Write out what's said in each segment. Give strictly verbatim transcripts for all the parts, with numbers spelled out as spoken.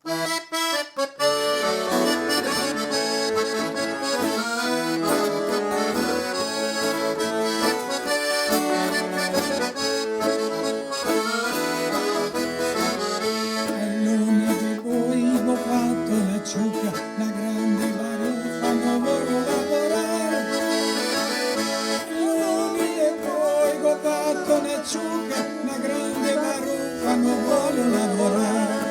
L'una de voi go fato na ciuca, na grande barufa, no voio lavorar. L'una de voi go fato na ciuca, na grande barufa, no voio lavorar.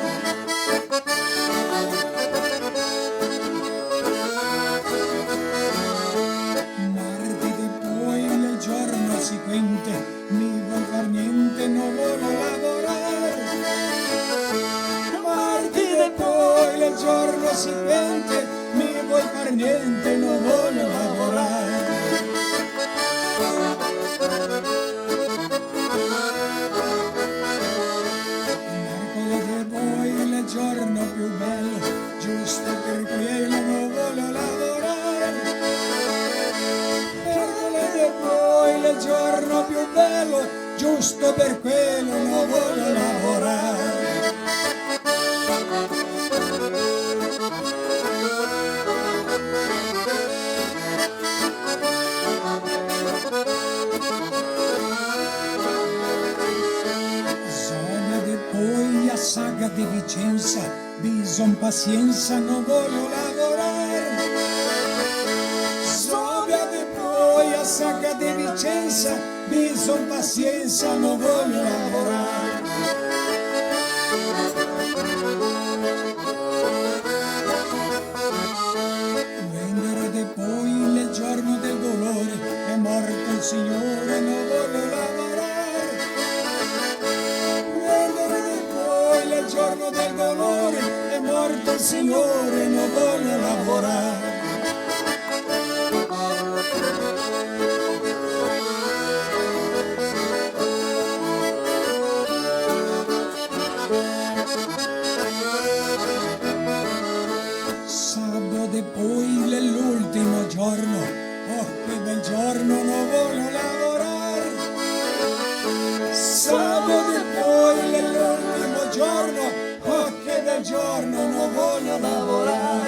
Marti de poi el giorno seguente, mi voi far gnente, no voio lavorar. Marti de poi el giorno seguente, mi voi far gnente, no voio lavorar. Mercoledì de poi el giorno più bel, giusto per quel no voio lavorar. Mercoledì de poi el giorno più bel, giusto per quel no voio lavorar. Zobia de poi a saga de Vicensa, bison pasiensa, no voio lavorar. Zobia de poi a saga de Vicensa, bison pasiensa, no voio lavorar. Venere de poi el giorno del dolore, xe morto el Signore, no voio lavorar. Venere de poi el giorno del dolore, xe morto el Signore, no voio lavorar. Sabo de poi l'è l'ultimo giorno, oh, che bel giorno, no voio lavorar. Sabo de poi l'è l'ultimo giorno, oh, che bel giorno, no voio lavorar.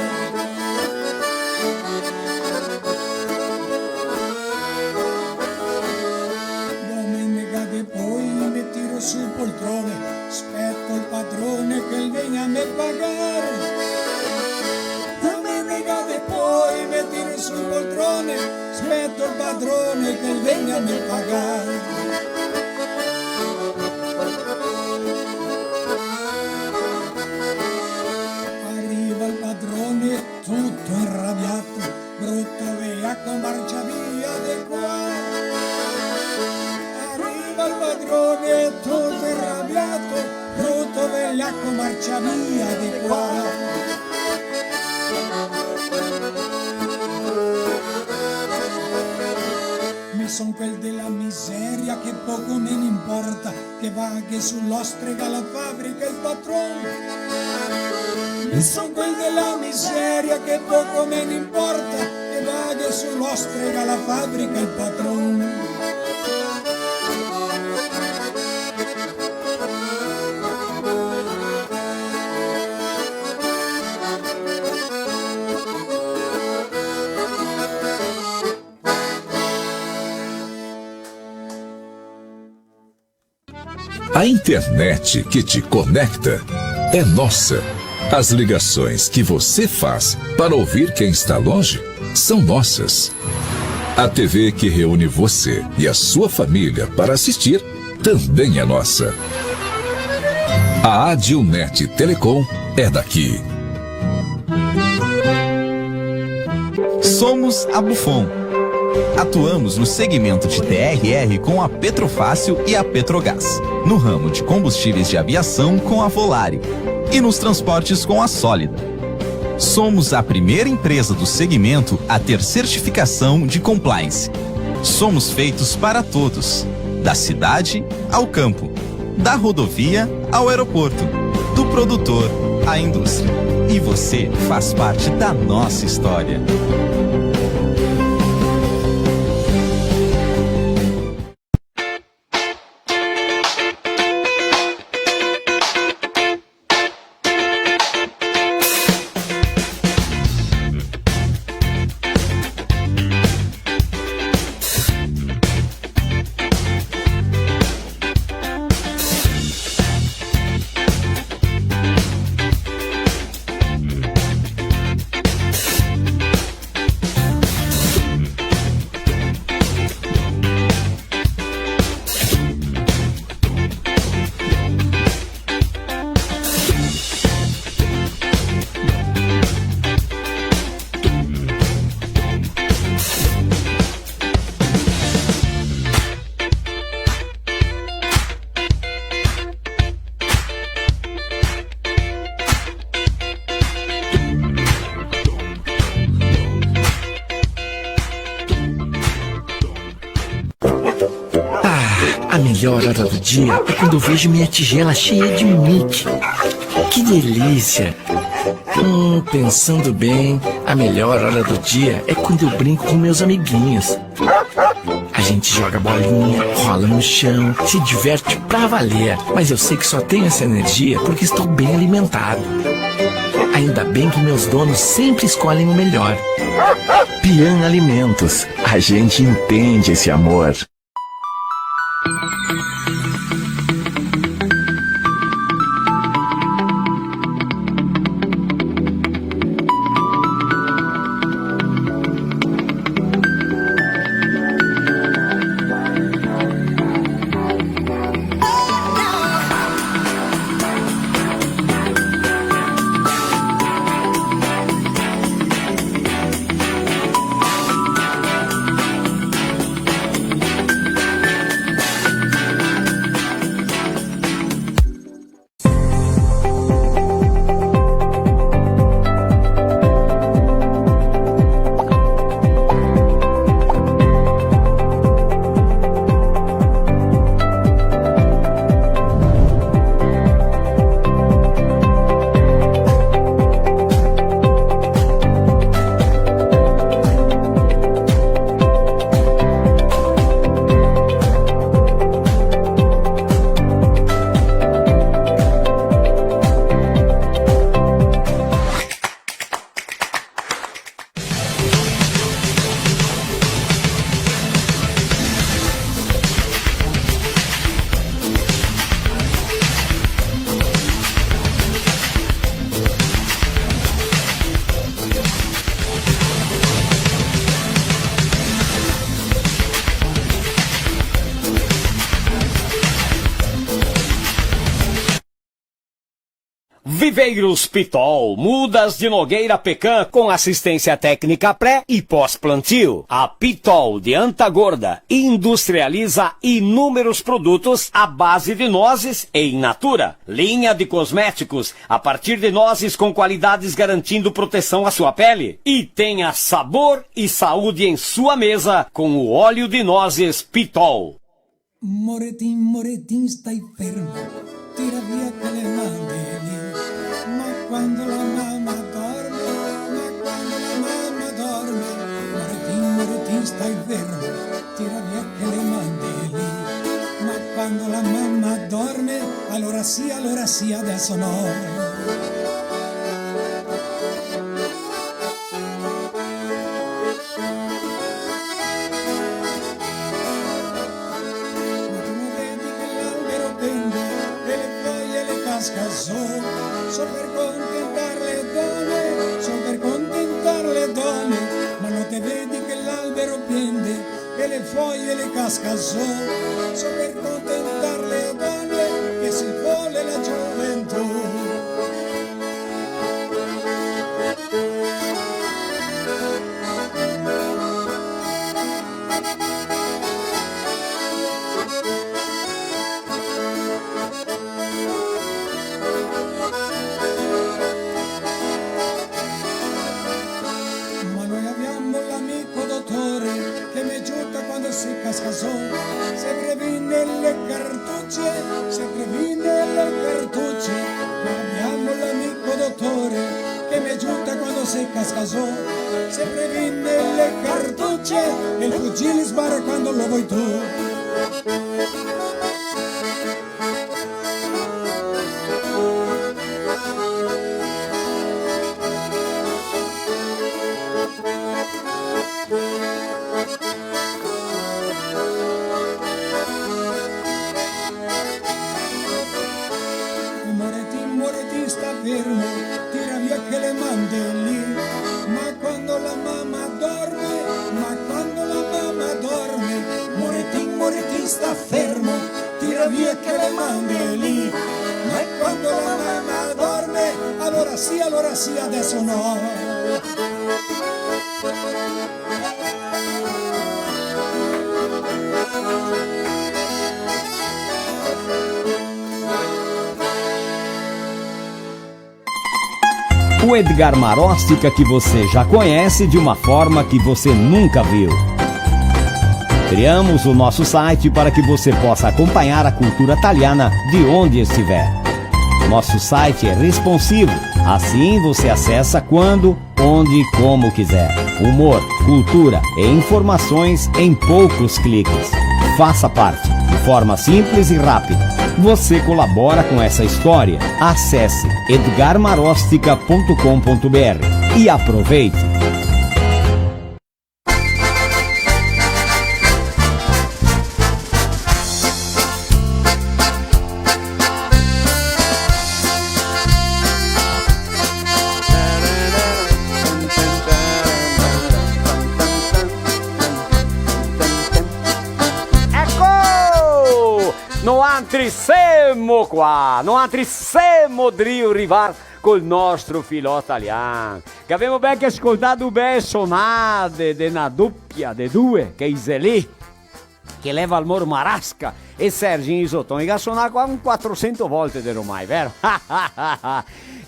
Domenica de poi me tiro sul poltrone, speto el padrone che el vegna a me pagar. Domenica de poi me tiro sul poltrone, speto el padrone che el vegna a me pagar. Riva el padrone tuto inrabiato, bruto vejaco, marcia via de qua. Riva el padrone tuto inrabiato, bruto vejaco, marcia via de qua. Mi son quel de la miseria, che poco me ne importa, che vaghe su l'ostrega la fabrica el patron. Mi son quel de la miseria, che poco me ne importa, che vaghe su l'ostrega la fabrica el patron. A internet que te conecta é nossa. As ligações que você faz para ouvir quem está longe são nossas. A T V que reúne você e a sua família para assistir também é nossa. A Adilnet Telecom é daqui. Somos a Bufon. Atuamos no segmento de T R R com a Petrofácil e a Petrogás, no ramo de combustíveis de aviação com a Volare e nos transportes com a Sólida. Somos a primeira empresa do segmento a ter certificação de compliance. Somos feitos para todos, da cidade ao campo, da rodovia ao aeroporto, do produtor à indústria. E você faz parte da nossa história. Melhor hora do dia é quando eu vejo minha tigela cheia de Mickey. Que delícia! Hum, pensando bem, a melhor hora do dia é quando eu brinco com meus amiguinhos. A gente joga bolinha, rola no chão, se diverte pra valer. Mas eu sei que só tenho essa energia porque estou bem alimentado. Ainda bem que meus donos sempre escolhem o melhor. Pian Alimentos, a gente entende esse amor. Viveiros Pitol, mudas de nogueira pecan, com assistência técnica pré e pós-plantio. A Pitol de Anta Gorda industrializa inúmeros produtos à base de nozes e in natura. Linha de cosméticos a partir de nozes com qualidades garantindo proteção à sua pele. E tenha sabor e saúde em sua mesa com o óleo de nozes Pitol. Moretin, moretin, stai fermo, tira via quele man de lì. Ma quando la mama dorme, ma quando la mama dorme, moretin, moretin, stai fermo, tira via quele man de lì. Ma quando la mama dorme, alora sì, alora sì, adeso no. Ma tu no vedi che l'albero pende e le foglie le casca zo, sol per contentar le done, sol per contentar le done, ma no te vedi che l'albero pende e le foglie le casca zo, sol per contentar le done che se vole la gioventù. Ma noi abbiamo l'amico dottore che me giuta quando se casca zo, se previne le cartucce, se previne le cartucce, ma abbiamo l'amico dottore che me giuta quando se casca zo, se previne le cartucce e il fucile spara quando lo vuoi tu. Moretin, moretin, sta fermo, tira via quele man de lì. Ma quando la mama dorme, ma quando la mama dorme, moretin, moretin, sta fermo, tira via quele man de lì. Ma quando la mama dorme, alora sì, alora sì, adeso no. O Edgar Maróstica que você já conhece de uma forma que você nunca viu. Criamos o nosso site para que você possa acompanhar a cultura taliana de onde estiver. Nosso site é responsivo, assim você acessa quando, onde e como quiser. Humor, cultura e informações em poucos cliques. Faça parte, de forma simples e rápida. Você colabora com essa história. Acesse edgarmarostica ponto com ponto br e aproveite! Eco! Noantri semo qua, noantri semo drio rivar col nostro filò talian. Che gavemo belche scoltà du bee sonade de na dupia de due, che i xe lì, che l'è Valmor Marasca e Sergin Isoton, i ga sonà qua un quatrosento volte de romai, vero?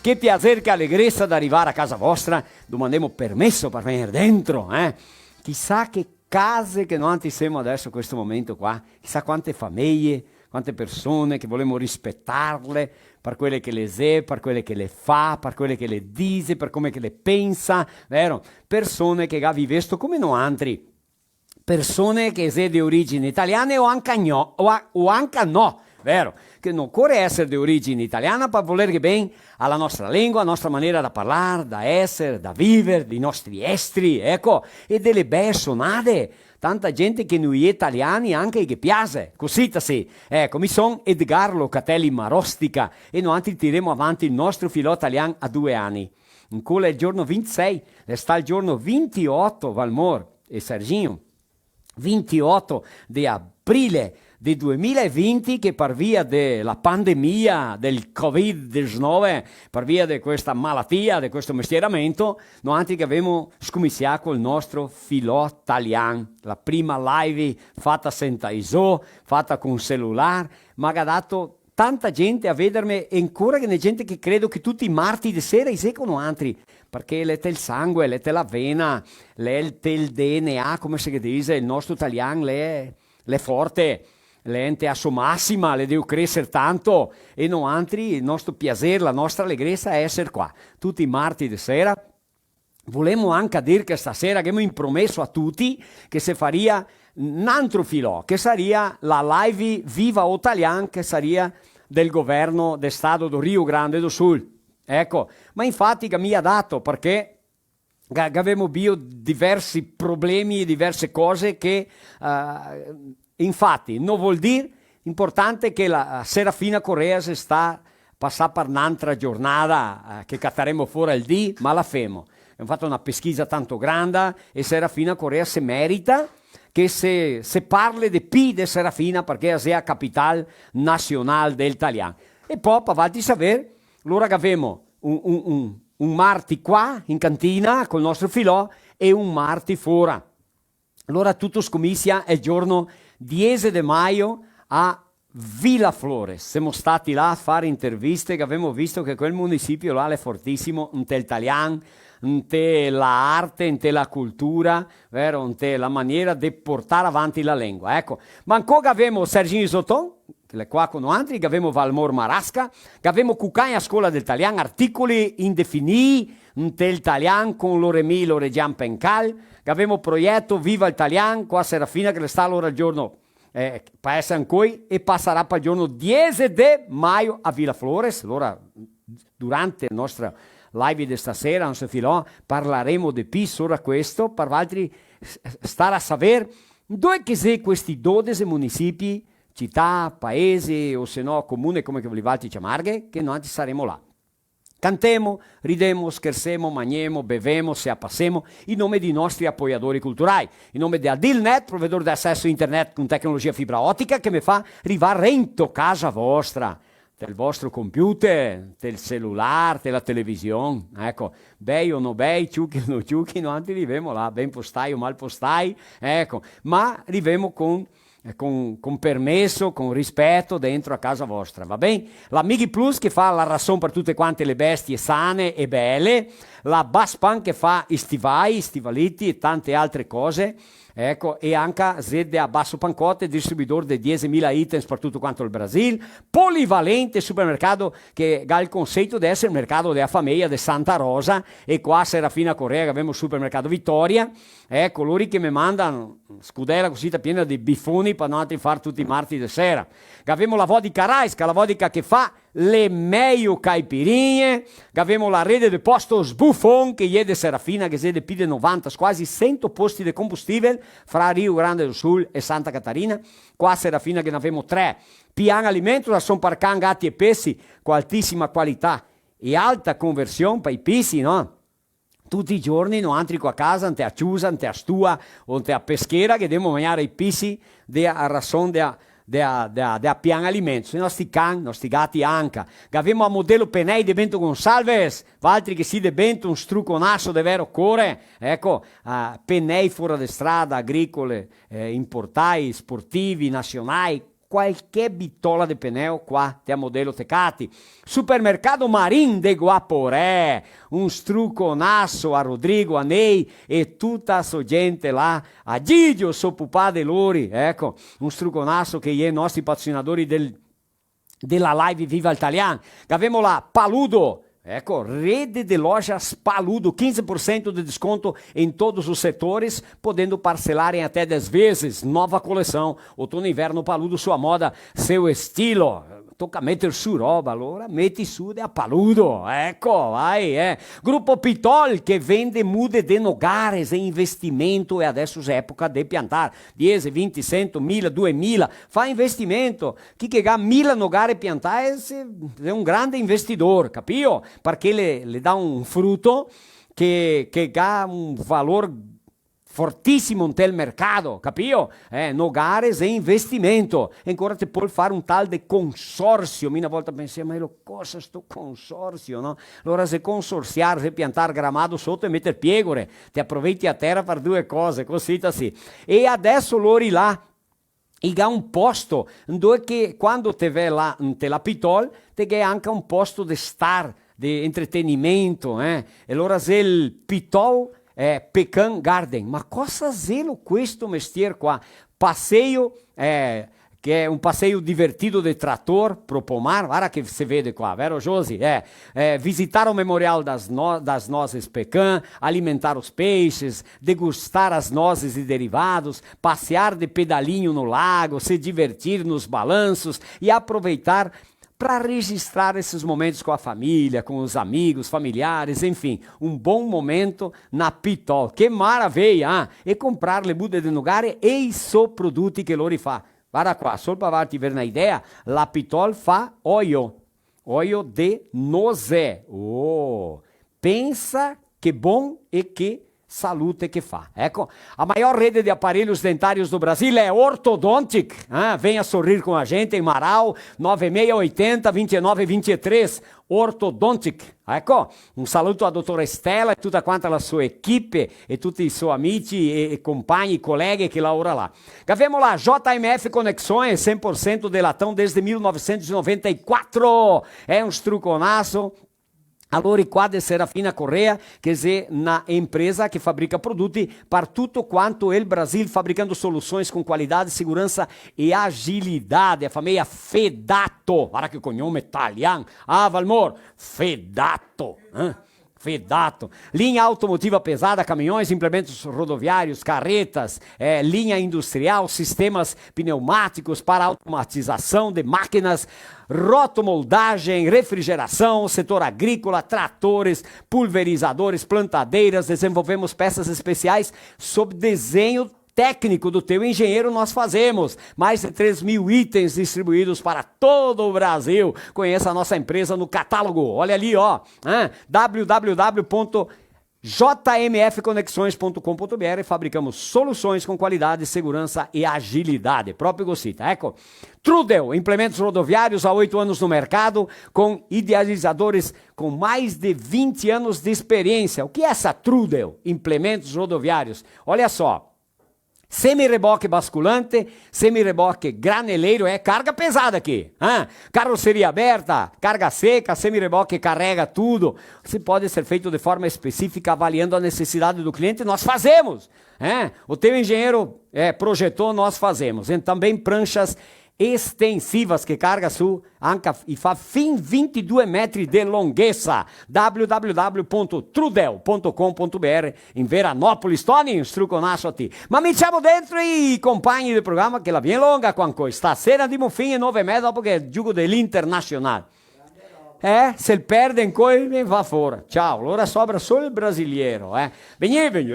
Che piaser, che alegresa de rivar a casa vostra. Domandemo permeso par vegner dentro, eh? Chisà che case che noantri semo adeso, questo momento qua, chisà quante fameje, quante persone che volemo rispetarle par quele che le xe, par quele che le fa, par quele che le dixe, par come che le pensa, vero? Persone che ga vivesto come noantri, persone che xe de origine italiane o anca gno-, o a-, o anca no, vero? Che no ocore eser de origine italiana par volerghe ben a la nostra lengua, a nostra manera da parlar, da eser, da viver, dei nostri estri, eco, e de le bee sonade. Tanta gente che no i è taliani anca i ghe piaxe, cusita sì. Eco, mi son Edgar Locatelli Marostica e noantri tiremo avanti el nostro filò talian a due ani. Ancora el giorno vintisei, l'è stà el giorno vintioto, Valmor e Serginho, vintioto de aprile de duemila e vinti, che par via de la pandemia del covid diciannove, par via de questa malatia, de questo mestieramento, noantri che gavemo scominsià col nostro filò talian, la prima live fata sentà i zo, fata con celular, ma ga dato tanta gente a vederme, e ancora ghe n'è gente che credo che tuti i marti de sera i xe co noantri, parché l'è tel sangue, l'è te la vena, l'è tel D N A, come se ghe dixe, el nostro talian l'è, l'è forte, l'è inte a so masima, l'è drio creser tanto, e noantri, el nostro piaser, la nostra alegresa xe eser qua, tuti i marti de sera. Volemo anca dir che stasera ghemo inpromeso a tuti che se faria n'antro filò, che saria la live Viva o Talian, che saria del governo de Stato do Rio Grande do Sul. Eco, ma infati che mi ga dato, parché ga-, gavemo bio diversi problemi e diverse cose che, eh, infati, no vol dir, importante che la, eh, Serafina Corrêa xe stà pasà par n'antra giornada, eh, che cataremo fora el dì, ma la femo. Gavemo fato na pesquisa tanto granda e Serafina Corrêa se merita che se, se parle de pi de Serafina, parché ea xe a capital nasional del talian. E po, par valtri saver, lora gavemo un, un, un, un marti qua, in cantina, col nostro filò, e un marti fora. Alora tuto scominsia el giorno diese de maio a Vila Flores. Semo stati là a far interviste, che gavemo visto che quel munisipio là l'è fortisimo, nte el talian, nte la arte, nte la cultura, vero? Nte la maniera de portar avanti la lengua. Eco, ma ancò gavemo Sergin Isoton, che l'è qua co noantri, gavemo Valmor Marasca, gavemo Cucagna Scola del Talian, articoli indefinii nte el talian con Loremi Loregian Pencal, gavemo proieto Viva el Talian, qua Serafina che l'è stà alora el giorno, eh, pa eser ancoi, e pasarà pal giorno diese de maio a Vila Flores, alora durante la nostra live de stasera, no se filò, parlaremo de pi sora questo, par valtri s-, s-, star a saver dove che xe questi dodese munisipi, cità, paesi, o se no comune, come che volì valtri ciamarghe, che noantri saremo là. Cantemo, ridemo, schersemo, magnemo, bevemo, se a pasemo, in nome dei nostri apoiadori culturai, in nome de Adilnet, provedor de aceso internet con tecnologia fibra otica, che me fa rivar rento casa vostra, del vostro computer, del celular, dela television. Eco, bei o no bei, ciuchi o no ciuchi, noantri rivemo là, ben postai o mal postai, eco, ma rivemo con, con, con permeso, con rispeto dentro a casa vostra, va ben? La Mighi Plus che fa la rason par tute quante le bestie sane e bele, la Baspan che fa i stivai, i stivaliti e tante altre cose, Eco, e anca xe de a Basso Pancotte, distribuidor de diesemila itens par tuto quanto el Brasil, polivalente supermercado che ga el conceito de eser el mercado de a fameia de Santa Rosa, e qua a Serafina Corrêa, che gavemo el supermercado Vitória, eco, lori che me manda scudela cusita piena de bifoni par noantri far tuti i marti de sera. Gavemo la vodka Raiska, la vodka che fa le mejo caipirinhe, gavemo la rede de postos Buffon, che i è de Serafina, che xe de pi de novanta, quasi sento posti de combustível, fra Rio Grande do Sul e Santa Catarina. Qua a Serafina che n'avemo tre. Pian Alimentos, rason par can, gati e pesi, co altisima qualità e alta conversion pa i pisi, no? Tuti i giorni, noantri qua casa, inte a ciusa, inte a stua o inte a peschera, che demo magnare i pisi de a rason de a, de a, de a, de a Pian Alimentos. I nostri can, i nostri gati anca. Gavemo a Modelo Penei de Bento Gonçalves, valtri che sì de Bento, un struconaso de vero core. Eco, ah, penei fora de strada, agricole, eh, importai, sportivi, nasionai, qualche bitola de peneo qua te a Modelo te cati. Supermercado Marin de Guaporé, un struconaso a Rodrigo, a Ney e tuta a so gente là, a Gigio, so pupà de lori, eco, un struconaso che i è nostri patrocinadori del, de la live Viva el Talian. Gavemo la Paludo, eco, rede de lojas Paludo, quinze por cento de desconto em todos os setores, podendo parcelar em até dez vezes. Nova coleção, outono e inverno Paludo, sua moda, seu estilo. Toca meter su roba, alora meti su de a Paludo, eco, vai, eh. Grupo Pitol, che vende mude de nogares e investimento, e adeso xe epoca de piantar, diese, vinti, sento, mila, duemila, fa investimento. Chi che ga mila nogare piantae, xe, xe un grande investidor, capìo? Parché le, le dà un fruto che, che ga un valor fortisimo ntel mercato, capìo? Eh, nogare xe investimento. E ancora te pol far un tal de consorsio. Mi na volta pensea, ma lo cosa sto consorsio, no? Alora xe consorsiar, xe piantar gramado soto e meter piegore. Te aproveiti a tera par due cose, cosita sì. E adeso lori là, i ga un posto, ndove che quando te vè là, inte la Pitol, te ghè anca un posto de star, de entretenimento, eh? E alora xe el Pitol, eh, Pecan Garden. Ma cosa xelo questo mestier qua? Passeio, eh, che xe un passeio divertido de trator pro pomar, varda che se vede qua, vero Josi? Eh, eh, visitar o Memorial das No-, das Nozes Pecan, alimentar os peixes, degustar as nozes e derivados, passear de pedalinho no lago, se divertir nos balanços e aproveitar pra registrar esses momentos com a família, com os amigos, familiares, enfim, um bom momento na Pitol. Que maravilha, ah? E comprar le mude de nogare e i so produti che lori fa. Varda qua, sol par farti ver na idea, la Pitol fa oio. Oio de nozé. Oh! Pensa que bom e que salute que fa. Eco, a maior rede de aparelhos dentários do Brasil é Orthodontic. Ah, venha sorrir com a gente em Marau, nove meia oitenta, vinte e nove vinte e três. Orthodontic. Eco, un saluto a dotora Estela e tuta quanta la so equipe e tuti i so amici e, e compagni, coleghe che lavora là. Gavemo la J M F Conexões, cem por cento de latão desde mil novecentos e noventa e quatro. É un struconaso. Alora, qua de Serafina Corrêa, che xe na empresa che fabrica produti par tuto quanto el Brasil, fabricando soluções com qualidade, segurança e agilidade. A fameia Fedato, varda che cognome talian. Ah, Valmor, Fedato, eh? Fedato. Linha automotiva pesada, caminhões, implementos rodoviários, carretas, eh, linha industrial, sistemas pneumáticos para automatização de máquinas, rotomoldagem, refrigeração, setor agrícola, tratores, pulverizadores, plantadeiras. Desenvolvemos peças especiais sob desenho técnico do teu engenheiro, nós fazemos. Mais de três mil itens distribuídos para todo o Brasil. Conheça a nossa empresa no catálogo. Olha ali, ó. Hã? W W W ponto J M F conexões ponto com ponto B R, fabricamos soluções com qualidade, segurança e agilidade. Proprio cosita, eco. Trudel, implementos rodoviários há oito anos no mercado, com idealizadores com mais de vinte anos de experiência. O que é essa Trudel? Implementos rodoviários. Olha só, Semireboque basculante, semireboque graneleiro, é carga pesada aqui, hã? Carroceria aberta, carga seca, semireboque carrega tudo. Se pode ser feito de forma específica, avaliando a necessidade do cliente, nós fazemos, é? O teu engenheiro é, projetou, nós fazemos. E também pranchas extensivas que carga su anca e fa fin vintidue metri de longhesa. W W W ponto trudel ponto com ponto B R in Veranópolis. Tony, un struconaso a ti. Ma mi ciamo dentro i compagni del programa che la vien longa qua ancoi. Stasera ndemo fin e nove e meza dopo che giogo de l'Internacional. Eh, se el perde ancoi, el va fora. Ciao, alora sobra solo el brasiliero, eh. Vegnì, vegnì.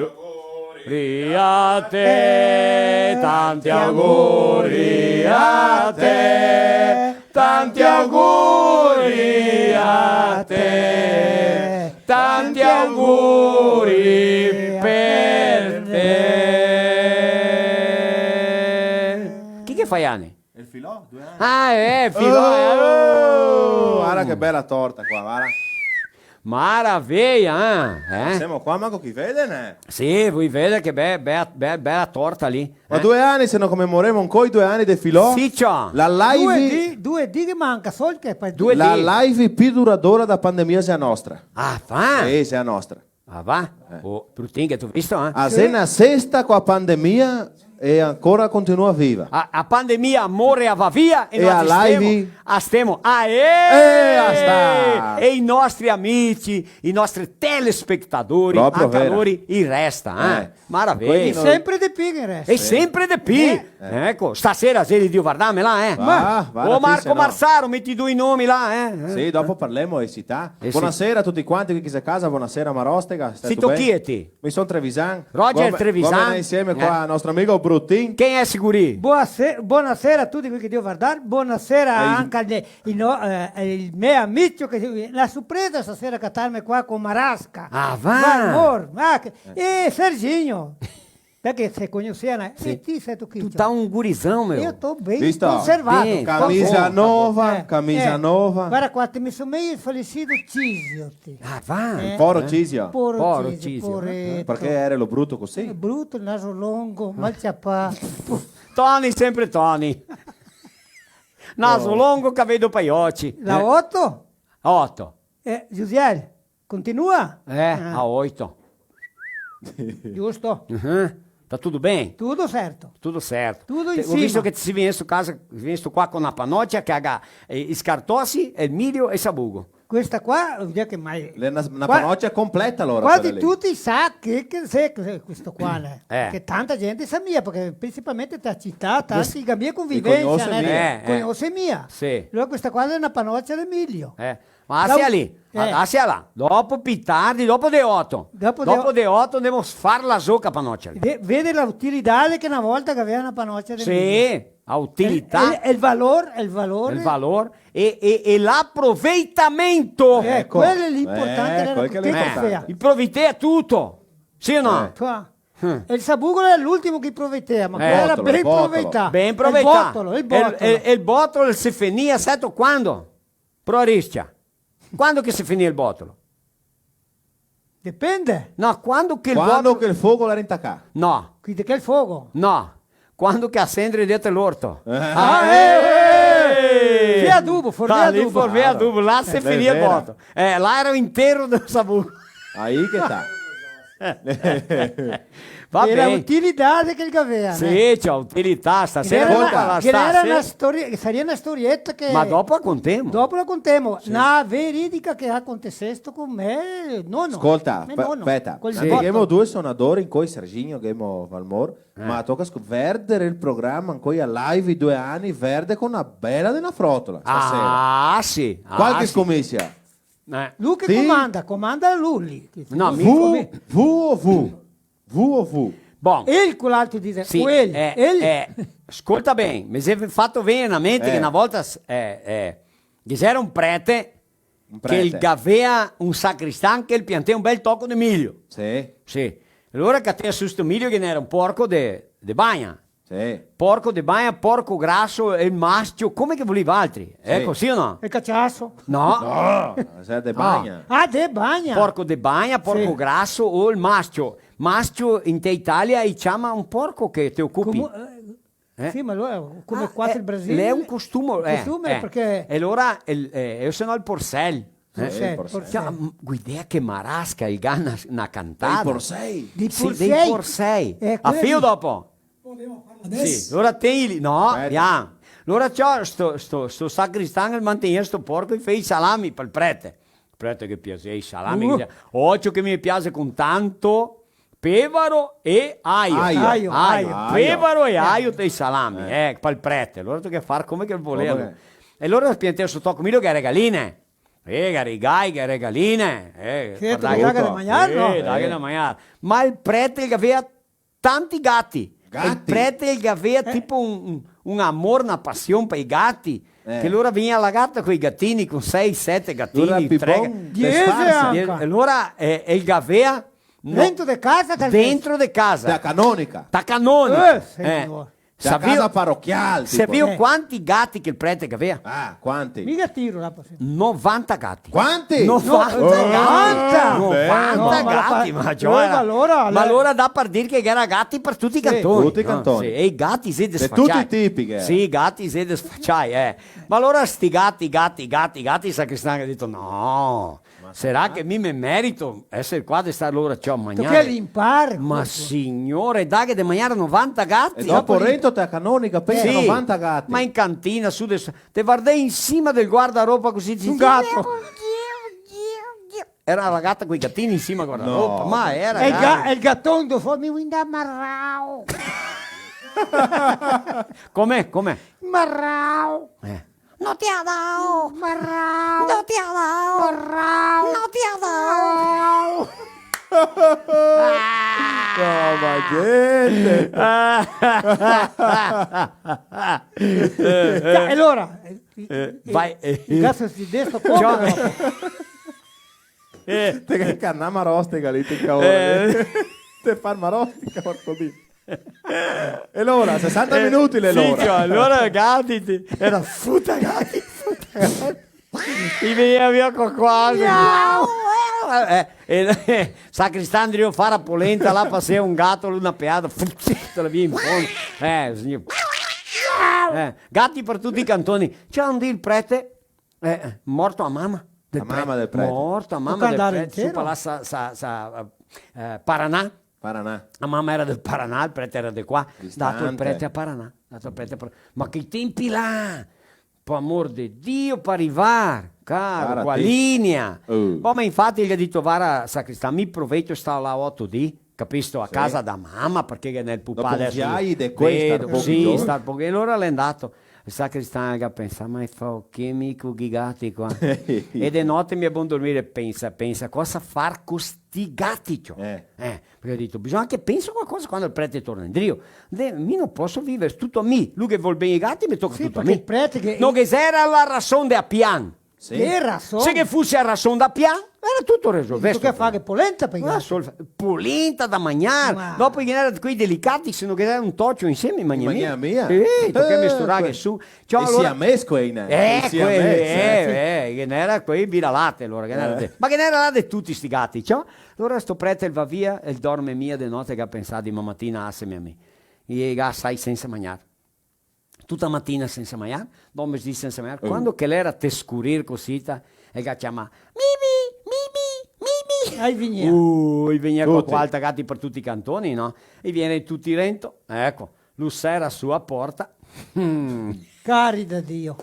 Auguri a te, tanti auguri a te, tanti auguri a te, tanti auguri per te. Chi che fa i ani? El Filò, due ani. Ah, eh, Filò, eh, oh! Varda che bela torta qua, varda. Maraveia, eh? Eh? Semo qua, manco chi vede, né? Sì, voi vede che be-, be-, be-, bela torta lì, eh? Ma due ani, se no comemoremo ancoi due ani de Filò. Sì, ciò. La live. Due dì, due dì che manca, sol che poi due dì. La live pi duradora da pandemia xe a nostra. Ah, fa? Sì, xe a nostra. Ah, va? Eh. Oh, Brutin, che te go visto, eh? A xe na sesta co a pandemia e ancora continua viva. A, a pandemia more a va via e a live a stemo. Ah, eh! Eh, a sta! E i nostri amici, i nostri telespetadori, proprio anca lori i resta, eh? Eh. Maraveia. E sempre de pi che resta. E sempre de pi. Eh. Eco, stasera se li Dio vardame là, eh? Va, va. Oh, Marco Marsaro, meti due nomi là, eh? Sì, dopo parlemo de cità. Eh, sì. Bonasera a tuti quanti, chi che xe a casa, bonasera Marostega, sito ben? Chi xe ti? Mi son Trevisan. Roger Trevisan. Gome insieme qua al nostro amico Brutin. Chi xe sicuri? Bonase-, bonasera a tuti quei che Dio vardar, bonasera anca al, el no-, eh, el me amico che xe na sorpresa stasera catarme qua co Marasca. Ah, va. Valmor, ah, che, e Serginho. Parché se conosea, né? Sì. E ti, sito chi? Tu tá um gurizão, meu. Eu tô bem conservado. Visto? Bem, por favor. Camisa nova, camisa nova. Varda qua, te me somei el falecido Císio, ti. Ah, va? Eh. Poro Císio. Poro Císio, poro. Parché era lo bruto cusì? Eh, bruto, naso longo, mal ciapà. Tony, sempre Tony. Naso longo, cavedo paioci. La oto? Oto. Eh, Giusiel, continua? Eh, a oito. Giusto. Tá tudo bem? Tudo certo. Tudo certo. Tudo em cima. Go visto che te si vegnesto casa, vegnesto qua co na panocia che ga, eh, i scartosi, el milio e el sabugo. Questa qua, vuol dire che mai... L'è na, na panocia completa, alora, quasi quela lì. Tuti sa che, che xe, che xe questo qua, né? Eh. Che tanta gente sa mia, parché principalmente te la cità, tanti che ga mia convivenza, né? Eh, eh. Cognose mia. Sì. Alora questa qua xe na panocia de milio. Eh. Ma lasea lì, eh. Lasea là. Dopo, pi tardi, dopo de oto. Dopo de oto ndemo far la zoca, panocia lì. Ve-, vede la utilità che na volta che gavea na panocia de milio. Sì, la utilità. El, el, el valor, el valor. El valor e, e, e l'aproveitamento. Eh, eco. Quel xe l'inportante, eh, quel che xe l'inportante. I proveitea tuto. Sì o no? Eh. Qua. Mm. E el sabugo l'è l'ultimo che proveitea, ma quel era ben proveità. Ben proveità. El botolo, el botolo. El, el, el botolo se fenia, seto quando? Pro Aristia. Quando che se fenia el botolo? Depende. No, quando che el botolo... Quando che el fogo l'era intacà. No. Quindi che el fogo? No. Quando che a sendre dentro l'orto. Eh. Ah, eh! Fea adubo, forvea adubo. Ah, lì forvea adubo, là se fenia el botolo. Eh, là era o intero del sabugo. Aí que tá. Va ben. Era a utilidade che el gavea, né? Sì, ciò, utilità, stasera. Che era na, che era na stori-, saria na storieta che... Ma dopo la contemo. Dopo la contemo. Sì. Na veridica che acontecesto con me nono. Scolta, me nono, speta. Col botolo. Ghemo due sonadori incoi, Serginho, ghemo Valmor, eh, ma toca sc-, vèrder el programa incoi a live due ani, vèrder co na bela de na frotola stasera. Ah, sì. Qual che scomisia? Eh. Lu che comanda, comanda lu lì. No, mi... Vu, vu o vu? Vu o vu? Bon. El, quel altro dixe, sì, o el, eh, el. Eh, scolta ben, me xe fato vegner in mente che na volta s-, eh, eh, ghe gera un prete che el gavea un sacristan che el piantea un bel toco de milio. Sì. Sì. Alora catea su sto milio che ghe n'era un porco de, de bagna. Sì. Sì. Porco de bagna, porco graso e el mascio, come che volì valtri. Sì. Eco, sì o no? E caciaso? No. No, xe de bagna. Ah, de bagna. Porco de bagna, porco graso o el mascio. Mascio in te Italia i ciama un porco che te ocupi. Come, eh, Eh? Sì, ma alora, come qua el Brasil, l'è un costume, eh, costume, eh. Parché e alora el, eh, e se no el porsel. Porsel, eh, porsel. Cioè, mm, guidea che marasca, el ga na, na cantada. Dei porsei. Dei porsei. Sì, dei porsei. Eh, a fio dopo. Sì, alora te li, no, via. Alora ciò, sto, sto, sto sacristan el mantegnea sto porco e fea i salami pel prete. Prete che piasea i salami, uh, che dixea, "Ocio che me piase con tanto pevaro e aio." Aio. Aio, aio. Pevaro e aio te i salami, eh, pal prete. Alora toca far come che el volea. Come? E alora piantea sto toco, mi lo che regaline. Eh, che rigai, che regaline. Eh, sì, daghe da magnar, no? Eh, daghe da magnar. Ma el prete el gavea tanti gati. Gati? El prete el gavea tipo un, un, un amor, na pasion par i gati, che alora vegnea la gata coi gatini, con sei, sete gatini, tre ga-, diese anca. E alora, eh, el gavea, no, dentro de casa, dentro de casa. Da canonica. Da canonica. Eh, signor. Da casa parochial, tipo. Savìo quanti gati che el prete gavea? Ah, quanti? Mica tiro, là, par esempio. Novanta gati. Quanti? Novanta gati. Novanta? Novanta gati, ma, ma alora, ma alora dà par dir che ghe gera gati par tuti i cantoni, no? Tuti i cantoni. Sì, e i gati xe de sfaciai. De tuti i tipi, che. Sì, i gati xe de sfaciai, eh. Ma alora sti gati, gati, gati, gati, el sacristan ga dito, "No, sarà che mi me merito eser qua de star lora, ciò, a magnar?" Toca limpar. Ma signore, daghe de magnar a novanta gati. E dopo rento te a canonica, pensa, novanta gati. Ma in cantina, su de s-, te vardè in sima del guardaropa cusì, un gato. Gera la gata coi gatini in sima al guardaropa, ma gera... E el ga-, e el gaton do fora, "Mi voio ndar marao." Come? Come? Marao. Eh. No te a dao. Marao. No te a dao. Marao. No te a dao. No, ma gente. Cioè, e alora, eh, vai, eh, grasie a sti de sto... Ciò. Te ga incarnà marostica lì, te cavolo. Eh. Te fa marostica, porco dio. E alora, sesanta minuti le... Sì, lora. Ciò, alora gati, te, gera futa gati, futa gati. I vegnea via co quasi. Miau. Eh, eh, eh, sacristan drio far a polenta, là pasea un gato, lu na peada, fut, te la via in fondo. Eh, signor. Eh, gati par tuti i cantoni. Ciò, un dì el prete, eh, eh, morto a mama del prete. A mama del prete. Morto a mama del prete, su par la sa-, sa-, sa-, eh, Paraná. Paraná. A mama gera del Paraná, el prete gera de qua. Distante. Dato el prete a Paraná. Dato el prete a Paraná. Ma che tenpi là! Par amor de Dio, par rivar, caro, qua linea. Uh. Bon, ma infati el ga dito, "Vara, sacristan, mi proveto star là oto dì, capisto, a casa da mama, parché ghe n'è el pupà deso." Dopo un viaio de quei, star pochi giorni. Sì, star pochi. E alora l'è ndato. El sacristan el ga pensà, "Ma fa che mi co chi gati qua?" E de note mi a bon dormir, pensa, pensa, cosa far co sti gati, ciò? Eh. Eh, parché go dito, "Bisogna che penso qualcosa quando el prete torna indrio. De-, mi no poso viver tuto a mi. Lu che vol ben i gati, me toca tuto a mi." Sì, parché el prete che... No ghe gera la rason de apian. Sì. Che rason? Se ghe fuse a rason de apian, gera tuto resolvesto. Toca far polenta par i gati. Ma sol-, polenta da magnar. Ma dopo ghe n'era quei delicati, se no ghe era un tocio insieme, magna mia. Magna mia. Sì, toca mesturarghe su. Ciò, e alora, siamese quei, né? Eh, i siamese, quei, eh, sì. Eh, ghe n'era quei vira-late, alora, ghe n'era de-, ma ghe n'era là de tuti sti gati, ciò. Alora sto prete el va via, el dorme mia de note, che ga pensà, "Doma matina aseme a mi." E i ga sai sensa magnar. Tuta matina sensa magnar, do mesdì sensa magnar. Uh. Quando che l'era te scurir cosita, el ga ciamà, "Mimi, Mimi, Mimi." E i vegnea. Uh, i vegnea co... Tuti. Qua alta gati par tuti i cantoni, no? I vien tuti rento, eco, lu sera su a porta. Mm. Cari da Dio.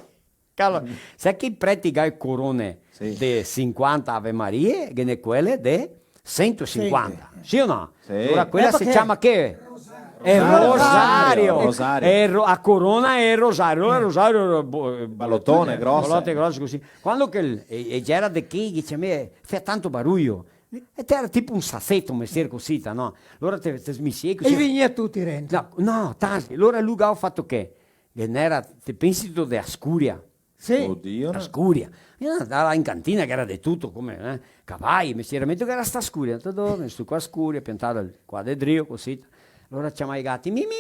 Caro, sa che i preti ga e corone de sinquanta Ave Marie, ghe n'è quele de sento e sinquanta. Sì. Sì o no? Sì. Alora quela se ciama che? Rosario. È rosario. Rosario. È ro-, a corona è rosario. Alora rosario, bo-, balote grose. Balote grose cusì. Quando che el, e, e gera de che, dixe, "A me fa tanto baruio." E te gera tipo un saseto, mestier cusì, no? Alora te, te smisiei cusì. E i vegnea tuti rento. No, no, tanti. Alora lu ga fato che? Ghe n'era, te pensi ti de a scuria? Sì. Odio, no? A scuria. Mi ndava in cantina che gera de tuto, come, eh, cavai, mestieramento che gera sta scuria. Te dormi, sto qua scuria, piantà qua de drio, cusì. Alora ciamà i gati, "Mi, mi,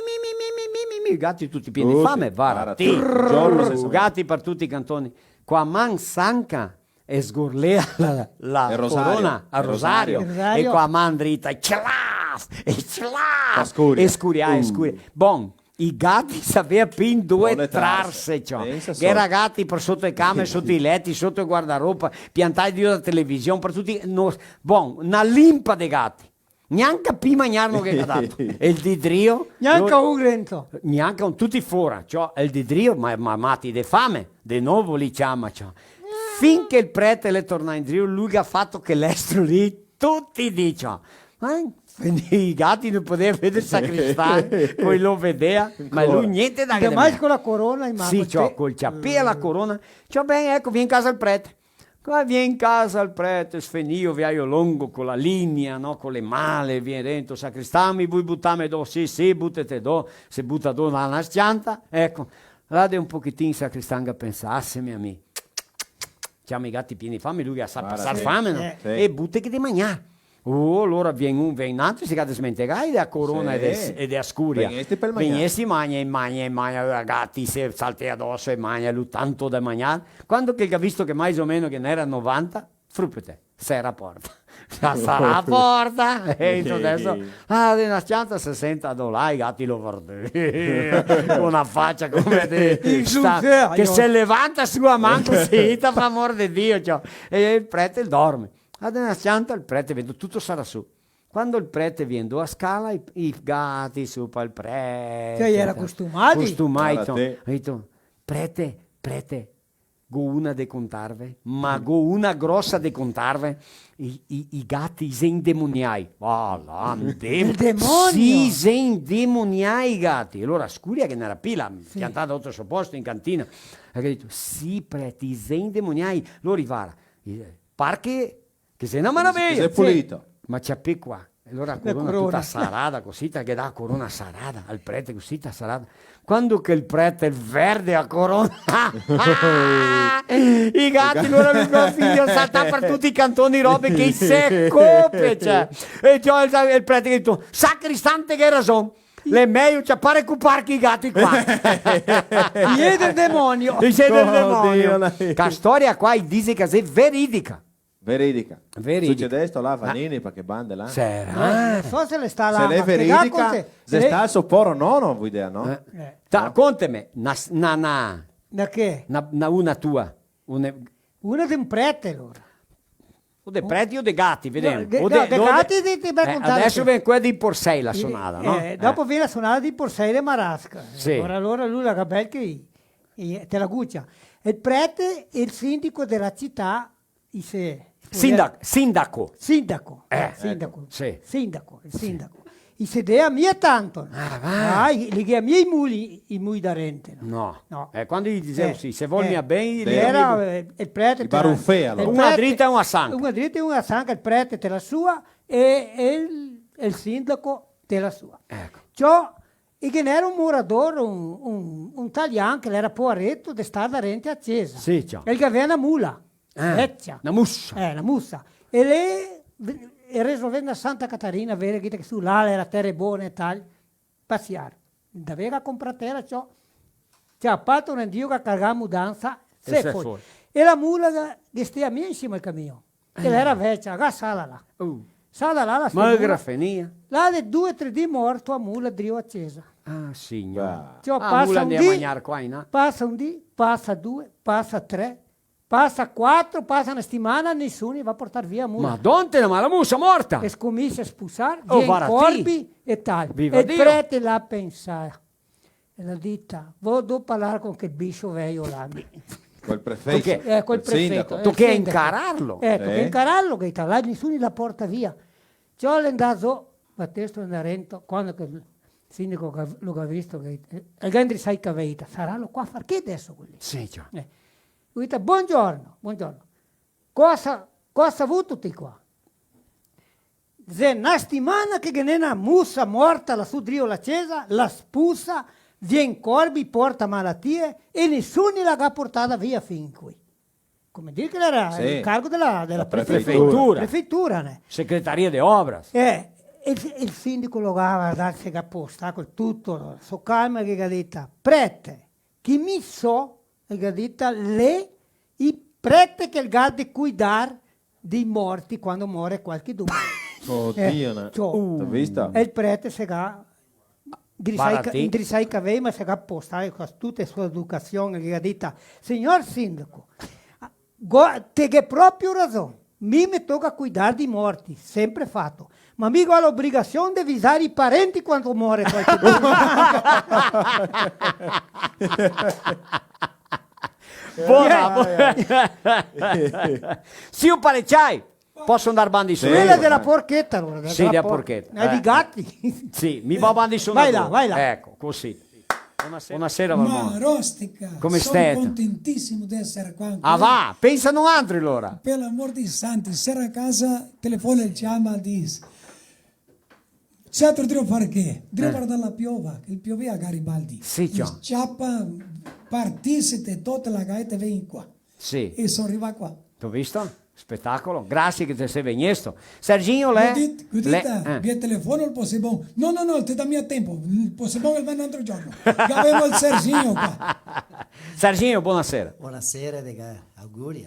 mi." i gati tuti pieni de fame, vara ti. Tuti. Un giorno sensa... Gati par tuti i cantoni. Co a man sanca e sgorlea la, la corona, el rosario. El rosario. E co a man drita, e clas, e clas, e scuria, e scuria. Bon, i gati savea pì dove trarse, ciò. Pensa solo. Ghe era gati par soto e came, soto i leti, soto e guardaropa, piantai drio la television, par tuti, no, bon, na limpa de gati. Gnanca pì magnar no ghe ga dato. E el dì drio? Gnanca un rento. Gnanca un, tuti fora, ciò, el dì drio, ma, ma mati de fame, de novo li ciama, ciò. Fin che el prete l'è tornà indrio, lu ga fato che lestro lì, tuti dì, ciò. Eh? I gati no podea veder el sacristan, co i lo vedea, ma lu gnente da... Mai co la corona in man. Sì, ciò, col ciapè e la corona. Ciò, ben, eco, vien casa el prete. Qua vien casa el prete, sfenìo, viaio longo, co la linea, no? Co le male, vien rento, sacristan, mi vui butarme do? Sì, sì, butete do, se buta do na, na s-cianta, eco. Là de un pochetin, sacristan, ga pensà, ah, se me ami. Ciama i gati pieni de fame, lu ga sa pasar fame, no? Eh. Sì. E bute che de magnar. Oh, alora vien un, vien n'antro, se ga desmentegai de la corona e de, e de la scuria. Vegnesti par magnar. Vegnesti, magna, e magna, e magna, i gati se saltea doso e magna, lu tanto da magnar. Quando che el ga visto che mais o meno che ghe n'era novanta, frupete, sera la porta. Sera la porta, e adeso, ah, de na s-cianta se senta do là, i gati lo vardea, co na facia come de... Che se levanta su a man cusì, par amor de Dio, ciò. E el prete el dorme. Ah, de na s-cianta el prete vien do, tuto sarà su. Quando el prete vien do a scala, i, i gati su pal prete. Che i era costumai. Costumai, i ga dito, "Prete, prete, go una de contarve, ma go una grosa de contarve, i, i, i gati i xe indemoniai." Ah, là, indem-... El demonio! Sì, i xe indemoniai i gati. Alora, scuria che ghe n'era pila, piantada a otro so posto, in cantina. E el ga dito, "Sì, prete, i xe indemoniai." Alora i vara, i, parché Che xe na maraveia. Che xe pulito. Ma ciapè qua. E alora la corona tuta sarada, cusì, te ghe dà la corona sarada, al prete cusì, ta sarada. Quando che el prete el verde la corona, i gati, alora mi go finìo saltà par tuti i cantoni, robe che i se cope, cioè. E ciò, el, el prete che ga dito, "Sacristan, te ghe rason, l'è mejo ciapare co parchi i gati qua." I xe del demonio. I xe del demonio. Oddio, la... Sta storia qua, i dixe che xe veridica. Veridica. Veridica. Sucedè sto là a Vanini, par che bande là? Sarà. Eh, no so se l'è stà là, ma che ga conte-, se l'è stà so poro nono, vuto dir, no? Eh. Eh. Ta, conteme, na s-, na, na... Na che? Na, na, una tua. Una, una de un prete, alora. O de preti o de gati, vedemo. No, de, o de, no, de gati ti, ti me contavi. Adeso vien quela dei Porsei, la sonada, no? Eh, dopo vien la sonada dei Porsei de Marasca. Sì. Alora, alora lu la ga bel che i, i, te la gucia. El prete e el sindico de la cità, i se... Sindac-, sindaco. Sindaco, eh, sindaco. Eco, sì. Sindaco, el sindaco. I se dea mia tanto. Ah, va. Ah, i, li ghe mia i muli, i mui darente, no? No. No. Eh, quando i disea cusì, "Se vol mia ben", i... Era, eh, el prete... I barufea, alora. Una drita e una sanca. Una drita e una sanca, el prete te la sua e, e el, el sindaco te la sua. Eco. Ciò, e ghe n'era un murador, un, un, un talian che l'era poareto de star darente a cesa. Sì, ciò. E el gavea na mula. Eh, vecia. Na musa. Eh, na musa. E lì, e resolvendo a Santa Catarina, vere che su là l'era tere bone e tal, pasiar. Ndavea a comprar tera, ciò. Ciò, pato, ne Dio, ga cargà mudansa, se foi. E la mula ga, ghe stea mia in sima al camion. Che l'era vecia, ga sala là. Uh. Sala là, la... Magra, fenìa. Là de due, tre dì morto, a mula drio a cesa. Ah, signor. Ciò, pasa un dì, pasa un dì, pasa due, pasa tre, pasa quatro, pasa na setimana, nisuni va portar via a mula. Madona, ma la musa morta! E scominsia a spusar, oh, vien corpi e tal. Viva Dio! E el prete la pensa. E la dita, "Vo do parlar con quel biscio veio là." Col prefeito. Eh, col prefeito, sindaco. Eh, toca incararlo. Eh, toca incararlo, che sta là, nisuni la porta via. Ciò, l'è ndà zo, ma testo ndà rento, quando che el sindaco ga-, lo ga visto, che, eh, el ga indrisà i cavei, "Saralo qua a far che deso quel lì?" Sì, ciò. Eh. Lu dita, "Bongiorno, bongiorno. Cosa, cosa vuto ti qua?" Xe na setimana che ghe n'è na musa morta lasù drio la cesa, la spusa, vien corbi, porta malatie e nisuni la ga portada via fin qui. Come dir che l'era el cargo de la, de la prefeitura. Prefeitura, né? Secretaria de Obras. Eh, E el, el sindico lo ga vardà, se ga postà co tuto, so calma, che ga dita: "Prete, che mi so", el ga dita, "l'è i prete che el ga de cuidar dei morti quando more qualchedun." Oddio, eh, ciò. Te ga visto? E el prete se ga indrisà i ca-, indrisà i cavei, ma se ga postà co tuta la so educasion, el ga dita: "Signor sindaco, go-, te ghe proprio rason. Mi me toca cuidar dei morti, sempre fato. Ma mi go l'obrigasion de avisar i parenti quando more qualchedun." Bona, eh. Sior Parecciai, poso ndar bandi su? Quela dela porcheta, alora, sì, dela por-, porcheta. Eh, dei gati. Sì, mi vao bandi su. Vai là, vai là. Eco, cusì. Bonasera, Valmor. Ma Rostica, come stai? Son contentisimo de eser qua. Ah, va, pensa noantri, alora. Par l'amor dei santi, sera a casa, telefona, el ciama, el dise: "Ciò, drio far che?" "Drio vardar la piova, che el piovea a Garibaldi." Sì, ciò. Ciapa, partisite tote la gaeta e vegni qua. Sì. E son rivà qua. Te ga visto? Spetacolo. Grasie che te si vegnesto. Serginho, l'è, Gudit-, Gudita, l'è, eh. Via telefono el posebon. No, no, no, te dà mia tempo. El posebon el va un altro giorno. Gavemo el Serginho qua. Serginho, bonasera. Bonasera, de ga-, auguri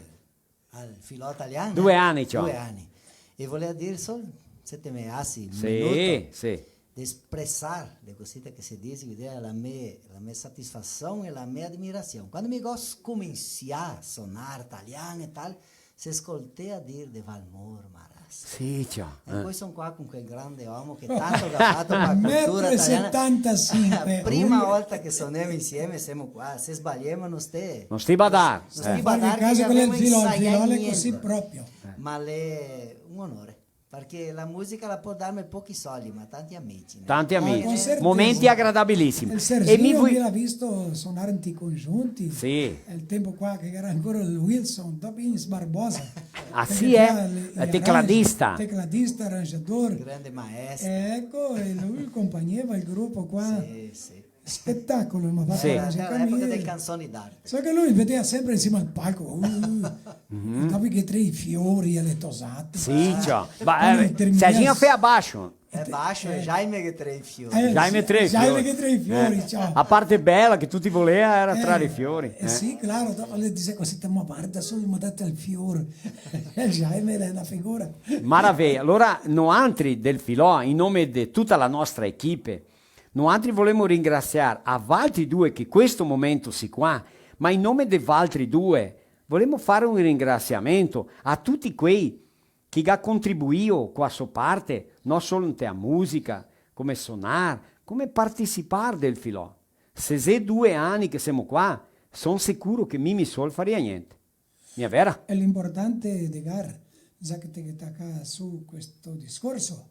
al Filò Talian, eh? Due ani, ciò. Due ani. E volea dir sol, se te me asi un minuto, sì, de espresar, de cosita che se dise, de la me, la me satisfasion e la me admirasion. Quando mi go scominsià a sonar talian e tal, se scoltea dir de Valmor Marasca. Sì, ciò, eh. E po son qua con quel grande omo che tanto ga fato par la cultura taliana. Metro e setantasinque. Prima volta che sonemo insieme, semo qua. Se sbaliemo, no ste, no ste badar. No ste badar, che gavemo insaià gnente. Far caso, quel xe el Filò, el Filò l'è cusì proprio. Ma l'è un onore, parché la musica la pol darme pochi soldi, ma tanti amici, né? Tanti amici. Ah, con certeza. Momenti agradabilisimi. El Serginho, e mi vui-, mi l'ho visto sonare in ti congiunti. Sì. El tempo qua che ghe gera ancora el Wilson, dopo in Barbosa. Ah, sì, eh? Che gera el, el tecladista. Tecladista, arangiador. Grande maestro. Eco, e lu conpagnava el grupo qua. Sì, sì. Spetacolo, ma... Sì. Era, era l'epoca dei canzoni d'arte. So che lu vedea sempre in sima al palco, uh, dopo che tre i fiori e le tosate. Sì, ciò. Ma, eh, Serginho fea baixo. E baixo, eh, Jaime che tre i fiori. Eh, Jaime sì, tre i fiori. Jaime che tre i fiori, eh, ciò. La parte bela che tuti volea era trare i fiori, eh. Eh, sì, claro, dopo le dise cusì: "Ma varda, solo mandate al fior." E Jaime l'è na figura. Maraveia. Alora, noantri del Filò, in nome de tuta la nostra equipe, noantri volemo ringrasiar a valtri due che questo momento si qua, ma in nome de valtri due volemo fare un ringrasiamento a tuti quei che ga contribuìo co a so parte, no solo inte a musica, come sonar, come partisipar del Filò. Se xe due ani che semo qua, son sicuro che mi, mi sol faria gnente. Mia vera? E l'inportante, Edgar, za che te ghe tacà su questo discorso,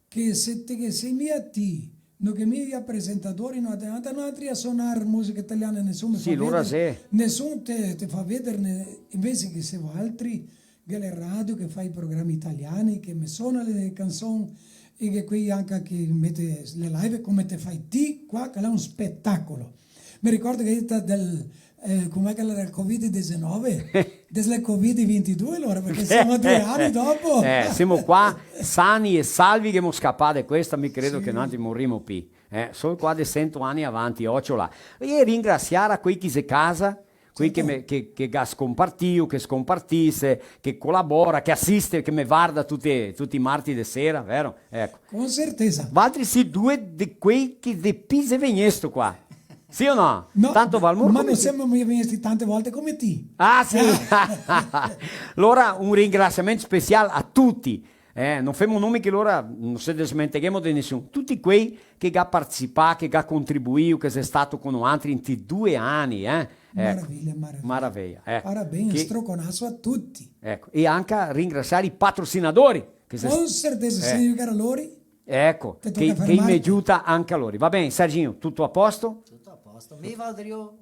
che se te ghe, se mia ti, no ghe mia presentadori, no, anda, anda, no, altri a sonar musica italiana, nesun me fa veder, nesun te, te fa veder, ne-, invese che se valtri, ghe le radio che fa i programi italiani, che me sona le canson, e che quei anca che mete le live, come te fai ti qua, che l'è un spetacolo. Me ricordo che ita del, eh, come che l'era el covid diciannove? Desde el covid ventidue, alora, parché semo a due ani dopo. Eh, semo qua, sani e salvi che emo scapà de questa, mi credo che no morimo pi. Eh, solo qua de sento ani avanti, ocio là. E ringrasiar a quei che xe casa, quei che me, che, che ga scompartìo, che scompartise, che colabora, che asiste, che me varda tuti, tuti i marti de sera, vero? Eco. Con certeza. Valtri sì due de quei che de pi xe vegnesto qua. Sì o no? No, tanto Valmor ma come no ti. Semo mia vegnesti tante volte come ti. Ah, sì. Alora, un ringrasiamento special a tuti. Eh, no femo nomi che alora no se desmenteghemo de nesun. Tuti quei che ga participà, che ga contribuìo, che xe stato co noantri in sti due ani, eh. Eco. Maraveia, maraveia. Maraveia, eco. Parabéns, che stroconaso a tuti. Eco, e anca ringrasiar i patrocinadori, che xe... Con certeza, eh, se no gera lori, eco, te toca fermarte. Che, che me giuta anca lori. Va ben, Serginho, tuto a posto? Tuto a posto. Mi vao drio,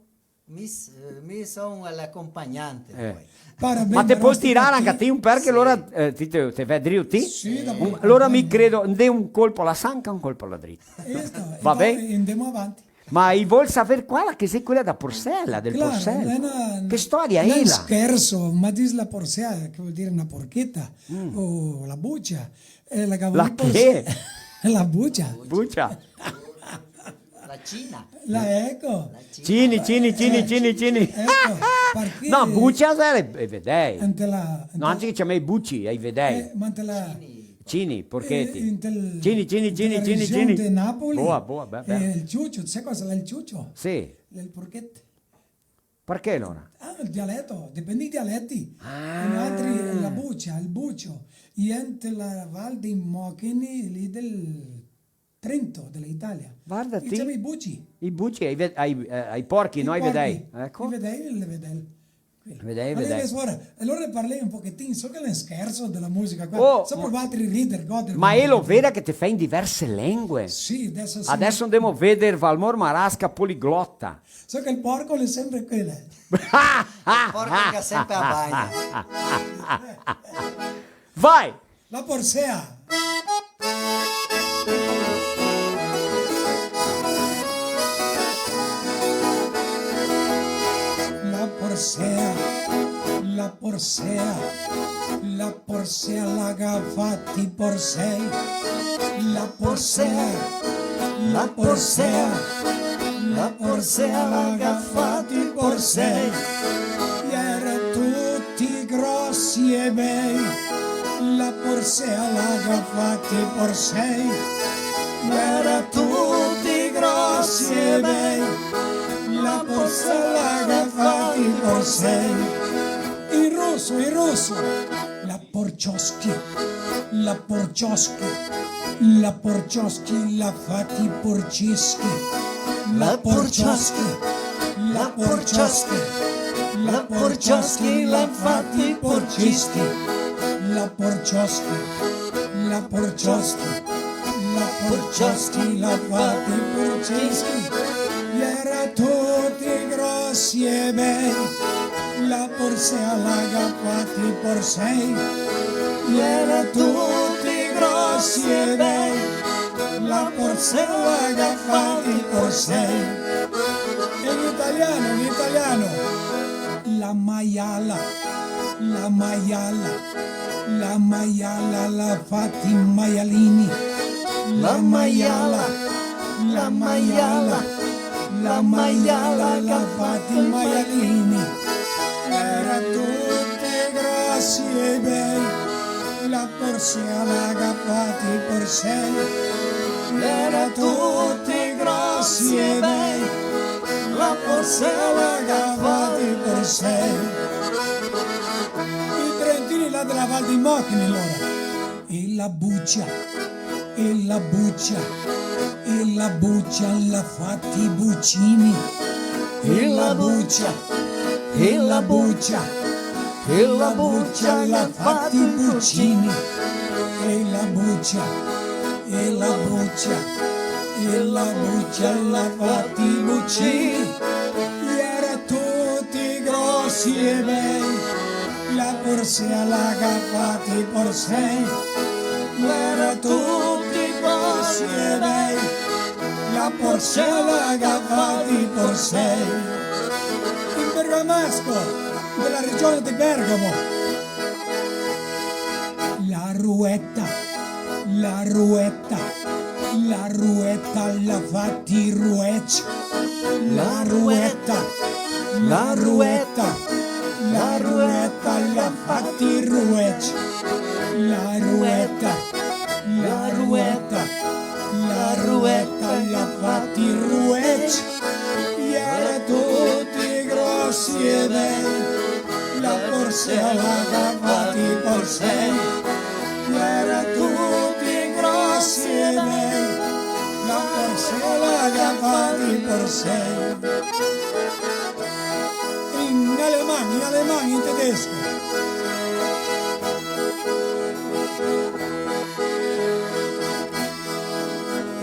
mi s-, eh, mi son l'acompagnante, eh, poi. Parabéns, ma te pol tirar anca ti un per che alora, eh, ti te, te ve drio ti? Sì, dopo. Alora mi credo, ndè un colpo a la sanca, un colpo a la drita. Va ben? E ndemo avanti. Ma i vol saver quala che xe quela da Porsela, del Porsel. Claro, no xe na, che storia xe, no xe na? Scherso, ma dis la porsela, che vol dir na porcheta, o la bucia. Eh, la che? La bucia. Bucia. La cina. La, eco. La cina. Cini, cini, cini, cini, cini. Eco, parché... No, bucia xe i vedei. Ante la, ante... No, anzi che ciamei buci, ai vedei. Eh, ma ante la... Cini. Cini, porcheti. Eh, inte el, cini, cini, inte cini, la cini, region cini. De Napoli, boa, boa, beh, beh. Eh, el ciucio, te sa cosa xe el ciucio? Sì. El porchet. Parché alora? Ah, el dialeto, dipende i dialeti. Ah. E noaltri, la bucia, el bucio. E inte la Val dei Mochini, lì del Trento, de la Italia. Varda ti. I ciama i buci. I buci, ai ve-, ai, eh, ai porchi, no ai vedei. I porchi. Eco. I vedei, le vedel. Vedei, vedei. Alora, alora parlè un pochetin, so che l'è un scherso de la musica qua. Oh, so ma, provatri a rider, goder. Ma elo vera che te fè in diverse lengue? Sì, deso sì. Deso ndemo a veder Valmor Marasca poliglota. So che el porco l'è sempre quel. El porco che ga sempre a bagna. Vai! La porsea. La porsea, la porsea, la porsea la ga fati porsei. La porsea, la porsea, la porsea la ga fati porsei. Iera tuti grosi e bei. La porsea la ga fati porsei. Iera tuti grosi e bei. La porsea la ga fati porsei. In ruso, in ruso. La porcioschi, la porcioschi, la porcioschi la fati porcischi. La porcioschi, la porcioschi, la porcioschi la fati porcischi. La porcioschi, la porcioschi, la porcioschi la fati porcischi. Iera tuti grosi e bei. La porsea la ga fati porsei. Iera tuti grosi e bei. La porsea la ga fati porsei. In italiano, in italiano. La maiala, la maiala, la maiala la fati maialini. La maiala, la maiala, la maiala la fati maialini. Iera tuti grosi e bei. La porsea la ga fati porsei. Iera tuti grosi e bei. La porsea la ga fati porsei. I trentini là de la Val dei Mochini, alora. E la bucia, e la bucia, e la bucia la fati bucini. E la bucia, e la bucia, e la bucia la fati bucini. E la bucia, e la bucia, e la bucia la fati bucini. Iera tuti grosi e bei. La porsea la ga fati porsei. Iera tuti grosi e bei. La porsea la ga fati porsei. In bergamasco, de la region de Bergamo. La rueta, la rueta, la rueta la fati rueci. La rueta, la rueta, la rueta la fati rueci. La rueta, la rueta, la rueta la fati rueci. Iera tuti grosi e bei. La porsea la ga fati porsei. Iera tuti grosi e bei. La porsea la ga fati porsei. In aleman, in aleman, in tedesco.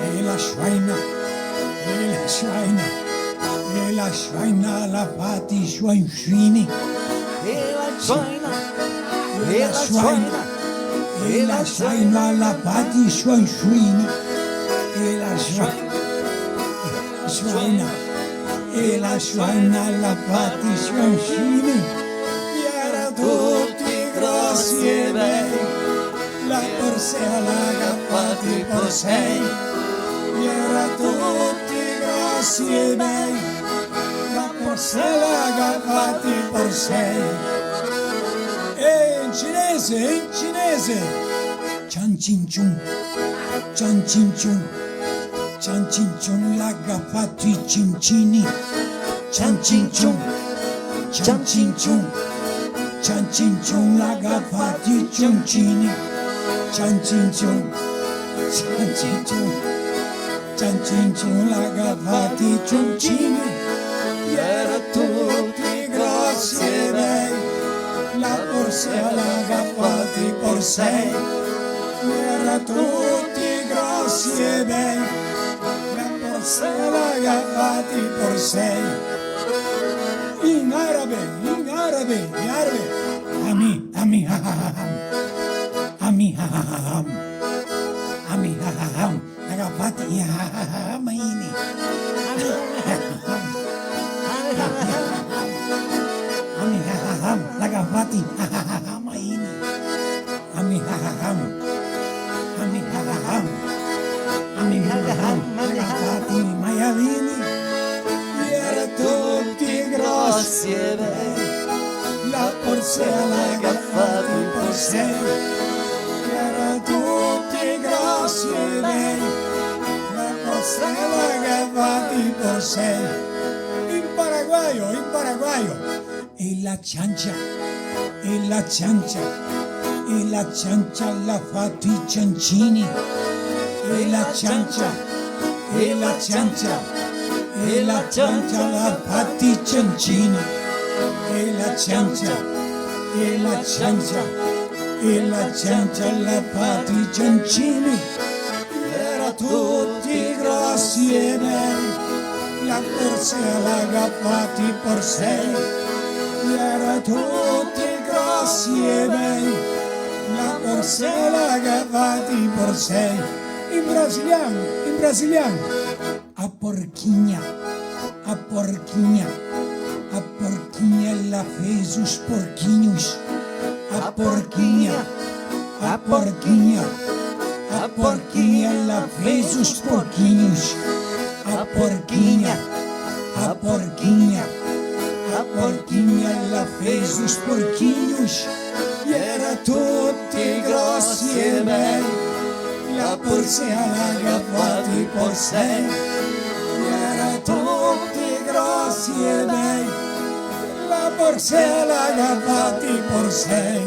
E la Schweina, e la Schweina, e la Schweina la fati Schweinschwini. E la Schweina, e la Schweina, e la Schweina la fati Schweinschwini. E la Schweina. Joana, e la Joana la fati ciancini, i era tuti grosi e bei, la Porsela ga fati porsei, i era tuti grosi e bei, la Porsela ga fati porsei. E in cinese, in cinese. Ciancinciun, ciancinciun, ciancinciun, la ga fati ciancini. Ciancinciun, ciancinciun, ciancinciun, la ga fati ciancini. Ciancinciun, ciancinciun, ciancinciun, la ga fati ciancini. I era tuti grosi e bei, la Porsela ga fati porsei, i era tuti grosi e bei, la Porsela ga fati porsei. In arabe, in arabe, in arabe. Ami, ami, ha, ha, ha, ha. Ami, ha, ha, ha, ha. Ami, ha, ha, ha. La ga fati, ha, ha, ha, ha, maini. Ami, ha, ha, ha, ha. Ami, ha, ha, ha. La ga fati, ha, ha, ha, ha, maini. Ami, ha, ha, ha. Ami, ha, ha, ha. Ami, ha, ha, ha. La ga fati, maialini. I era tuti grosi e bei, la Porsela ga fati porsei, i era tuti grosi e bei, la Porsela ga fati porsei. In paraguaio, in paraguaio. E la ciancia, e la ciancia, e la ciancia la fati ciancini. E la ciancia, e la ciancia, e la ciancia la fati ciancini. E la ciancia, e la ciancia, e la ciancia la fati ciancini. I era tuti grosi e bei, la Porsela ga fati porsei. I era tuti grosi e bei, la Porsela ga fati porsei. In brasilian, in brasilian. A porquinha, a porquinha, a porquinha la fez os porquinhos. A porquinha, a porquinha, a porquinha la fez os porquinhos. A porquinha, a porquinha, a porquinha la fez os porquinhos. I era tuti grosi e bei, la Porsela ga fati porsei. I era tuti grosi e bei, la Porsela ga fati porsei.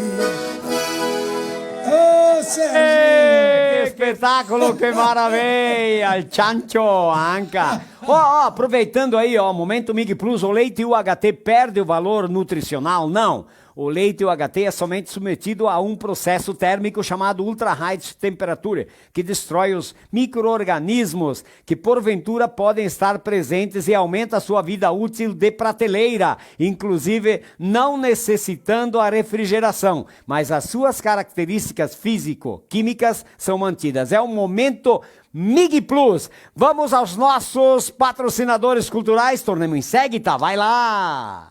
Oh, Sergi! Eh, che spetáculo, che maravilha! El ciancio anca. Ó, ó, aproveitando aí, ó, momento Mig Plus, o leite U H T perde o valor nutricional? Não. O leite U H T é somente submetido a um processo térmico chamado ultra high temperature, que destrói os micro-organismos que porventura podem estar presentes e aumenta a sua vida útil de prateleira, inclusive não necessitando a refrigeração, mas as suas características físico-químicas são mantidas. É o momento Mig Plus. Vamos aos nossos patrocinadores culturais. Tornemos em seguida. Vai lá!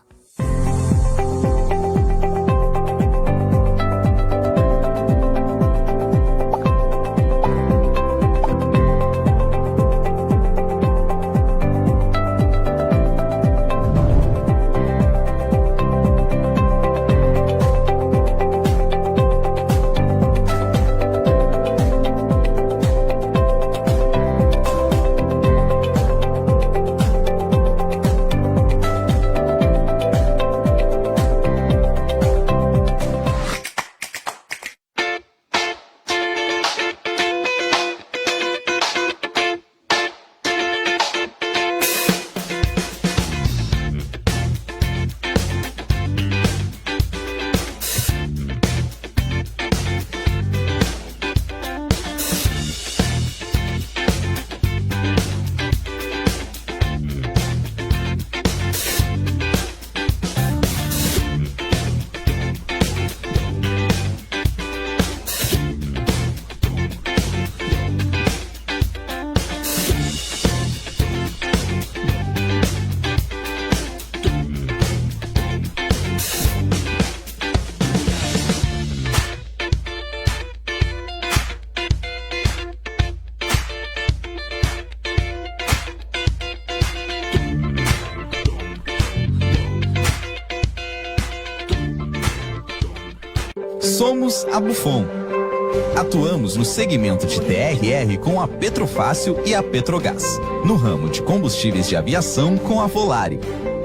A Bufon. Atuamos no segmento de T R R com a Petrofácil e a Petrogás, no ramo de combustíveis de aviação com a Volare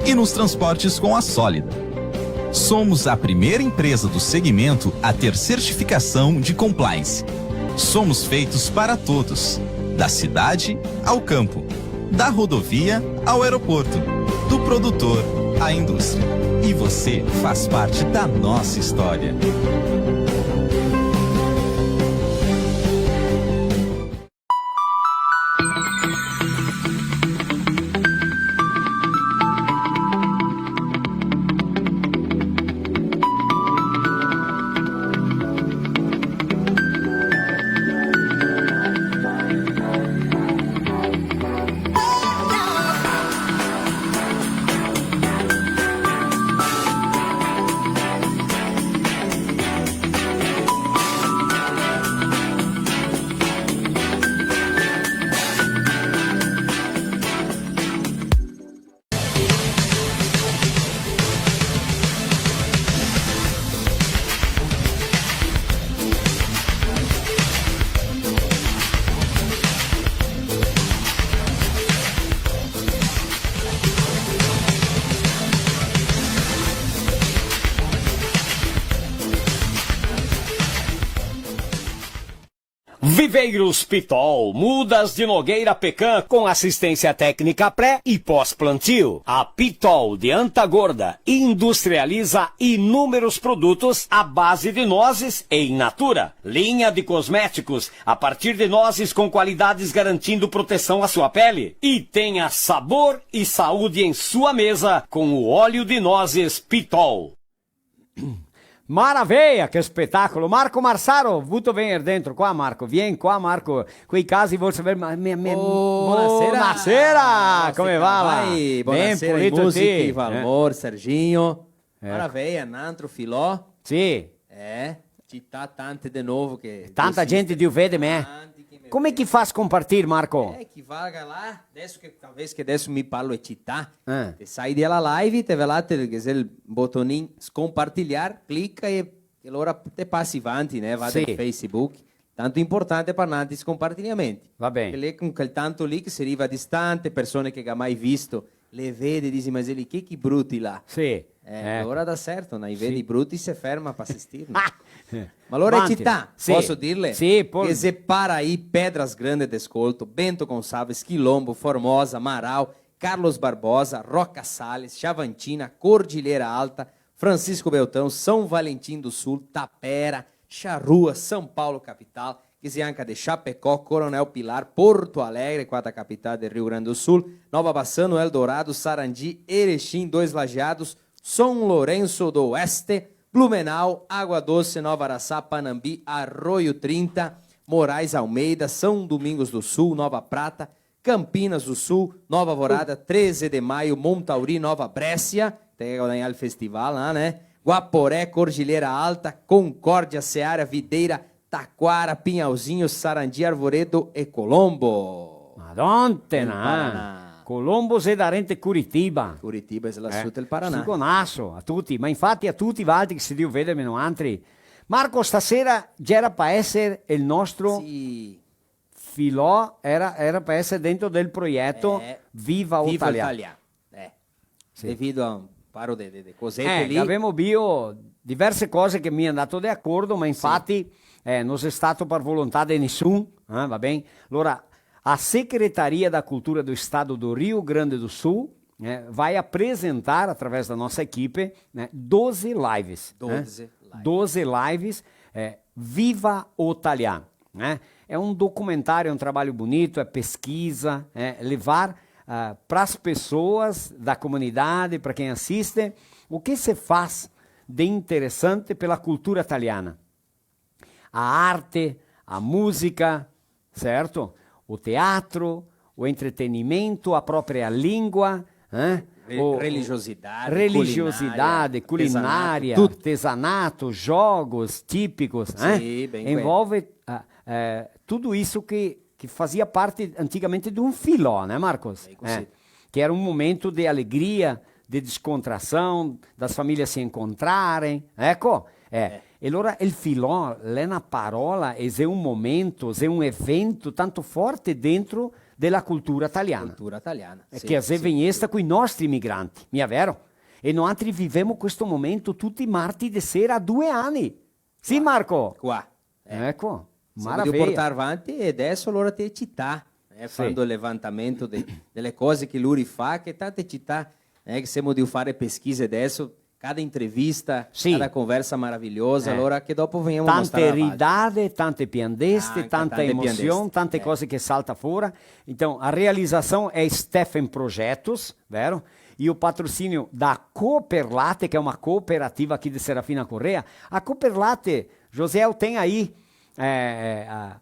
e nos transportes com a Sólida. Somos a primeira empresa do segmento a ter certificação de compliance. Somos feitos para todos, da cidade ao campo, da rodovia ao aeroporto, do produtor à indústria. E você faz parte da nossa história. Viveiros Pitol, mudas de nogueira pecan, com assistência técnica pré e pós-plantio. A Pitol de Anta Gorda industrializa inúmeros produtos à base de nozes e in natura. Linha de cosméticos a partir de nozes com qualidades garantindo proteção à sua pele. E tenha sabor e saúde em sua mesa com o óleo de nozes Pitol. Maraveia, che spetacolo! Marco Marsaro, vuto vegner dentro qua, Marco? Vien qua, Marco. Quei casi vol saver, ma, mi, mi, Oh, bonasera. Bonasera! Come va, va? Vai, ben bonasera ai pulito, musichi, ti? Valmor, Serginho. Eco. Maraveia, n'antro filò. Sì. Eh, cità tante de novo che... Tanta gente drio vederme, eh. Tanti che me... Come che fa a scompartir, Marco? Eh, chi vaga là, deso che, talvez che deso mi parlo de cità, eh, te sai de la live, te ve là, te, che xe el botonin scompartilhar, clica e, e alora te pasi vanti, né? Va del Facebook. Tanto importante par nanti scompartilhamenti. Va ben. Che lì, con quel tanto lì che se riva distante, persone che ga mai visto, le vede, disi: "Ma xe lì che, che bruti là?" Sì. Eh, eh, alora dà certo, no? I vedi bruti se ferma par asistir, no? Ma alora vanti. Cità, sì, poso dirle? Sì, pol- Che xe Paraí, Pedras Grande de Escolto, Bento Gonçalves, Quilombo, Formosa, Marau, Carlos Barbosa, Roca Sales, Xavantina, Cordilheira Alta, Francisco Beltrão, São Valentim do Sul, Tapera, Charrua, São Paulo capital, che xe anca de Chapecó, Coronel Pilar, Porto Alegre, quarta capitale del Rio Grande do Sul, Nova Bassano, Eldorado, Sarandi, Erechim, Dois Lajeados, São Lourenço do Oeste, Blumenau, Água Doce, Nova Araçá, Panambi, Arroio trinta, Moraes Almeida, São Domingos do Sul, Nova Prata, Campinas do Sul, Nova Alvorada, Treze de Maio, Montauri, Nova Bréscia, tem que ganhar o festival lá, né? Guaporé, Cordilheira Alta, Concórdia, Seara, Videira, Taquara, Pinhalzinho, Sarandi, Arvoredo e Colombo. Madonna, nel Paraná. Colombo xe darente Curitiba. Curitiba xe là soto el Paraná. Sto conaso, a tuti, ma infati a tuti valtri che se drio vederme noantri. Marco, stasera gera pa eser el nostro... Sì. Filò, era, era par eser dentro del proieto, eh, Viva Otalia. Viva Otalia. Eh. Sì. Devido a un paro de, de, de cosete lì. Eh, gavemo bio diverse cose che mi è andato de acordo, ma infati, eh, no xe stato par volontà de nisun, eh, va ben? Alora, a Secretaria da Cultura do Estado do Rio Grande do Sul, eh, vai apresentar, através da nossa equipe, né, doze lives, né? Doze lives. Doze lives, eh, Viva Otalia. Né? É um documentário, é um trabalho bonito, é pesquisa, é levar, ah, pras pessoas da comunidade, pra quem assiste, o que se faz de interessante pela cultura italiana. A arte, a música, certo? O teatro, o entretenimento, a própria língua, né? Re-, o, religiosidade, religiosidade, culinária, culinária, artesanato, tudo. Artesanato, jogos típicos, né? Sì, ben. Envolve, ah, eh, tudo isso que, que fazia parte antigamente de um filò, né, Marcos? Sì, così. Eh, que era um momento de alegria, de descontração, das famílias se encontrarem, eco? Eh. Eh. E alora el filò l'è na parola, e xe un momento, xe un evento tanto forte dentro de la cultura taliana. Cultura taliana, sì, che xe vegnesta coi nostri imigranti, mia vero? E noantri vivemo questo momento tuti i marti de sera a due ani. Sì, Marco? Qua. Eh. Eco, semo drio portar avanti e deso alora te cità, eh, fando el levantamento de, de le cose che lori fa, che tante cità, eh, che semo drio fare pesquise deso, cada entrevista, sì, cada conversa maravilhosa, eh, alora che dopo vegnemo a mostrar avanti. Tante ridade, tante piandeste, tanta emosion, tante cose che salta fora. Então, a realização é Stephen Projetos, vero? E o patrocínio da Cooperlate, que é uma cooperativa aqui de Serafina Corrêa. A Cooperlate, Josiel, tem aí, é, a,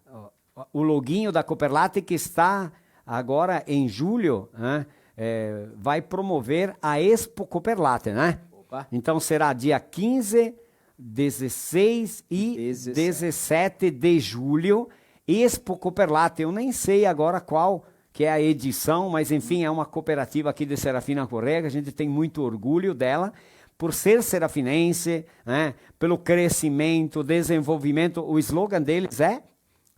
o loguinho da Cooperlate que está agora em julho, né? É, vai promover a Expo Cooperlate, né? Opa. Então será dia quinze, dezesseis e dezessete de julho, Expo Cooperlate. Eu nem sei agora qual que é a edição, mas enfim, é uma cooperativa aqui de Serafina Corrêa, que a gente tem muito orgulho dela, por ser serafinense, né? Pelo crescimento, desenvolvimento. O slogan deles é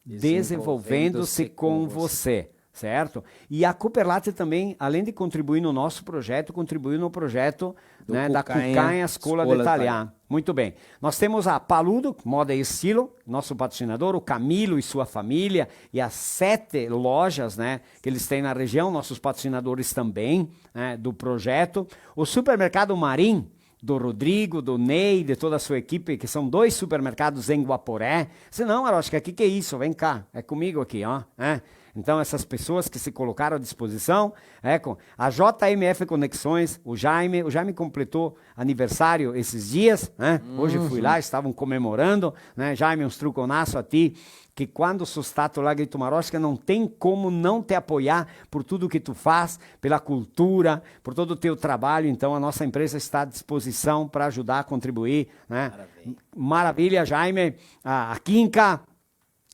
Desenvolvendo-se com você, certo? E a Cooperlate também, além de contribuir no nosso projeto, contribuiu no projeto, né, da Cucanha Scola de Italiano. Muito bem. Nós temos a Paludo, Moda e Estilo, nosso patrocinador, o Camilo e sua família, e as sete lojas, né, que eles têm na região, nossos patrocinadores também, né, do projeto. O Supermercado Marim, do Rodrigo, do Ney, de toda a sua equipe, que são dois supermercados em Guaporé. Se não, Aroshka, o que, que é isso? Vem cá, é comigo aqui, ó. É. Então, essas pessoas que se colocaram à disposição, é, com a J M F Conexões, o Jaime, o Jaime completou aniversário esses dias, né? Hoje eu fui lá, estavam comemorando, né? Jaime, un struconaso a ti, que quando sou stato là, grito Marosca, não tem como não te apoiar por tudo que tu faz, pela cultura, por todo o teu trabalho. Então, a nossa empresa está à disposição para ajudar, contribuir, né? Maravilha. Maravilha, Jaime, a, a Kinka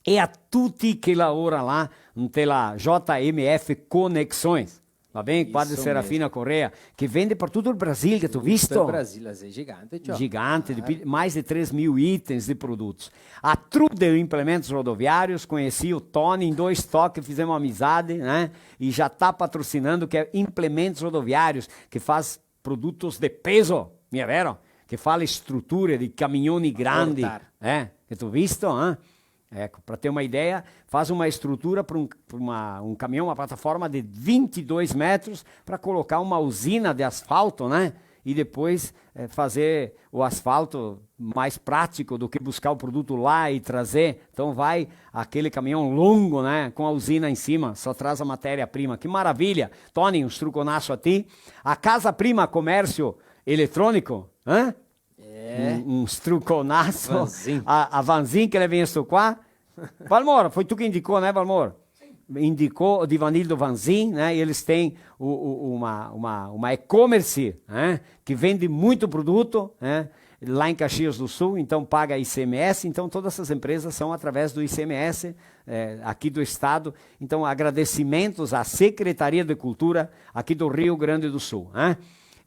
e a tutti che lavora là inte la J M F Conexões. Va ben? Qua de Serafina Corrêa, che vende par tuto el Brasil, che tu visto? Tuto el Brasil, xe gigante, ciò. Gigante, de pi-, mais de três mil itens de produtos. A Truder Implementos Rodoviários, conheci o Tony em dois toques, fizemos amizade, né? E já tá patrocinando, que é Implementos Rodoviários, que faz produtos de peso, mia vero? Che fa le struture di camioni grandi, eh? Che tu visto, eh? Eco, pra ter uma ideia, faz uma estrutura pra um, pra uma, um caminhão, uma plataforma de vinte e dois metros pra colocar uma usina de asfalto, né? E depois, eh, fazer o asfalto mais prático do que buscar o produto lá e trazer. Então vai aquele caminhão longo, né? Com a usina em cima, só traz a matéria-prima. Que maravilha! Tony, un struconaso a ti. A Casa Prima Comércio Eletrônico, eh? É. Un, un struconaso. Vanzin. A, a Vanzin che l'è vegnesto qua. Valmor, foi tu che indicou, né, Valmor? Indicou o Divanildo Vanzin, né? E eles têm o, o, uma, uma, uma e-commerce, né? Que vende muito produto, né? Lá em Caxias do Sul, então paga I C M S, então todas essas empresas são através do I C M S, eh, aqui do estado. Então, agradecimentos à Secretaria de Cultura aqui do Rio Grande do Sul, né?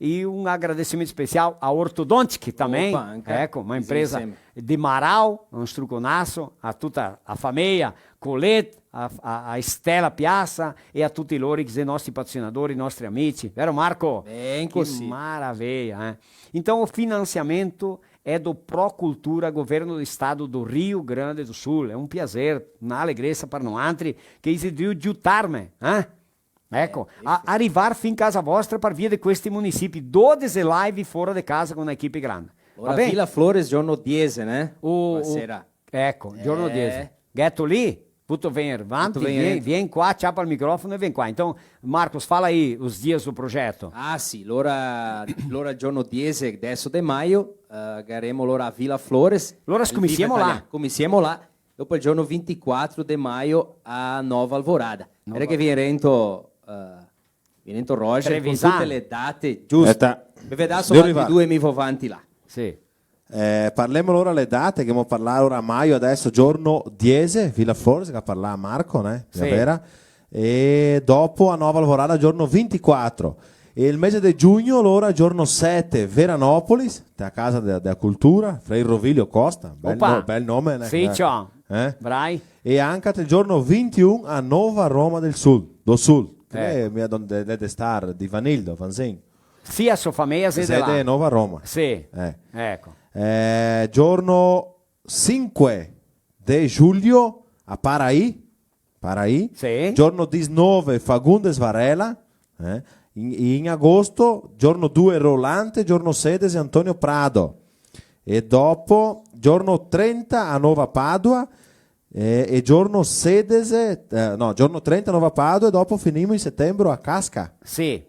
E um agradecimento especial à Orthodontic também, opa, anca, eco, uma empresa de Marau, un struconaso, a tutta a fameia, Colette, a, a, a Estela Piazza e a tutti lori che xe nostri patrocinadori, nostri amici. Vero, Marco? Ben cusì. Che maraveia, eh? Então, o financiamento é do Pro Cultura, Governo do Estado do Rio Grande do Sul. É um prazer, uma alegria pra noantri che isi drio giutarme, eh? Eco, eh, a, arrivar fin casa vostra par via de questi municipi, dodese live fora de casa con una equipe grande. Va ben? Vila Flores, giorno diese, né? O, o, sera. Eco, giorno diese. Gheto lì, puto vegner vanti, vien, vien qua, ciapa el microfono e vien qua. Então, Marcos, fala aí os dias do projeto. Ah, sì, lora, lora giorno diese, deso de maio, eh, gheremo lora a Vila Flores. Lora scominsiemo là. Scominsiemo là. Dopo el giorno vintiquatro de maio a Nova Alvorada. Nova Alvorada. Che vien rento, eh, vien rento Roger con tute le date giuste. Speta. Me vedà solo due mi vo vanti là. Sì. Eh, parlemo alora le date, che ghemo parlà ora maio, deso giorno diese, Vila Flores, che ga parlà Marco, né? Sì. Vera? E dopo a Nova Alvorada, giorno vintiquatro. E el mese de giugno, alora, giorno sete, Veranópolis, te a Casa de, de Cultura, Frei Rovílio Costa, bel Opa! no-, bel nome, né? Sì, Eh. ciò. Eh? Brai. E anca te giorno vintiun a Nova Roma del Sul, do Sul, che Eco. l'è mia donde, de, de star, de Vanildo, Vanzin. Sì, a so fameia xe de Xe là. de Nova Roma. Sì. Eh. Eco. Eh, giorno sinque de giugno a Paraí, Paraí. Sì. Giorno disnove, Fagundes Varela, eh? In, in agosto, giorno due, Rolante, giorno sedese, Antonio Prado. E dopo, giorno trenta, a Nova Padua, eh, e giorno sedese, eh, no, giorno trenta, Nova Padua, e dopo finimo in setembre a Casca. Sì.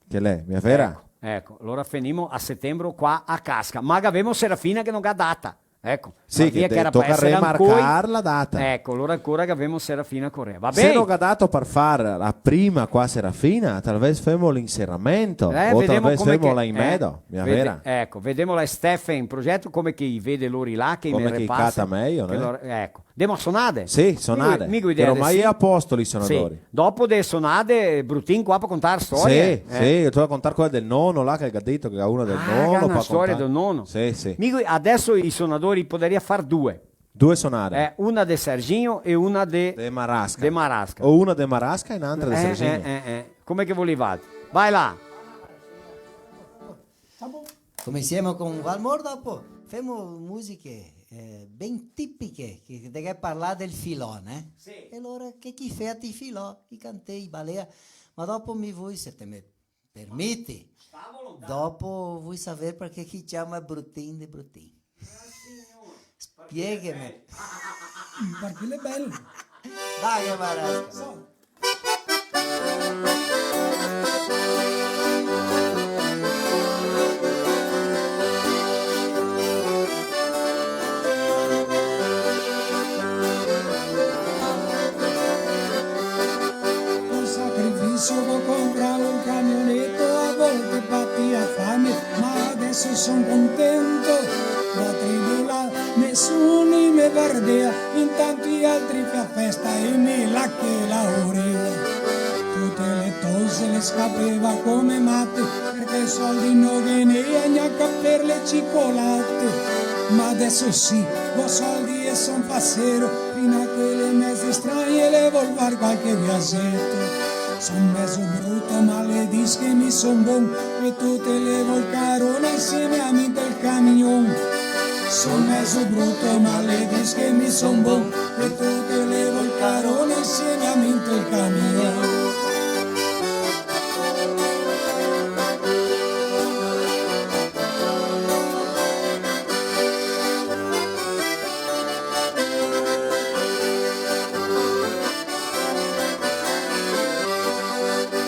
Che l'è, mia vera? Eco, eco, alora finimo a setembre qua a Casca. Ma gavemo Serafina che no ga data. Eco, Sì, ma che via de-, che era toca par esser remarcar ancoi. la data. Eco, alora ancora gavemo Serafina Correa. Va Se ben? no ga dato par far la prima qua Serafina, talvez femo l'inseramento, Eh, o vedemo talvez come femo che, là in eh, medo, mia vede-, vera? eco, vedemo là Stephen in progeto, come che i vede lori là, che i Come me che i repasa, cata mejo, che né? lor-, eco. Demo sonade? Sì, sonade. Mi, mi Che ormai xe a posto i sonadori. Sì. Dopo de sonade, Brutin qua par contar storie. Sì, eh. sì, te vol contar quela del nono là, che el ga dito che ga una del Ah, nono, che ga una par storia contar. del nono. Sì, sì. Mi, adeso i sonadori podaria far due. Due sonade. Eh, una de Serginho e una de De Marasca. de Marasca. O una de Marasca e n'antra de Eh, Serginho. eh, eh, eh. Come che volevate. Vai là. Tá bom. Começemo con Valmor, dopo femo musiche, eh, ben tipiche, che, che te ghe parlà del filò, né? Sì. E alora che chi fea ti filò, chi cantei, balea, ma dopo mi vui, se te me permiti, Sta a volontà. dopo vui saver parché chi ciama Brutin de Brutin. Ah, signor. Spiegheme. Parché l'è bel. Dai, che barasca. Con sacrificio go comprà un camioneto, a volte patia fame, ma adeso son contento. Da tribulà nesun me vardea, intanto i altri fea festa e mi là che laorea. Tute le tose le scapeva come mate, parché soldi no ghe n'ea gnanca per le cicolate. Ma adeso sì, go soldi e son pasero, fin a quele meze strane le vol far qualche viaxeto. Son mezo bruto, ma le dis che mi son bon, e tute le vol carona insieme a mi inte el camion. Son mezo bruto, ma le dis che mi son bon, e tute le vol carona insieme a mi inte el camion.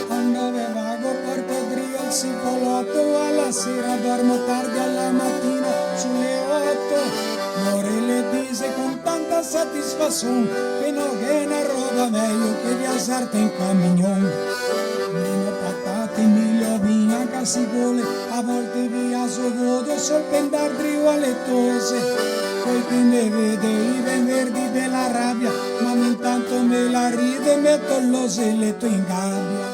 Quando ve vago porto drio el sipoloto, a la sera dormo tardi, a la matina su le oto. More le dixe con tanta satisfasion che no ghe n'è roba mejo che viaxar inte el camion. Meno patate, milio, vin, anca se vol, a volte viaxo godo sol pe ndar drio a le tose. Quei che me vede i vien verdi de la rabia, ma mi intanto me la rido e meto el oxeleto in gabia.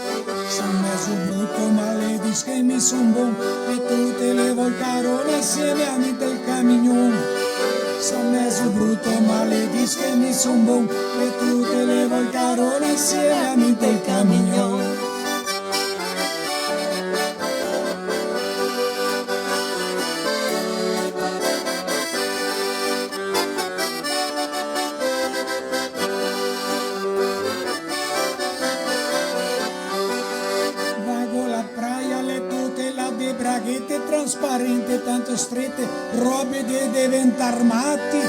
Son mezo bruto, ma le dis che mi son bon, e tute le vol carona insieme a mi inte el camion. Son mezo bruto, ma le dis che mi son bon, e tute le vol carona insieme a mi inte el camion. Vago la praia, le tute là de braghete trasparente, tanto strete, robe de deventar mati.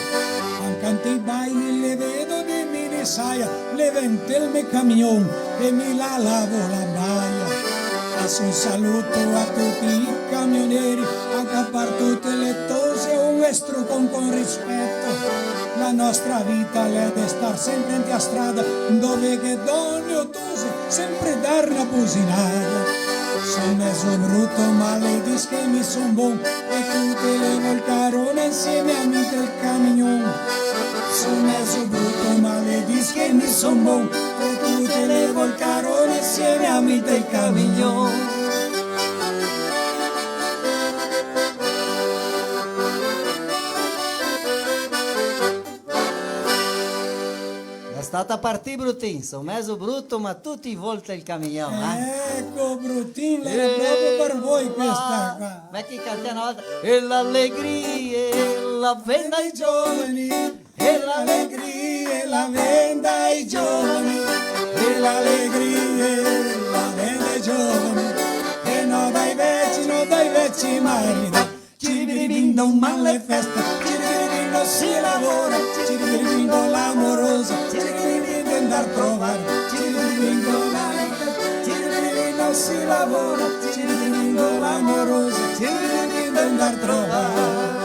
Anca inte i baili le vedo de mini saia, le vente el me camion e mi la lavo la baia. Faso un saluto a tuti i camioneri, anca par tute le tose, un strucon con rispeto. La nostra vita l'è de star sempre inte a strada, dove che done o tose, sempre dar na businada. Son mezo bruto, ma le dis che mi son bon, e tute le vol carona insieme a mi inte el camion. Son mezo bruto, ma le dis che mi son bon, e tute le vol carona insieme a mi inte el camion. Xe stata par ti, Brutin, so mezo bruto, ma tu ti volta el camion, eh? Eco, Brutin, l'era proprio par voi questa qua. Ma chi canta na volta? E l'alegria la vende ai giovani, e l'alegria la vende ai giovani, e l'alegria la vende ai giovani, e no dai veci, no dai veci mariti. Ciribiribim, doman l'è festa, ciribiribim, no si lavora, ciribiribim, l'amorosa, ciribiribim, de andar trovar, ciribiribim, la, ciribiribim, no si lavora, ciribiribim, l'amorosa, ciribiribim, de andar trovar.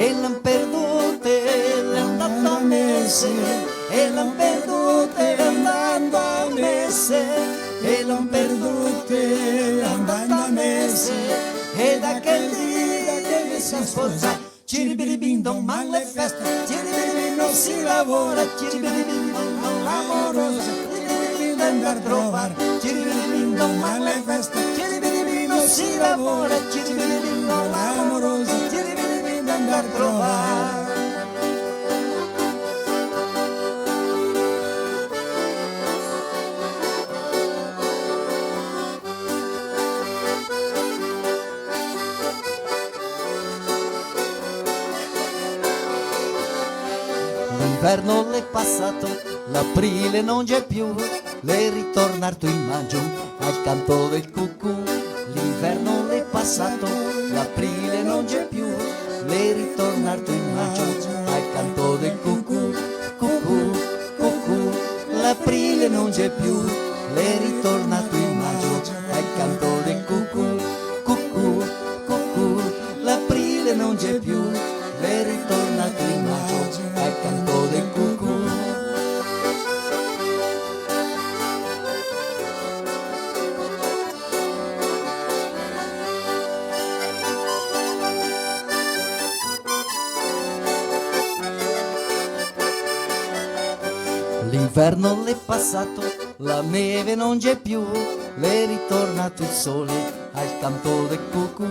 E l'han perdute, l'è andata a mese, e l'han perdute, l'è andata a mese, e l'han perdute, l'è andata a mese, e da quel dì che se sposà. Ciribiribim, doman l'è festa, ciribiribim, no si lavora, ciribiribim, doman l'amorosa, ciribiribim, de andar trovar, ciribiribim, doman l'è festa, ciribiribim, no si lavora, ciribiribim, doman l'amorosa, ciribiribim, de andar trovar. L'inverno l'è pasato, l'aprile no ghe xe più, l'è ritornato il maggio al canto del cucù. L'inverno l'è pasato, l'aprile no ghe xe più, l'è ritornato il maggio al canto del cucù, cucù. Cucù, l'aprile no ghe xe più, l'è ritornato il maggio al canto del cucù, cucù, cucù, l'aprile no ghe xe più, l'è ritornato il maggio al canto del cucù. L'inverno l'è pasato, la neve no ghe xe più, l'è ritornato il sole al canto del cucù.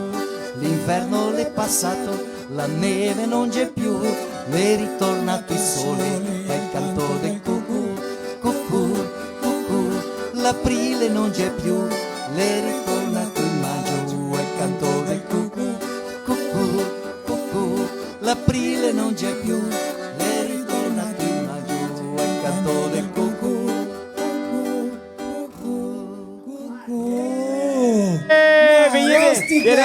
L'inverno l'è pasato, la neve no ghe xe più, l'è ritornato il sole al canto del cucù. Cucù, cucù, l'aprile no ghe xe più, l'è ritornato il maggio al canto del cucù. Cucù, cucù, l'aprile no ghe xe più, l'è ritornato il maggio al canto del cucù. Cucù, cucù. Eh, vegnì, vegnì, vegnì,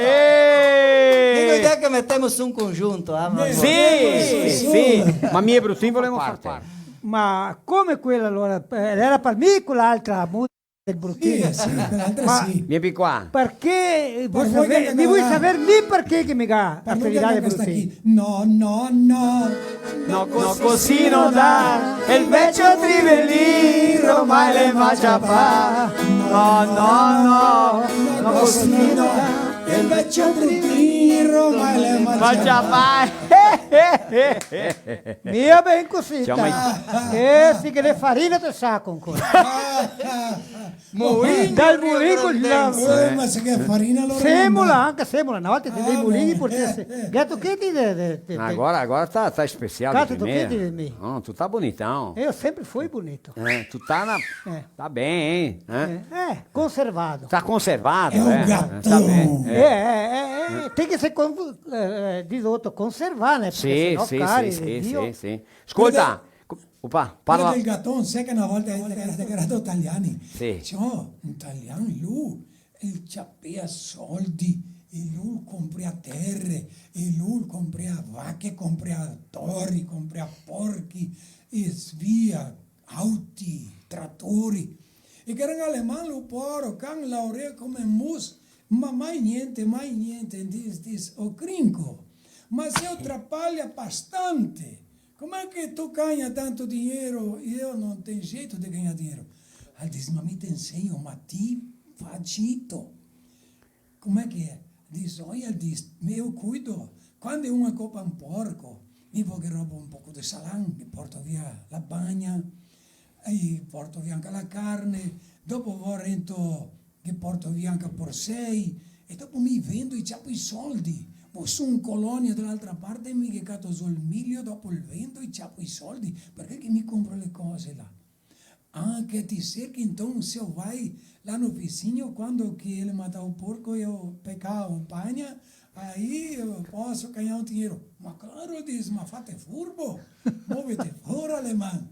eh. Digo, dai che metemo su un congiunto, eh, ma... Sì, sì, ma mi e Brutin volemo far parte. Ma come quela alora? Eh, l'era par mi quela altra musica del Brutin? Sì, sì, quela altra sì. Ma vien qua. Parché, eh, vuto saver, mi vuto saver mi parché che me ga afferirà el Brutin. No, no, no. No, così no dà, el vecio Trivelin ormai l'è maciapà. No, no, no, no, così no dà, el vecio Trivelin ormai l'è maciapà. Mia ben cosita. Eh, sì che l'è farina te saco ancora. Dal mulin col... Eh, ma se che farina alora... Semola, anca semola, na volta te dei mulini, portesi. Gato che ti de, de, de... Agora, agora tá, tá especial. Gato che ti de mi. No, tu tá bonitão. Eu sempre fui bonito. Eh, tu tá na... Tá bem, hein? Eh, conservado. Tá conservado, é. Tá bem, é. Eh, eh, eh, tem que ser con-, eh, eh, diz outro, conservar, né? Porque senão cai, sì, sì, sì. Scolta, Opa, parla. Quela del gaton, sa che na volta, na volta che gera, che gera do taliani? Sì. Ciò, un talian, lu, el ciapea soldi, e lu el comprea tere, e lu el comprea vache, comprea tori, comprea porchi, e via, auti, tratori. E che gera un aleman, lu poro can, laorea come mus, ma mai gnente, mai gnente, dis, dis, o crinco, ma se o trabalha bastante, Como é que tu ganha tanto dinheiro e eu não tenho jeito de ganhar dinheiro? Ela diz, ma mi te insegno, ma ti fa zito. Como é que é? Diz, olha, diz, eu cuido. Quando um compra um porco, Mi vo che robo un poco de salam, che porto via la bagna, e porto via anca la carne, dopo vo rento che porto via anca porsei, e dopo mi vendo e ciapo i soldi. Vo su in colonia de l'altra parte, mi che cato zo el milio, dopo el vendo e ciapo i soldi, parché che mi compro le cose là. Ah, che ti serchi, então, se eu vai lá no vizinho, quando que ele matar o porco, eu pegar o panha, aí eu posso ganhar um dinheiro. Ma claro, dice, ma fate furbo, movete fora, alemán.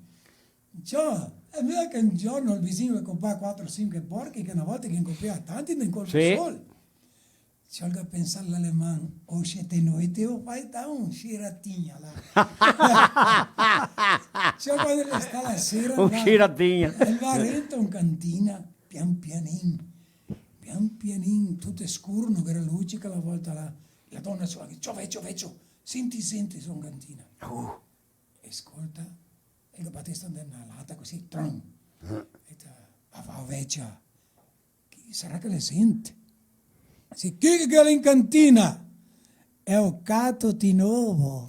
Ciò, e mira che un giorno el vizinho el copà quatro, sinque porchi, che na volta che ne copea tanti, ne colpo Sì. sol. Ciò, el ga pensà l'aleman, "Oxe, de noite eu vai dar un xiratinha lá." Ciò, quando el sta la sera, Un va, xiratinha. El va rento in cantina, pian pianin, pian pianin, tuto scuro, no ghe gera luce quela volta là. La dona sola, "Ciò, vecio, vecio, senti, senti, so in cantina." Uh. E scolta, e che Batista ndea na lata cusì, tron. E ta, "Ah, va, vecia, chi sarà che le sente?" "Sì, chi che l'è in cantina?" "Xe o cato ti novo."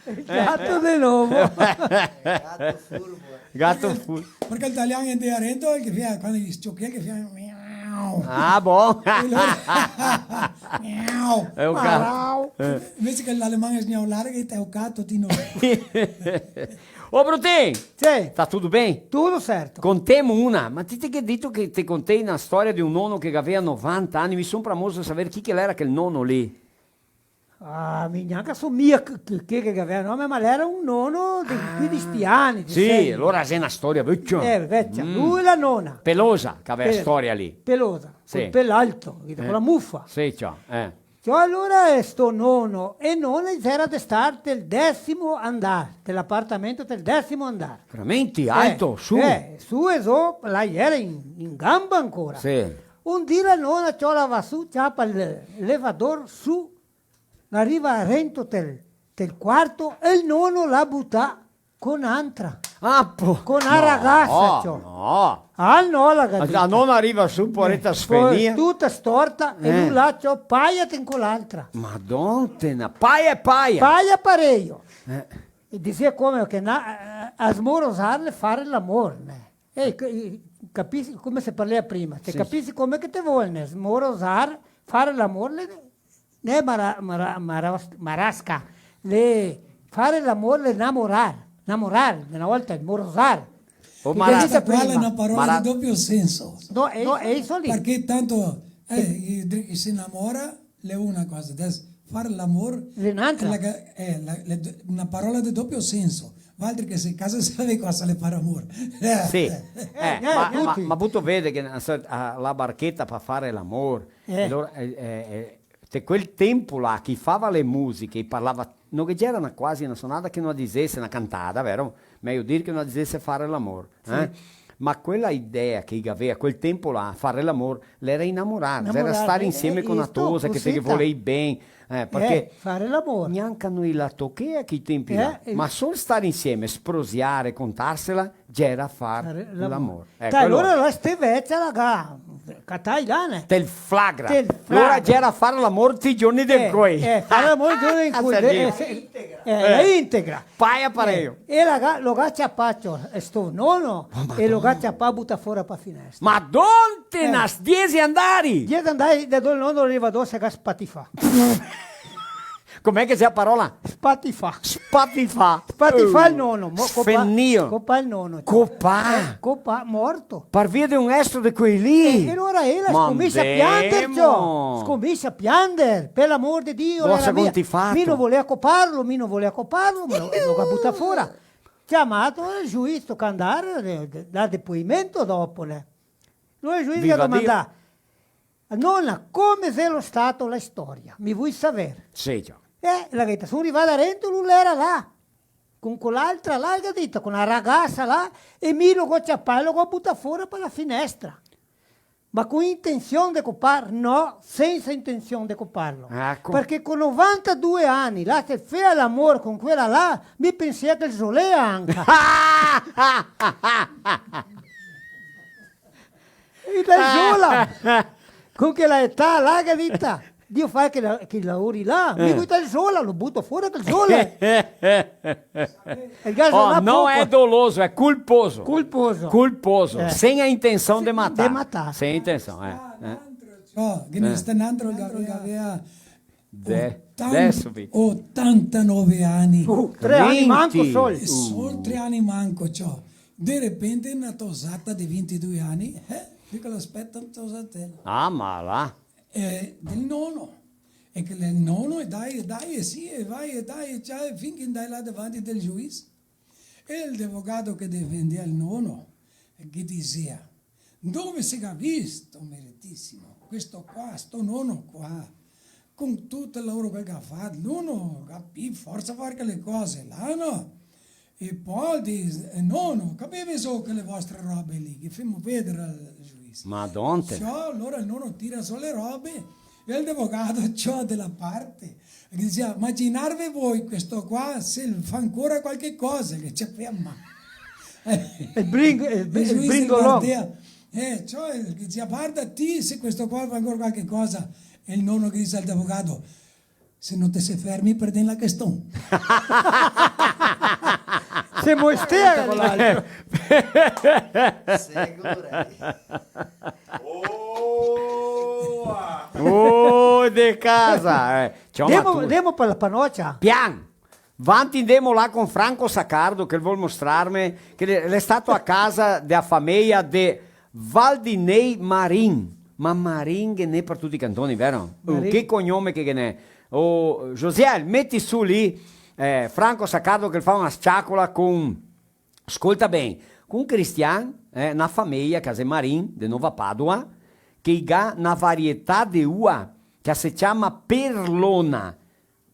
El gato de novo. Gato furbo, eh. Gato furbo. Parché el talian el dea rento, el che fea, quando i s-ciocchea, el che fea, "Miau." Ah, bon. E alora, "Miau." Xe o gato. Eh. Invese che l'aleman el sgnaulare, che te o cato ti novo. Ô, Brutin! Sì. Tá tudo bem? Tudo certo. Contemo una, ma ti te ghe dito che te contei na storia de un nono che gavea novanta ani, mi son bramoso de saver chi che l'era quel nono lì. Ah, mi gnanca so mia che, che, che, che gavea nome, ma l'era un nono de, Ah. Più de sti ani, de Sì, sei. Alora xe na storia vecia. Eh, vecia. Mm. Lu e la nona. Pelosa, che gavea Pe-, storia lì. Pelosa, Sì. Col pel alto, capito? Eh. Con la mufa. Sì, ciò, eh. Ciò, alora, eh, sto nono e nona i gera de star del decimo andar, de l'apartamento del decimo andar. Veramente? Eh, alto, su? Eh, su e zo, là i gera in, in gamba ancora. Sì. Un dì la nona, ciò, la va su, ciapa el levador su, la riva rento del, del quarto e el nono l'à butà co n'antra. Ah, po-, Co na no, ragasa, ciò. No. Ah, no, la ga dito. La nona riva su, poreta, Eh, sfenia. Tuta storta, e Eh. lu là, ciò, paia ten co l'altra. Madon, te na paia e paia. Paia parejo. Eh. E dixea come che na, eh, a smorosar l'è fare l'amor, né? E ca-, e capisi come se parlea prima, te Sì. capisi come che te vol, né? Smorosar, fare l'amor, l'è Né mara-, mara-, maras-, marasca, le, fare l'amor, le namorar, namorar, de na volta, morosar. O Che marasca. Questa qua l'è na parola Mara- de dopio senso. No, xe, no, xe iso lì. Parché tanto, eh, i, i se namora, l'è una cosa, adeso fare l'amor L'è n'antra. Xe la, eh, la, le, na parola de dopio senso. Valtri che se casa savè cosa l'è fare amor. Sì. Eh, Eh, eh, ma, eh, ma, tuti. Ma vuto vede che na, a, la barcheta par fare l'amor, Eh. Alora, eh, eh, eh, te quel tempo là, chi fava le musiche, i parlava, no ghe gera na, quasi na sonada che no la disese, na cantada, vero? Mejo dir che no la disese fare l'amor, eh? Sì. Ma quela idea che i gavea quel tempo là, fare l'amor, l'era inamorare, l'era Inamorare, stare eh, insieme eh, co na isto, tosa, che te cosita. Volei ben, eh, parché Eh, fare l'amor. Gnanca no i la tochea a chi tempi là, Eh, eh. Ma sol stare insieme, sprosiare, contarsela, gera far Fare l'amor. L'amor. Eco, Dai, alora. Alora la ste vecia la ga catai là, né? Te flagra. Te flagra. Alora gera far l'amor ti giorni de Eh, incoi. Eh, far l'amor ti giorni de incoi. Ah, eh, eh, la integra. Paia parejo. Eh, e la ga, lo ga ciapà, ciò, e sto nono, Oh, e lo ga Madona. Ciapà, buta fora pa finestra. Madon, te Eh. Nas diese andari! Diese andari, de dove el nono riva do se ga spatifà. Com'è che xe la parola? Spatifà. Spatifà. Spatifà el nono, mo-, copà, Sfenìo. Copà el nono, ciò. Copà. Eh, copà, morto. Par via de un estro de quei lì. E, e alora ela scominsia a piander, ciò. Scominsia a piander, par l'amor de Dio, Cosa era mia. Conti fato? Mi no volea coparlo, mi no volea coparlo, ma lo, lo ga butà fora. Ciamato el giuiz, toca andar, eh, de, de, dar depoimento dopo, né? Lo el giuiz ga domandà. Nona, come xe lo stato la storia? Mi vui saver. Sì, già. Eh, la ga dita, son rivada rento, lu l'era là. Con quel'altra là, ga dito, con la ragasa là, e mi lo go ciapà, lo go butà fora par la finestra. Ma con intension de copar? No, sensa intension de coparlo. Eco. Parché con novantadue ani, là se fea l'amor con quela là, mi pensea che el zolea anca. E da zola, con quela età là, ga dita, Dio fa che la-, che laori là, eh, mi buto el sola, lo buto fora quel sola. El gas... Oh, là no poco. È doloso, è culposo. Culposo. Culposo, eh, sem a intenção de matar. De matar. Sem intenção, é. Ah, eh. N'antro, ciò, che ne sta n'antro che aveva De-, otan-, deso vi- otantanove ani. Uh, tre ani manco, venti. Sol. E sol tre ani manco, ciò. De repente na tosata de vintidue ani, eh? Digo, l'aspeta un tosatelo. Ah, ma là. Eh, del nono. E che el nono, e dai, e dai, e sì, e vai, e dai, e ciò, e fin che ndai là davanti del juiz. E el devogato che defendea el nono, che disea: "Dove se ga visto, meritìsimo, questo qua, sto nono qua, con tuto el laoro che el ga fato, el nono ga pi-, forsa far quele cose là, no?" E po el dise: "Eh, nono, capì, so quele vostre robe lì, che femo vedere al juiz." Madonte. Ciò, alora el nono tira su le robe, e el devogato, ciò, de la parte, che disea: "Imaginarve voi questo qua, se el fa ancora qualche cosa, che ce ferma." El bring-, el, el juiz bringolon. Guardea, eh, ciò, el che disea: "Varda ti, se questo qua fa ancora qualche cosa." E el nono che dise al devogato: "Se no te se fermi, perdem la question." Se moestea, tra l'altro. Sicuro. Oh, de casa, eh. Ciò, ma demo, tu demo par la panocia. Pian. Vanti ndemo là con Franco Saccardo, che vol mostrarme che l'è, l'è stato a casa dea fameia de Valdinei Marin. Ma Marin ghe n'è par tuti i cantoni, vero? Marin. Che cognome che ghe n'è. O, Josiel, meti su lì, eh, Franco Saccardo che fa na ciacola con Scolta ben, un cristian, eh, na fameia, che xe Marin, de Nova Padova, che i ga na varietà de ua che se ciama Perlona,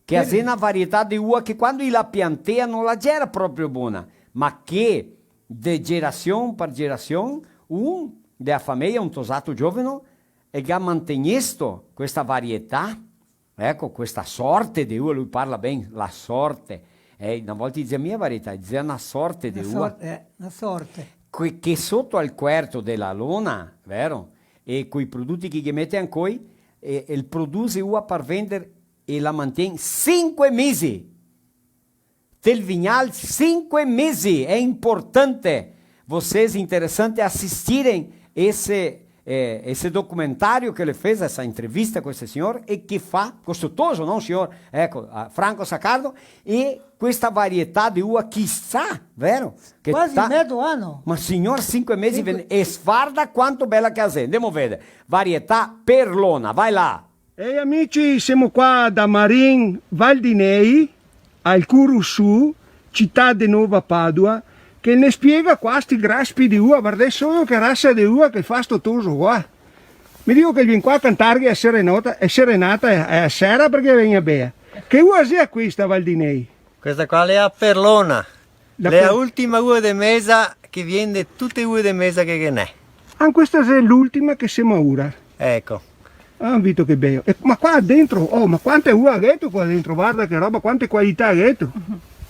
che xe na varietà de ua che quando i la piantea no la gera proprio bona, ma che de gerasion par gerasion, un de la fameia, un tosato gioveno, el ga mantegnesto questa varietà, Eco, questa sorte de ua, lu parla ben, la sorte. Eh, na volta i dizea mia varietà, i dizea na sorte de ua. Na sorte, eh, na sorte. Que-, che soto al cuerto de la lona, vero? E coi produti che i ghe mete ancoi, e, e el produse ua par vender e la mantien sinque mesi. Tel vignal sinque mesi, é importante. Vocês, interessante assistirem esse, eh, esse documentário que ele fez, essa entrevista com esse senhor, e que fa, costoso, não, senhor? Eco, a Franco Saccardo, e questa varietà de ua, chissà, vero? Che quasi ta-, mezo ano. Ma signor, sinque mesi. Sinque. Vende, e varda quanto bela che la xe. Andemo a vedere. Varietà Perlona, vai là. Ehi amici, semo qua da Marin Valdinei, al Curusù, cità de Nova Padua, che ne spiega qua sti graspi de ua, vardè solo che rasa de ua che fa sto toso qua. Mi digo che vien qua a cantarghe a serenota, e serenata e, e a sera parché vegna bea. Che ua xe questa, Valdinei? Questa qua l'è a Perlona. La... L'è a per- ultima ua de mesa che vien de tute ue de mesa che ghe n'è. Ah, questa xe l'ultima che se maura. Eco. Ah, vito che beo. E, ma qua dentro, oh, ma quante ua gheto qua dentro? Varda che roba, quante qualità gheto.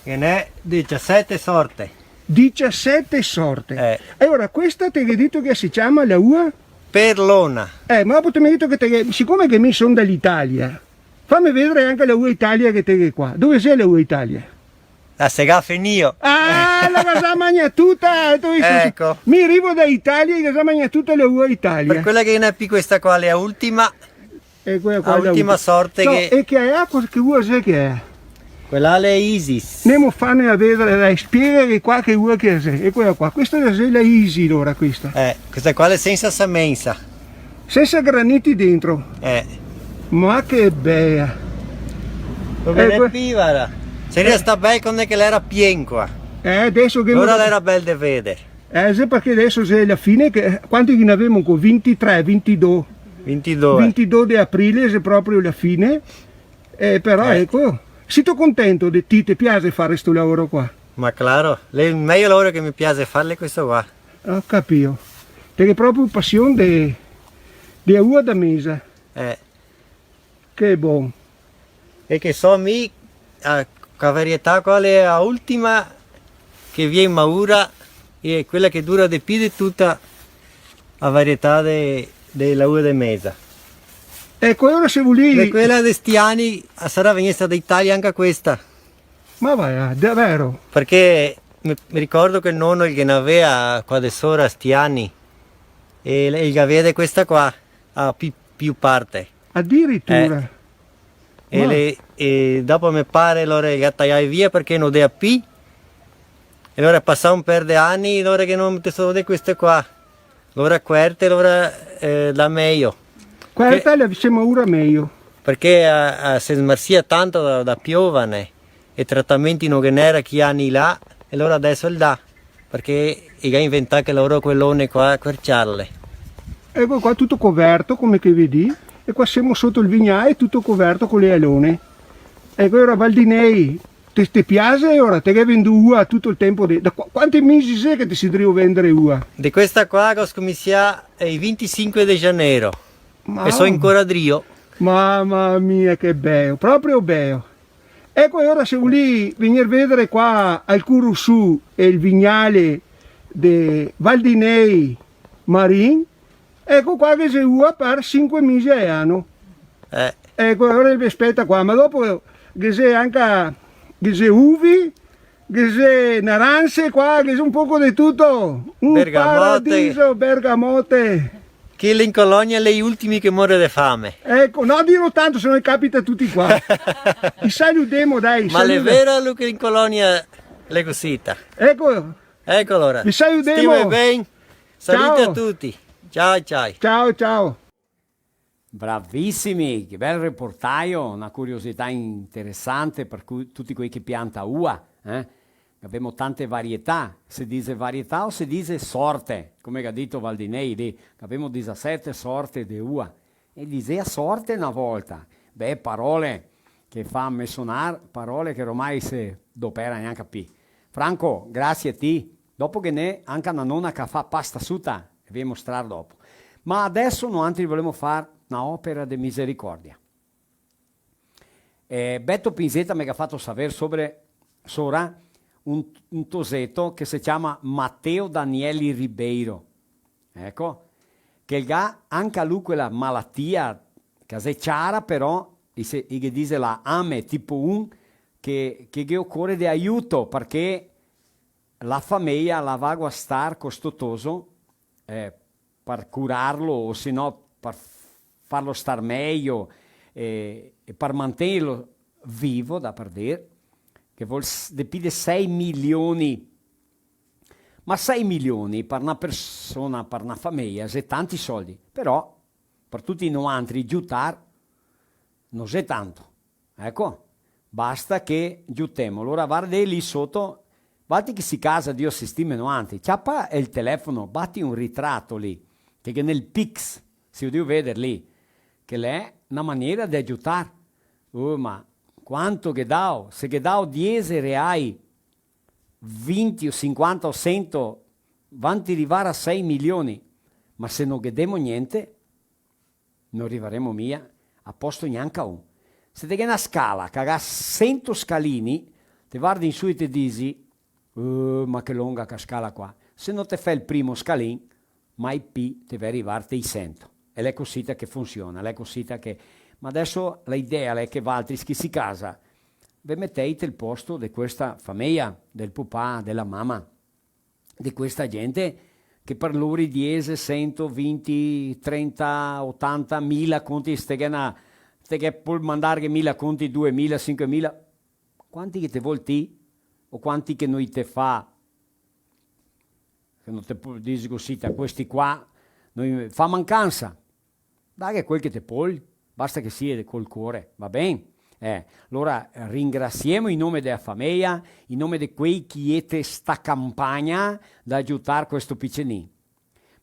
Ghe n'è disisete sorte. Disisete sorte. Eh. E ora, questa te ghe dito che se ciama la ua? Perlona. Eh, ma dopo te me ghe dito che te ghe, sicome che mi son da l'Italia, fame vedere anca la ua Italia che te ghe qua. Dove xe la ua Italia? La se ga finìo. Ah, la ga za magnà tuta, te go visto? Eco. Mi rivo da Italia, che ga za magnà tuta la ua Italia. Par quela che ghe n'è pi questa qua, l'è a ultima. E quela qua a ultima sorte. Ciò, che, e che xe, cos-, che ua xe che xe? Quela l'è Isis. Ndemo fane a vedere, dai, spiega che qua che ua che xe. E quela qua, questa xe la Isis, alora, questa. Eh, questa qua l'è sensa semensa. Sensa graniti dentro. Eh. Ma che bea. Come... Eco. L'è pi, varda. Se resta bel quando che l'era pien qua. Eh, deso che... Alora l'era bel de veder. Eh, xe parché deso xe la fine, che, quanti che ne gavemo co? Vintitré, vintidó. Vintidó, eh. Vintidó de aprile, xe proprio la fine. Eh, però, eh, eco, sito contento de ti, te piaxe fare sto laoro qua? Ma claro, l'è el mejo laoro che me piaxe far, l'è questo qua. Go capìo. Te ghe proprio pasion de, de ua da mesa. Eh. Che bon. E che so mi, a, ca varietà qua l'è a ultima che vien maura, e quela che dura de pi de tuta a varietà de, de la ua de mesa. Eco, e ora se volì... E quela de sti ani, a sarà vegnesta da Italia anca questa. Ma va, eh, davero? Parché me, me ricordo che el nono el ghe n'avea qua de sora sti ani, e el, el gavea de questa qua, a pi-, più parte. Adiritura. Eh. E... Ma le, e dopo me pare, lora el ga taià via parché no dea pi. E lora pasà un per de ani, lora che no te so de queste qua. Lora querte, lora, eh, la mejo. Querta che la dixemo ora mejo. Parché a, a se smarsia tanto da, da piovane, e tratamenti no ghe n'era chi ani là, e lora deso el dà, parché i ga inventà che lora quel lone qua, querciarle. Eco qua tuto coverto, come che vedì, e qua semo soto el vignale, tuto coverto co le alone. Eco, ora Valdinei, te, te piaxe ora? Te ghe vendù ua tuto el tempo de, da qua-, quanti mesi xe che te si drio vendere ua? De questa qua che go scominsià i vintisinque de janero. Ma... E so ancora drio. Mama mia, che beo, proprio beo. Eco, e ora se volì vegnir vedere qua al Curusù el vignale de Valdinei Marin, eco qua che xe ua par sinque mesi a ano. Eh. Eco, ora ve speta qua, ma dopo ghe xe anca, ghe xe uvi, ghe xe naranse qua, ghe xe un poco de tuto. Un... Bergamote. Paradiso, bergamote. Chi l'è in colonia l'è i ultimi che more de fame. Eco, no dirlo tanto, se no capita a tuti qua. I saludemo, dai, ma l'è saluda. Vero lu che in colonia l'è cusita? Eco. Eco alora. I saludemo. Stime ben. Saluti a tuti. Ciao, ciao. Ciao, ciao. Bravisimi, che bel reportaio, na curiosità interesante par cu-, tuti quei che pianta ua, eh? Gavemo tante varietà, se dixe varietà o se dixe sorte, come che ga dito Valdinei lì, che gavemo disasete sorte de ua. E dixea sorte na volta. Beh, parole che fa mesonar, parole che ormai se dopera gnanca pi. Franco, grasie a ti. Dopo ghe n'è anca na nona che fa pasta suta, e ve mostrar dopo. Ma adeso noantri volemo far na opera de misericordia. Eh, Beto Pinzeta me ga fato saver sobre, sora un, un toseto che se ciama Mateo Danieli Ribeiro. Eco, che el ga anca lu quela malatia che xe ciara, però, i se, i ghe dixe la ame tipo un, che, che ghe ocore de aiuto, parché la fameja la va a guastar co sto toso, eh, par curarlo, o se no par farlo star mejo, eh, e par mantegnerlo vivo, da par dir, che vol s-, de pi de sei milioni. Ma sei milioni par na persona, par na fameja, xe tanti soldi. Però, par tuti noantri, giutar no xe tanto. Eco, basta che giutemo. Alora vardè lì soto, valtri che sì casa, Dio sistime noantri. Ciapa el telefono, bati un ritrato lì, che ghe n'è el Pix, se podì veder lì, che l'è na maniera de giutar. Oh, ma quanto ghe dao? Se ghe dao diese reai, vinti o sinquanta o sento, vanti rivar a sei milioni, ma se no ghe demo gnente, no rivaremo mia a posto gnanca un. Se te ghe na scala che ga sento scalini, te vardi in su e te disi: "Uh, ma che longa che scala qua." Se no te fè el primo scalin, mai pi te vè rivar te i sento. E l'è cosita che funsiona, l'è cosita che... Ma adeso la idea l'è che valtri, chi sì casa, ve metè te el posto de questa fameja, del pupà, dela mama, de questa gente che par lori diese, sento, vinti, trenta, otanta, mila conti, se te ghe na, se te ghe pol mandarghe mila conti, duemila, sinquemila, quanti che te vol ti, o quanti che no i te fa, che no te po-, disi cusì, ta questi qua, no i fa mancansa. Daghe quel che te pol, basta che sie col core, va ben? Eh, alora, eh, ringrasiemo in nome dela fameja, in nome de quei che i è te sta campagna da giutar questo picenin.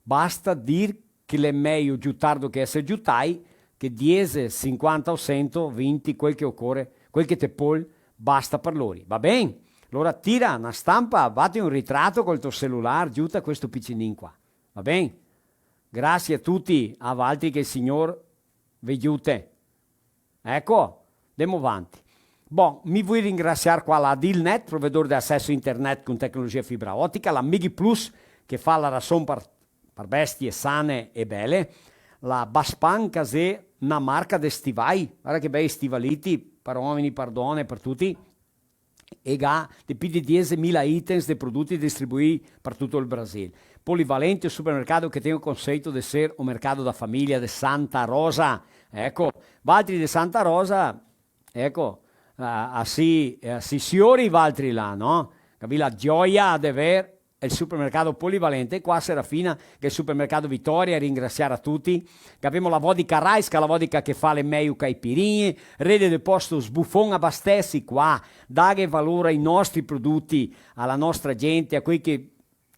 Basta dir che l'è mejo giutar do che eser giutai, che diese, sinquanta o sento, vinti, quel che ocore, quel che te pol, basta par lori, va ben? Alora tira na stampa, vati un ritrato col to celular, giuta questo picenin qua, va ben? Grasie a tuti, a valtri che el Signor ve giute. Eco, ndemo vanti. Bon, mi vui ringrasiar qua la Adilnet, provedor de aceso internet con tecnologia fibra otica, la Migi Plus, che fa la rason par, par bestie sane e bele, la Baspan, che xe na marca de stivai, varda che bei stivaliti, par omini, par done, par tuti, e ga de pi de diesemila items de produti distribuì par tuto el Brasil. Polivalente, o supermercado que tem o conceito de ser o mercado da família de Santa Rosa. Eco, valtri de Santa Rosa, eco, a, a si, a si siori valtri là, no? Capì? La gioia de ver el supermercado Polivalente, qua a Serafina, che el supermercado Vitória, ringrasiar a tuti. Gavemo la vodka Raiska, la vodka che fa le mejo caipirinhe, rede de postos Buffon, abastesi qua, daghe valor ai nostri produti, a la nostra gente, a quei che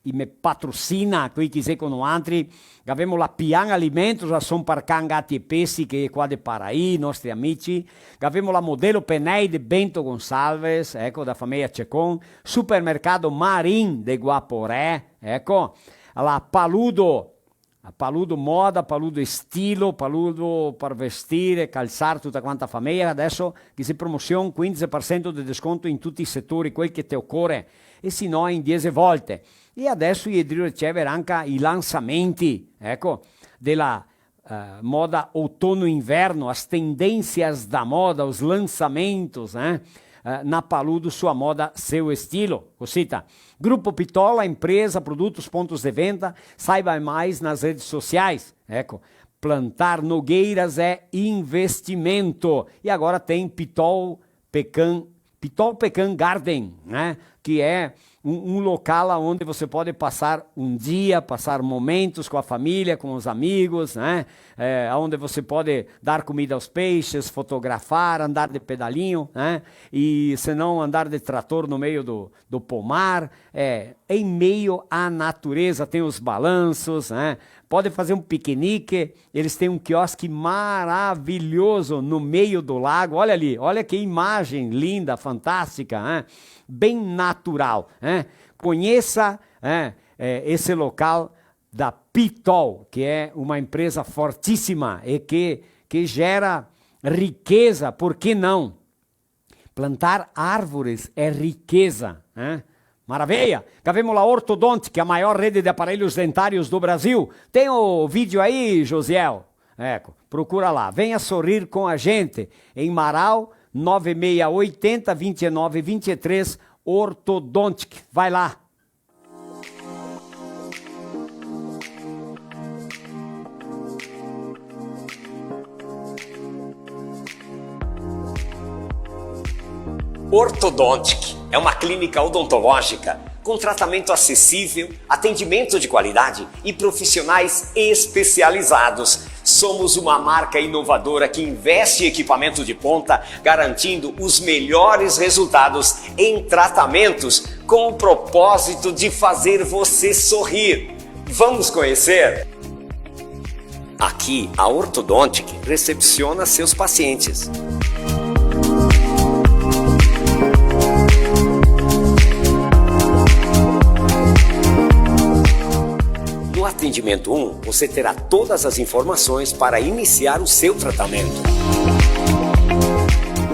i me patrosina, a quei che xe co noantri. Gavemo la Pian Alimentos, a son par can, gati e pesi, che xe qua de Paraí, i nostri amici. Gavemo la Modelo Penei de Bento Gonçalves, eco, da fameia Cecon. Supermercado Marin de Guaporé, eco, la Paludo, la Paludo Moda, Paludo Estilo, Paludo par vestir, calsar, tuta quanta a fameia. Adeso ghe xe promosion, quindese par sento de desconto in tuti i setori, quel che te ocore, e se no in diese volte. E adeso i xe drio ricever anca i lansamenti, eco, de la eh, moda outono-inverno, as tendências da moda, os lançamentos, né? Eh, na Paludo, sua moda, seu estilo. Cosita. Grupo Pitol, a empresa, produtos, pontos de venda, saiba mais nas redes sociais. Eco, plantar nogueiras é investimento. E agora tem Pitol Pecan, Pitol Pecan Garden, né? Que é um, um local onde você pode passar um dia, passar momentos com a família, com os amigos, né? É, onde você pode dar comida aos peixes, fotografar, andar de pedalinho, né? E se não, andar de trator no meio do, do pomar, é, em meio à natureza, tem os balanços, né? Pode fazer um piquenique, eles têm um quiosque maravilhoso no meio do lago. Olha ali, olha que imagem linda, fantástica, né? Bem natural, né? Conheça, né, é, esse local da Pitol, que é uma empresa fortíssima e que, que gera riqueza, por que não? Plantar árvores é riqueza, né? Maravilha! Gavemo la Orthodontic, a maior rede de aparelhos dentários do Brasil. Tem o vídeo aí, Josiel? Eco, procura lá. Venha sorrir com a gente. Em Marau, nove meia oitenta, vinte e nove, vinte e três, Orthodontic. Vai lá. Orthodontic é uma clínica odontológica com tratamento acessível, atendimento de qualidade e profissionais especializados. Somos uma marca inovadora que investe em equipamento de ponta, garantindo os melhores resultados em tratamentos, com o propósito de fazer você sorrir. Vamos conhecer? Aqui, a Orthodontic recepciona seus pacientes. No atendimento um, você terá todas as informações para iniciar o seu tratamento.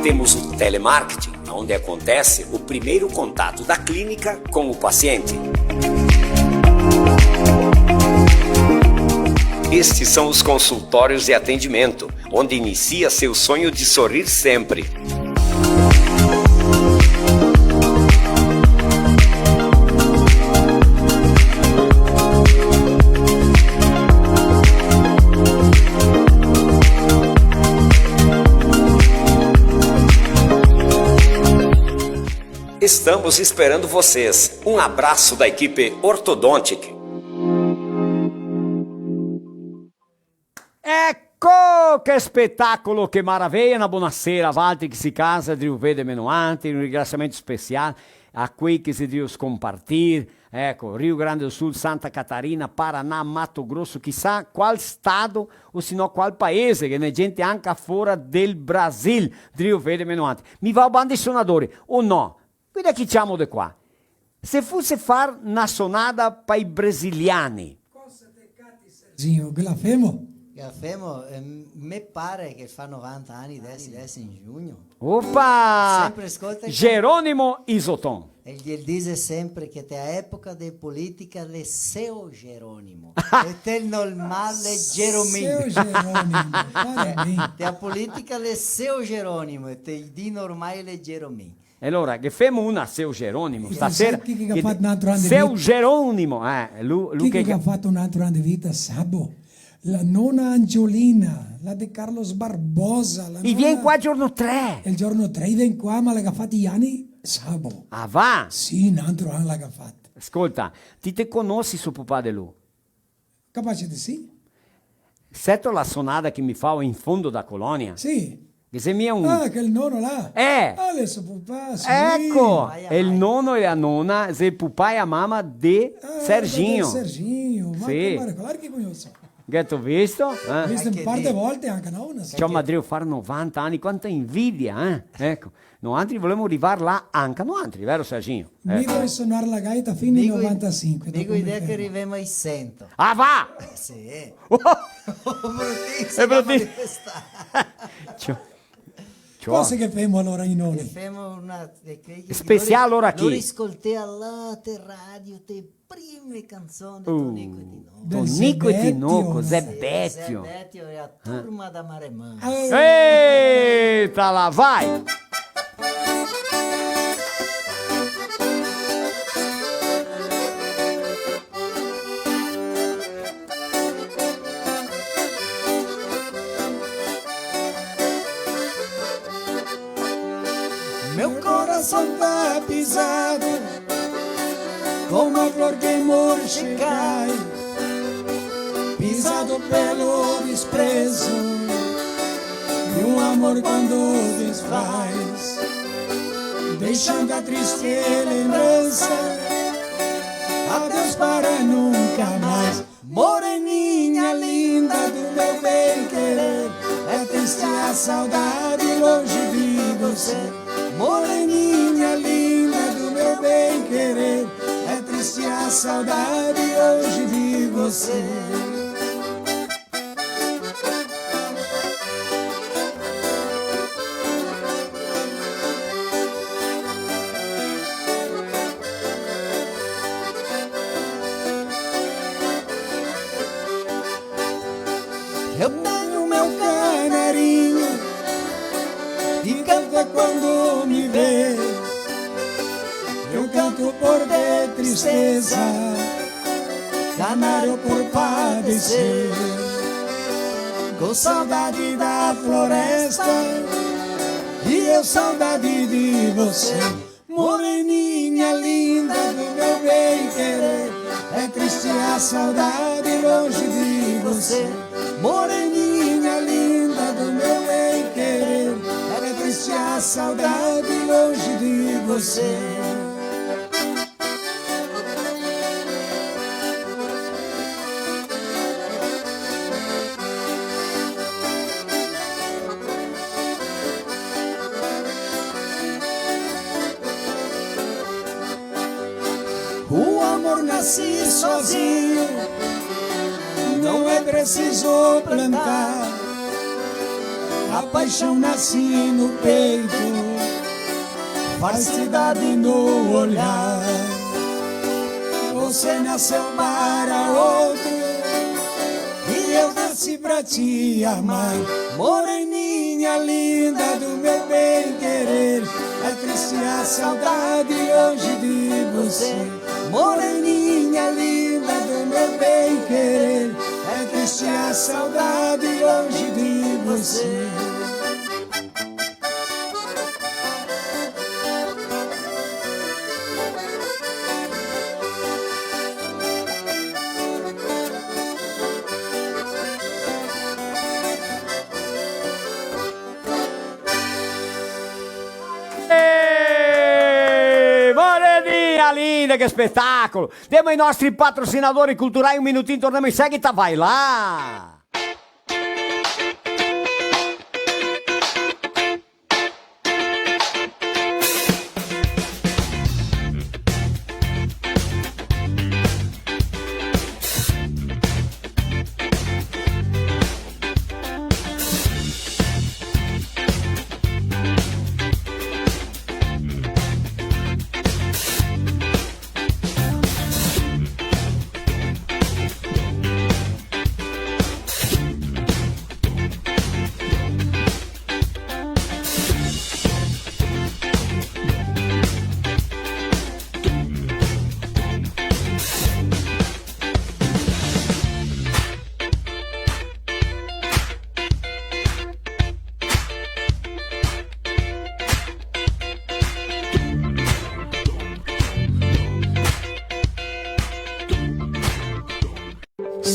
Temos o telemarketing, onde acontece o primeiro contato da clínica com o paciente. Estes são os consultórios de atendimento, onde inicia seu sonho de sorrir sempre. Estamos esperando vocês. Um abraço da equipe Orthodontic. Eco, che spetacolo, che maraveia! Na bonasera a valtri che sì casa, drio vederne noantri, un ringrasiamento special a quei che sì drio scompartir, eco, Rio Grande do Sul, Santa Catarina, Paraná, Mato Grosso, chisà qual stato o se no qual paese, che ghe n'è gente anca fora del Brasil, drio vederne noantri. Mi vao banda i sonadori, o no? Guarda chi ciamo de qua. Se fuse far na sonada pa i brasiliani. Zinho, che la femo? Che la femo? Eh, me pare che fa novanta ani deso, deso in giugno. Opa! Sempre scolta i... Geronimo Isoton. El ghe dixe sempre che te a época de política l'è seu Jerónimo. E te normal l'è Jeromin. Seu Jerónimo, para mi. Te a política l'è seu Jerónimo, e te i dì normai l'è Jeromin. E alora, che femo una seu Jerónimo, stasera? Chi che ga fato un altro ano de vita? Seu Jerónimo, eh, lu, lu... Chi che ga fato un altro ano de vita, sabo? La nona Angiolina, la de Carlos Barbosa, la... I vien qua giorno tre. El giorno tre i vien qua, ma la ga fato i ani sabo. Ah, va? Sì, un altro ano la ga fato. Scolta, ti te conosi so pupà de lu? Capace de sì. Seto la sonada che mi fao in fondo da colonia? Sì. Che xe mia un... Ah, che el nono là. Eh! Ah, l'è so pupà, sì. Eco, el nono e la nona, xe pupà e a mama de Serginho. Ah, de Serginho, ma che mare, claro che cognoso. Gheto visto? Eh? Visto un par de volte anca, no? Ciò, ma drio far novanta ani, quanta invidia, eh? Eco, noantri volemo rivar là anca noantri, vero Serginho? Mi voio sonar la gaita fin al novantasinque, dopo mi fermo. Mi go idea che rivemo ai sento. Ah, va! Eh, sì. Oh! Brutissimo, xe brutissimo. Ciò. Ciò. Cosa che femo alora, Inoni? Che femo una, eh, che, che... Special, alora, chi? Lori scoltea là te radio, te prime canzone, uh, Tonico e Tinoco. Tonico e Tinoco, Zé Bettio. Zé Bettio e a turma da Maremã. Eita, là vai! Meu coração tá pisado, como a flor que murcha e cai, pisado pelo desprezo de um amor quando desfaz, deixando a triste lembrança. Adeus para nunca mais. Moreninha linda do meu bem querer, é triste a saudade longe de você. Moreninha linda do meu bem querer, é triste a saudade longe de você. Eu tenho meu canarinho que canta quando me vê. Eu canto por ver tristeza, canário por padecer. Com saudade da floresta e eu saudade de você. Moreninha linda do meu bem querer, é triste a saudade longe de você. Moreninha linda do meu bem querer, é triste a saudade longe de você. O amor nasce sozinho, não é preciso plantar. A paixão nasce no peito, falsidade no olhar. Você nasceu para outro e eu nasci pra te amar. Moreninha linda do meu bem querer, é triste a saudade longe de você. Moreninha linda do meu bem querer, é triste a saudade longe de você. Eh, Moreninha linda, che spetacolo! Demo i nostri patrocinadori culturai, un minutin, tornemo in seguita, vai là!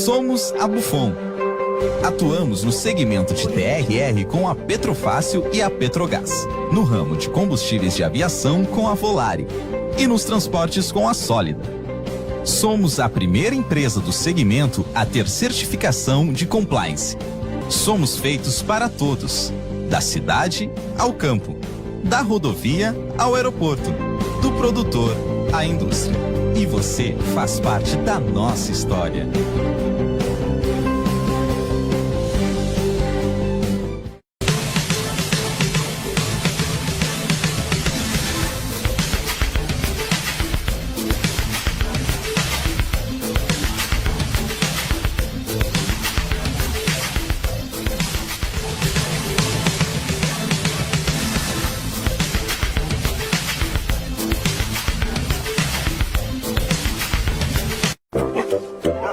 Somos a Bufon. Atuamos no segmento de T R R com a Petrofácil e a Petrogás. No ramo de combustíveis de aviação com a Volare. E nos transportes com a Sólida. Somos a primeira empresa do segmento a ter certificação de compliance. Somos feitos para todos, da cidade ao campo, da rodovia ao aeroporto, do produtor à indústria. E você faz parte da nossa história.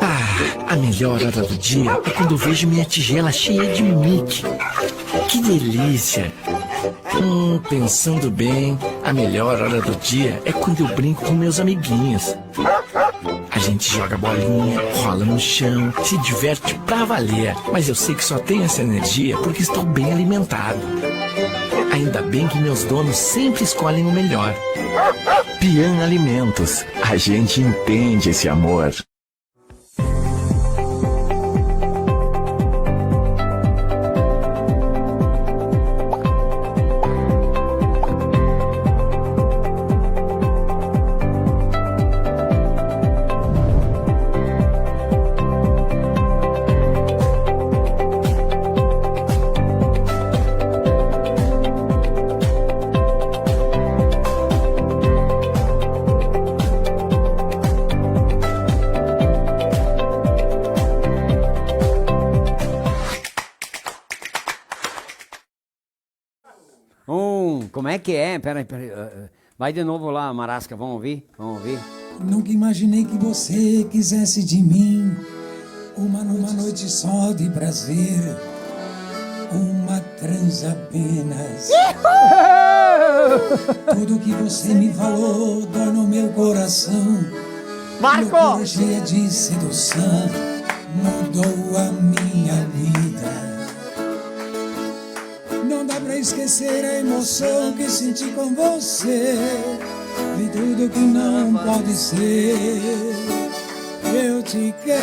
Ah, a melhor hora do dia é quando eu vejo minha tigela cheia de Mickey. Que delícia! Hum, pensando bem, a melhor hora do dia é quando eu brinco com meus amiguinhos. A gente joga bolinha, rola no chão, se diverte pra valer. Mas eu sei que só tenho essa energia porque estou bem alimentado. Ainda bem que meus donos sempre escolhem o melhor. Pian Alimentos, a gente entende esse amor. Um, como é que é? Pera aí, pera aí. Eh, eh, vai de novo lá, Marasca, vamos ouvir? Vamos ouvir? Nunca imaginei que você quisesse de mim uma noite, uma noite só de prazer, uma transa apenas. Tudo que você me falou dói no meu coração. Marco! Loucura cheia de sedução mudou a minha vida. Não dá pra esquecer a emoção que senti com você. Vi tudo que não pode ser. Eu te quero.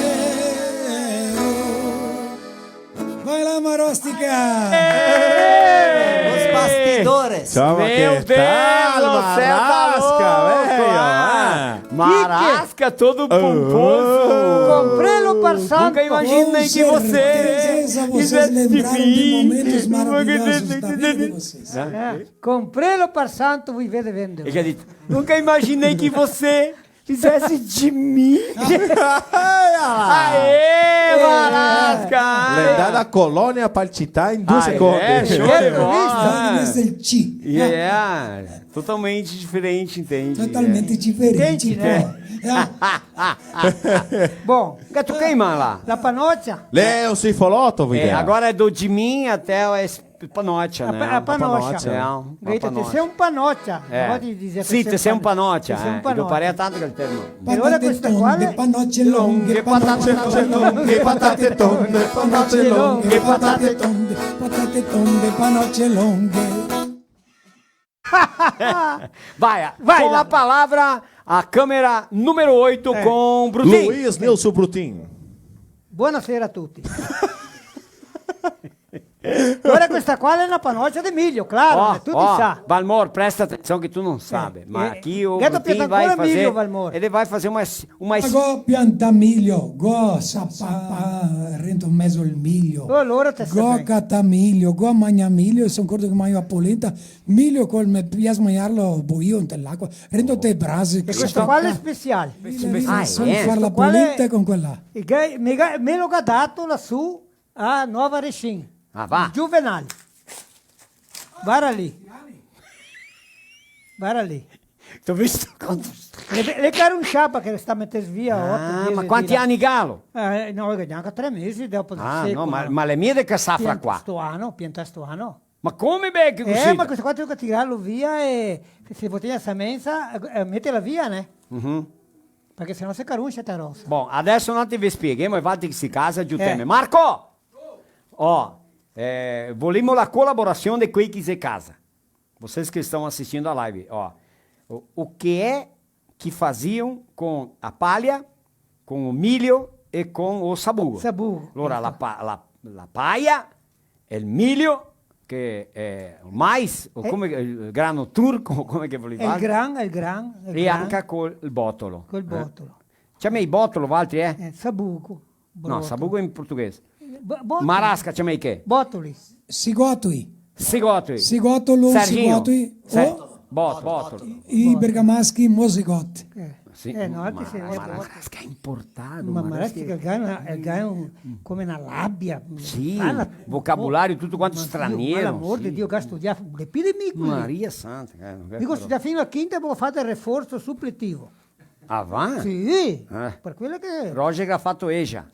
Vai lá, Marostica! Os bastidores. Meu Deus, cê tá louco! Marasca, velho, ah! Marasca, todo pomposo. Comprei lo par santo. Nunca imaginei que você... Com certeza vocês lembraram de momentos maravilhosos da vida de vocês. É. Comprei lo par santo, voi vede vende. E che ga dito? Nunca imaginei que você fizesse de mim. Aê, Marasca! L'è ndà da Colonia a Palcità in due secondi. Aê, show de bola. Questo è il C. Yeah. Totalmente diferente, entende? Totalmente diferente, né? Bon, che toca in man là? La panocia. Leo, sei foloto, eh, agora é do de mim até é panocia, né? A panocia. É, a panocia. Te sei un panocia. É. Pode dizer, sì, te sei un panocia, eh. Te sei un panocia. Io parei tanto quel termo. E ora questa qua? Patate tonde, panoce longhe, patate tonde, patate tonde, patate tonde, patate tonde, panoce longhe. Vai, vai, com a palavra, a câmera número oito, eh, com Brutin. Luiz Nilson Brutin. Buonasera a tutti. Ora questa qua l'è na panocia de milio, claro, oh, eh, tutti sa. Valmor, presta atenção que tu não sabe, eh, mas eh, aqui o Brutin vai fazer, milio, Valmor. Ele vai fazer uma, uma... Go piantà milio, go sapà, sapà rento mezo el milio. Oh, alora te go catà milio, go magnà milio, son corto che magno a polenta, milio col me pias magnarlo boio inte l'acqua, rento te brase. E questo qua l'è special. Special. Far la polenta con quella. E che, me ga, me lo ga dato lasù a Nova Rexin. Ah, va. Juvenal. Varda lì. Varda lì. T'ho visto quando... L'è, l'è caro un sciapa che sta meter via oto, diese dì là. Ah, ma quanti ani galo? Eh, no, che gnanca tre mesi dopo. Ah, no, ma, ma l'è mia de sta safra qua. Sto ano, piantà sto ano. Ma come, beh, che così? Eh, ma questo qua te toca tirarlo via e se, se voi tegner la semensa, eh, metela via, né? Mhm. Parché se no se caruncia sta rosa. Bon, adeso noantri ve spieghemo e valtri che sì casa, giuteme. Eh. Marco! Oh, eh, volemo la colaborasion de quei che sì casa. Vocês que estão assistindo a live, ó. O, o que é que faziam com a palha, com o milho e com o sabugo? Sabugo. Alora, la pa-, la, la paia, el milho, che xe el mais, o come che, el grano turco, come che voleva. El gran, el gran, el gran. E anca col botolo. Col botolo. Ciamei botolo, valtri, eh? Eh, sabugo. No, sabugo in portoghese. Bo-, botoli. Marasca, ciamei che? Botoli. Sigotui. Sigotui. Sigotolo, Serginho. Sigotui. Ser-, o bot-, botolo. I bergamaschi, mosigot. Eh. Sì, eh, no, anche se marasca xe importà, ma marasca che el ga na, el ga un, come na labia, sì, vocabolario tuto quanto straniero, ma Dio, par l'amor de Dio, che ga studià de pì de mi, quel lì. Maria Santa, eh, no. Digo, studià fin a quinta e go fato el reforso supletivo. Ah, va? Sì, eh, par quelo che... Roger che ga fato eja.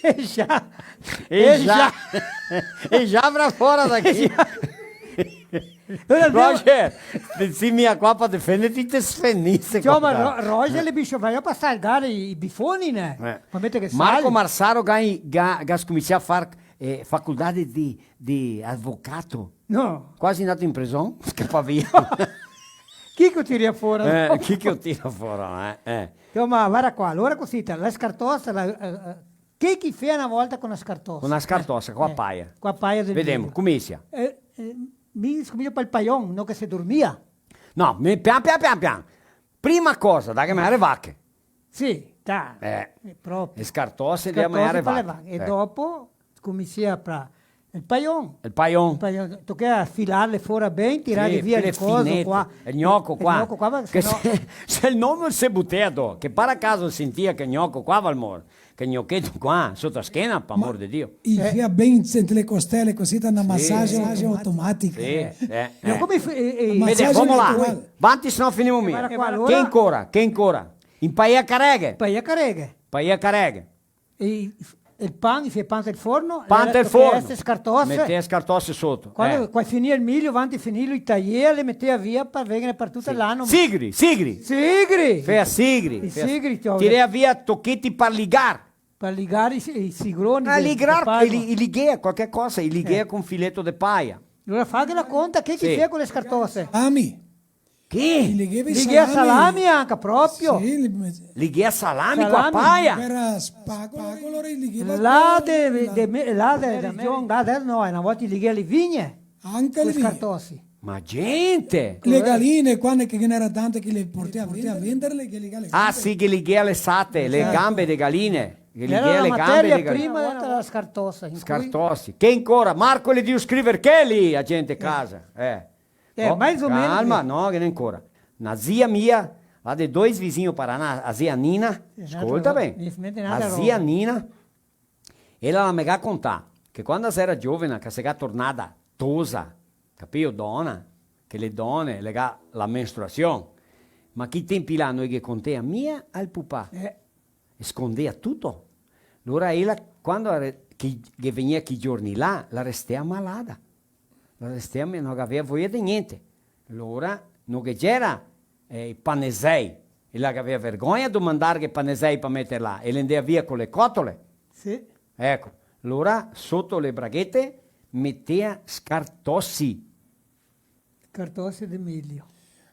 Eja. Eja. Eja. Eja pra fora daqui. Eja. Roger, te si mia qua par defenderte, te sfenisse. Ciò, ma qua. Ro-, Roger, le biscio, va a pasar i, i bifoni, né? Eh. Ma mete che Marco sai. Marsaro ga, ga, ga scominsià a far, eh, facoltà de, de, de avocato. No. Quasi ndato in prison, scapà via. Chi che tira fora? Eh, chi che tira fora, eh, eh. Insoma, varda qua, alora cusì, la scartosa, la, eh, eh, che che fea na volta co na scartosa? Co na scartosa, co la paia. Co la paia del milio. Vedemo, cominsia. Eh, eh, mi scomincio par el paion, no che se dormia. No, mi, pian, pian, pian, pian. Prima cosa, dà che magnar le vache. Sì, dà. Eh, eh, proprio. Le scartose, dà che magnar le vache. Scartose par le vache. E dopo scominsia par el paion. El paion. El paion. Toca filarle fora ben, tirarle via el coso qua. El gnoco qua. El gnoco qua, parché se no se, se el nomo se butea do, che par caso sentia che gnoco qua, Valmor, che gnocheto qua, soto la schena, par amor de Dio. Ma i fea ben entre le costele, cusì, da na massagio automatica. Sì, eh, eh. Ma come fe-, eh, eh, vede, vamo là. Vanti, se no finimo mi. Varda qua, alora. Che ancora? Che ancora? In paia careghe. Paia careghe. Paia careghe. E el pan, i fea pan del forno, pan del forno. Metea scartose. Metea scartose soto. Quando, eh, quando finia el milio, vanti finirlo, i taiea, le metea via par vegner par tuto l'ano. Sigri, sigri. Sigri! Fea sigri. I sigri, ciò. Tirea via tocheti par ligar. Par ligar i, i sigroni. Ah, de, ligar, de pago. I li-, i lighea qualche cosa, i lighea con fileto de paia. Alora fa che la conta, che, che fea co le scartose? Ami. Che? Li lighea salami anca, proprio. Sì, li me-, lighea salami co la paia. Era spago, alora li lighea là de, de me-, là de, de region, là de, no, na volta li lighea le vigne. Anca le vigne. Scartosi. Ma gente! Le galine, quando che ghe n'era tante che le portea, portea a venderle, che lighea le gambe. Ah, sì, che lighea le sate, le gambe de galine. Che lighea le gambe de galine. Era la materia prima della scartosa, in cui... Scartosi. Che ancora? Marco, le drio scriver che lì, a gente casa. Eh. Eh, oh, mais o meno. Calma, no, che n'è ancora. Na zia mia, là de doi visigni Paraná, a zia Nina, scolta ben. A zia Nina, ela la me ga contà che quando la era giovena, che la se ga tornada tosa, capìo, dona, che le done le ga la menstruasion, ma chi tempi là no i ghe contea mia al pupà. Eh. E scondea tuto. Alora ela, quando la re-, che, che vegnea chi giorni là, la restea malada. La restea, no gavea voia de gnente. Alora, no ghe gera, eh, i panesei. E la gavea vergogna domandarghe panesei par meter là. E le ndea via co le cotole. Sì. Eco. Alora, soto le braghete, metea scartosi. Scartosi de milio.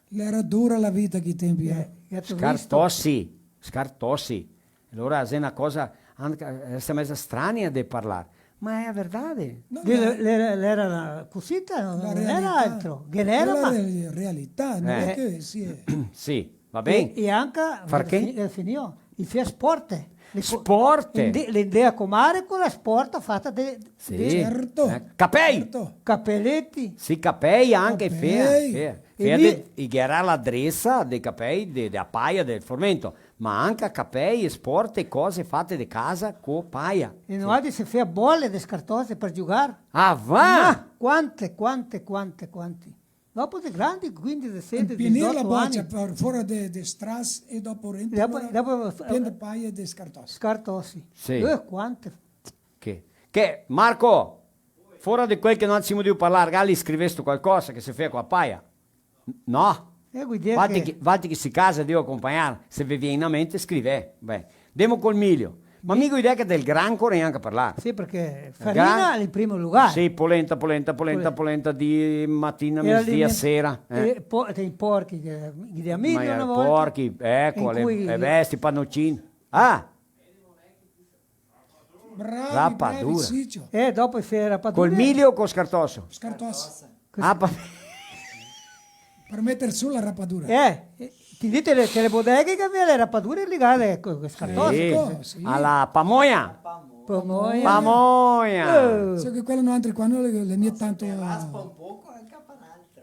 L'era dura la vita chi tempi, eh. Eh, gato visto? Scartosi, scartosi. Alora xe na cosa anca, eh, xe meza strania de parlar, ma xe la verdade. No, l'era, l'era, l'era cusita, no l'era altro. Che l'era, ma la re-, realtà, no xe che sì, eh. Sì. Va ben? E, e anca, far che? Fi-, eh, finìo. I fea sporte. Le co-, sporte? Inde-, le ndea comare co la sporta fata de, sì, de... Certo. Eh, capei! Certo. Capeleti. Sì, capei anca, capei. Fea, fea. E fea mi de, i gera la dresa de capei, de, de a paia, del formento, ma anca capei, sporte, cose fate de casa co paia. E sì. Noaltri se fea bole de scartose par giugar. Ah, va! Ma quante, quante, quante, quante. Dopo de grandi, quindese, disdese, disdoto ani. Finir la bocia par fora de, de stras e dopo rento, dopo, alora, dopo, eh, pien de paia e de scartosi. Scartosi. Sì. Eh, quante. Che, che, Marco, fora de quel che no semo drio parlar, gali scrivesto qualcosa che se fea co la paia? No? Eh, go idea. Valtri che, valtri che sì casa, drio acompagnar, se ve vien in mente, scrivè. Beh, demo col milio. Ma mi go idea che del gran core gnanca parlar. Sì, parché farina al primo lugar. Sì, polenta, polenta, polenta, polenta di matina, mesdì, sera, eh. E po-, te i porchi, che, che de milio na volta. Ma i porchi, eco, le, le bestie, panocin. Ah! Bravi, bravi, rapadura. Sì, ciò. Eh, dopo se rapadura. Col milio o col scartoso? Scartoso. Ah, pa- Par meter su la rapadura. Eh, eh, ti dite le, che le bodeghe che gavea le rapadure ligade co, co scartoso. Sì. Sì. A la pamoia. Pamoia. Pamoia. Eh. Solo che quela noantri qua no le, le mia tanto.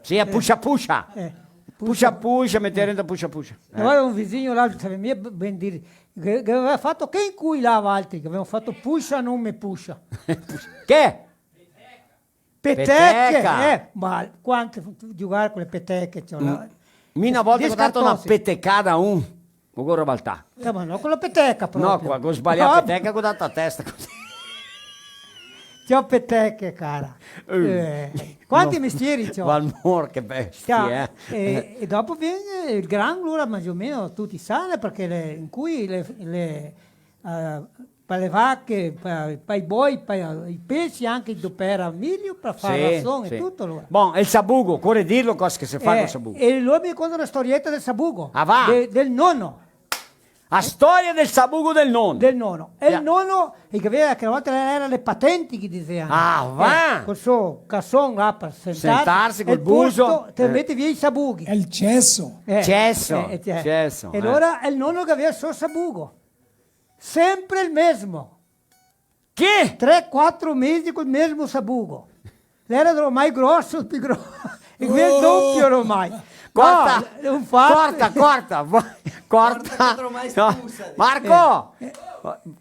Sì, a pusha pusha. Eh, pusha pusha, meter dentro pusha pusha. Eh. Alora un visin là, no savea mia ben dir, che, che gavea fato che incui là valtri, che gavemo fato pusha, no me pusha. Che? Peteche, peteca. Eh, ma quante fu-, giugar co le peteche, ciò, là. Mi na volta go dato na petecada a un, go rabaltà. Eh, ma no co la peteca proprio. No, qua, go sbalià la peteca, go dato a testa cusì. Ciò, peteche, cara. Eh, quanti mestieri, ciò. Valmor, che bestia, eh. E, e dopo vien el gran, alora, mais o meno tuti sa, parché le, incui le, le, eh, pa le vache, pa, pa i boi, pa i pesi, anca i dopera milio, pa far rason e tuto, alora. Bon, e el sabugo, ocore dirlo cosa che se fa col sabugo? E alora mi conto na storieta del sabugo. Ah, va. De, del nono. La storia del sabugo del nono. Del nono. E el nono, e che gavea, che na volta gera le patenti che dixea. Ah, va. Eh, col so cason là par sentarse. Sentarse col buso. E el posto, te mete via i sabughi. El ceso. Eh, ceso, eh, eh, ceso, eh. E alora el nono che gavea el so sabugo. Sempre el mesmo. Che? Tre, quatro mesi col mesmo sabugo. L'era ormai groso, pi gro-, e quel dopio ormai. Corta, no, un fatto. Corta, corta, va-, corta. Corta che ormai spusa. No. Marco! Eh.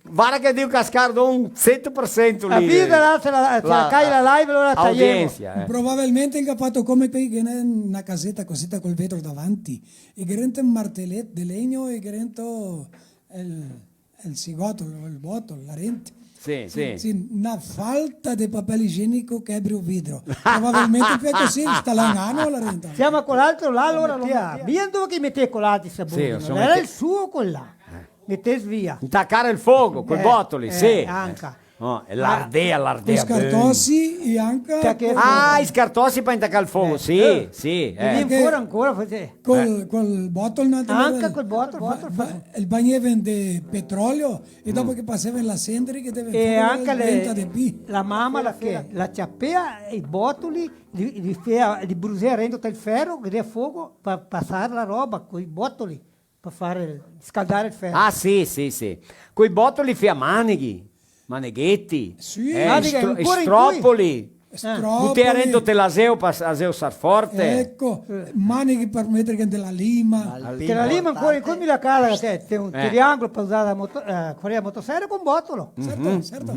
Varda che devo cascar un sento par sento lì. La vita là, se la, se la cai la live, alora taiemo. Audiensia, eh. Probabilmente el ga fato come quei che ghe n'è na caseta cosita col vetro davanti, e ghe rento un martelet de legno e ghe rento el El sigotolo, el botolo, là rento. Sì, sì. Sì, na falta de papel igienico che apre el vidro. Probabilmente fea cusì, sta là un ano là rento. Siamo a quel altro là, alora lo metea. Mia dove che metea quel altro sabughi, sì, no? L'era el suo quel là. Eh. Metea via. Intacare el fogo, col botoli, eh, sì. Anca. No, e l'ardea, l'ardea. I scartosi e anca... Ah, i scartosi par intacar el fogo, sì, sì, eh. E vien fora ancora, fate- Col, col botol, no? Anca col botol, botol, botol. El bagneven de petrolio e dopo che paseven la sendri che deven... E anca le, la mama la che, la ciapea i botoli, li, li fea, li brusea rento tel fero, che dea fogo, pa pasar la roba coi botoli, pa far, scaldar el fero. Ah, sì, sì, sì. Coi botoli fea maneghi. Manegheti, sì, eh, ancora in cui? Stropoli. Stropoli. Butea rento te l'aseo, pa aseo sar forte. Eco, maneghi par meter dentro la lima. Te la lima ancora, in cui mi la cala, te, te un triangolo pa usar la moto-, eh, corea motoseria con botolo. Certo, certo.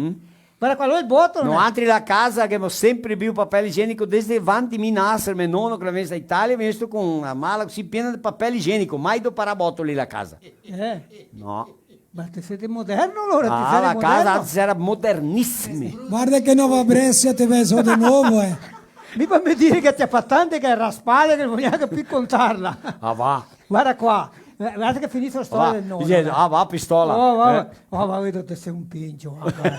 Varda, quel el botolo, no? Noantri la casa che gavemo sempre bio papel igienico, desde vanti mi naser, me nono che l'è vegnù da Italia, l'è vegnù co na mala cusì piena de papel igienico, mai doparà botoli la casa. Eh. No. Ma te sè moderno, alora? Ah, te sè la casa moderno? Anzi, era modernisime. Varda che Nova Bréscia te vè zo de novo, eh. Mi par me dir che te fa tante che raspade che no vojo gnanca pi contarla. Ah, va. Varda qua. Eh, varda che finise la storia del nono, eh. Ah, va, pistola. Oh, va, va. Oh, va, vedo te sè un pincio, va, va.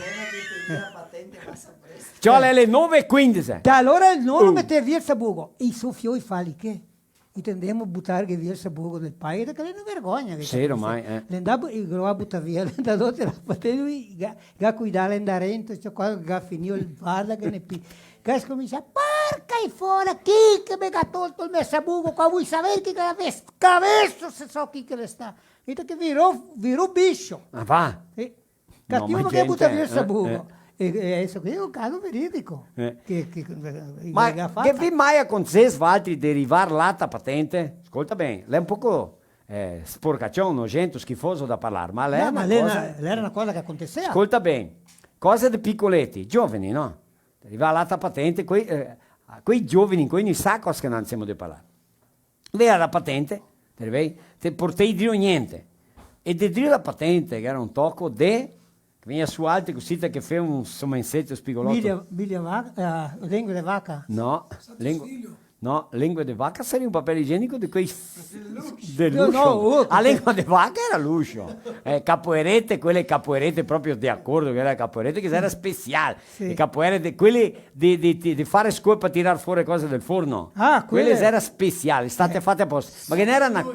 Ciò, l'è le nove e quindese. Te, alora el nono metea via el sabugo. E i so fioi fali che? I te ndemo butarghe via el sabugo del paese, che l'è na vergogna che... Sì, ormai, eh. L'è ndà bu-, i lo ga butà via, l'è ndà dopo, l'è ndà, i ga, ga cuidà, l'è ndà rento, ciò, quando ga finìo el varda che ne pi-, ga scominsià: "Porca i fora, chi che me ga tolto el me sabugo? Qua vui saver chi che l'è sta? Caveso se so chi che l'è sta." Vedi che virò, virò biscio. Ah, va. Sì. Cativo, no, ma che gente, buta via el sabugo. Eh, eh. E, e deso qui l'è un caso veridico. Eh. Che, che, che, che... Ma che vi mai aconteses valtri de rivar là ta patente? Scolta ben, l'è un poco, eh, sporcacion, nojento, schifoso da parlar, ma l'è... No, ma l'è na, l'era na cosa che acontesea. Scolta ben, cose de picoleti, gioveni, no? Rivar là ta patente, quei, eh, quei gioveni, quei no sa cosa che no semo de parlar. Vea la patente, te vei, te portei drio gnente. E de drio la patente, che gera un toco de, che vegnea su alti cusì, che fea un somenseto spigoloto. Milio, milio vaca, eh, lengua de vaca. No, lengua, No, lengua de vaca saria un papel igienico de quei s-, de luxo. No, no, oto. A lengua de vaca era luxo. Eh, capoeirete, quele capoeirete proprio de acordo, che era capoeirete che era special. Sì. E capoeirete, quele de, de, de, de fare scopa, tirar fora cose del forno. Ah, quele. Quele era special, state fate aposta. Ma che n'era na,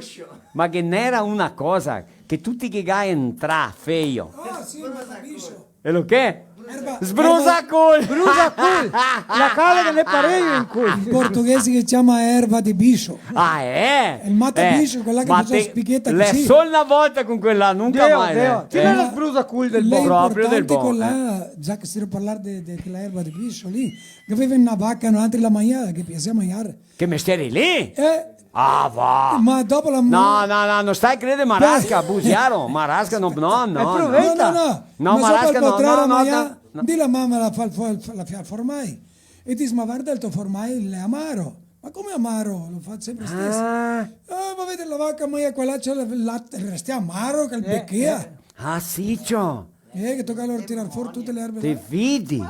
ma che n'era una cosa che tuti che ga entrà, feio. Ah, sì, ma capisco. E lo che? Erba, sbrusacul! Erba, sbrusacul! La cala che ne parejo in cul. In portoghese che se ciama erva de bicho. Ah, eh? El mata bicho, quela che fa la spicheta cusì. L'è sol na volta con quela, nunca mai, eh. Dio, Dio. Chi l'è la sbrusacul del bon? Proprio del bon, eh. L'importante quela, già che se parla de, de quela erva de bicho lì, che gaveva na vaca, noantri la magnava, che piasea magnar. Che mestiere lì? Eh. Ah, va. Ma dopo la... No, no, no, no sta creder, Marasca, busiaro, Marasca no, no, no. No, no, no. No, ma Marasca no, no, no, no. Dì la mama la fa el fo-, la fa el formai. E dis: "Ma varda, el to formai l'è amaro." "Ma come amaro? Lo fa sempre steso." Ah. "Eh, ma vedi, la vaca magna quela, c'è el late, resta amaro che el bechea." Ah, sì, ciò. Eh, che toca alora tirar fora tute le erbe. Te vidi?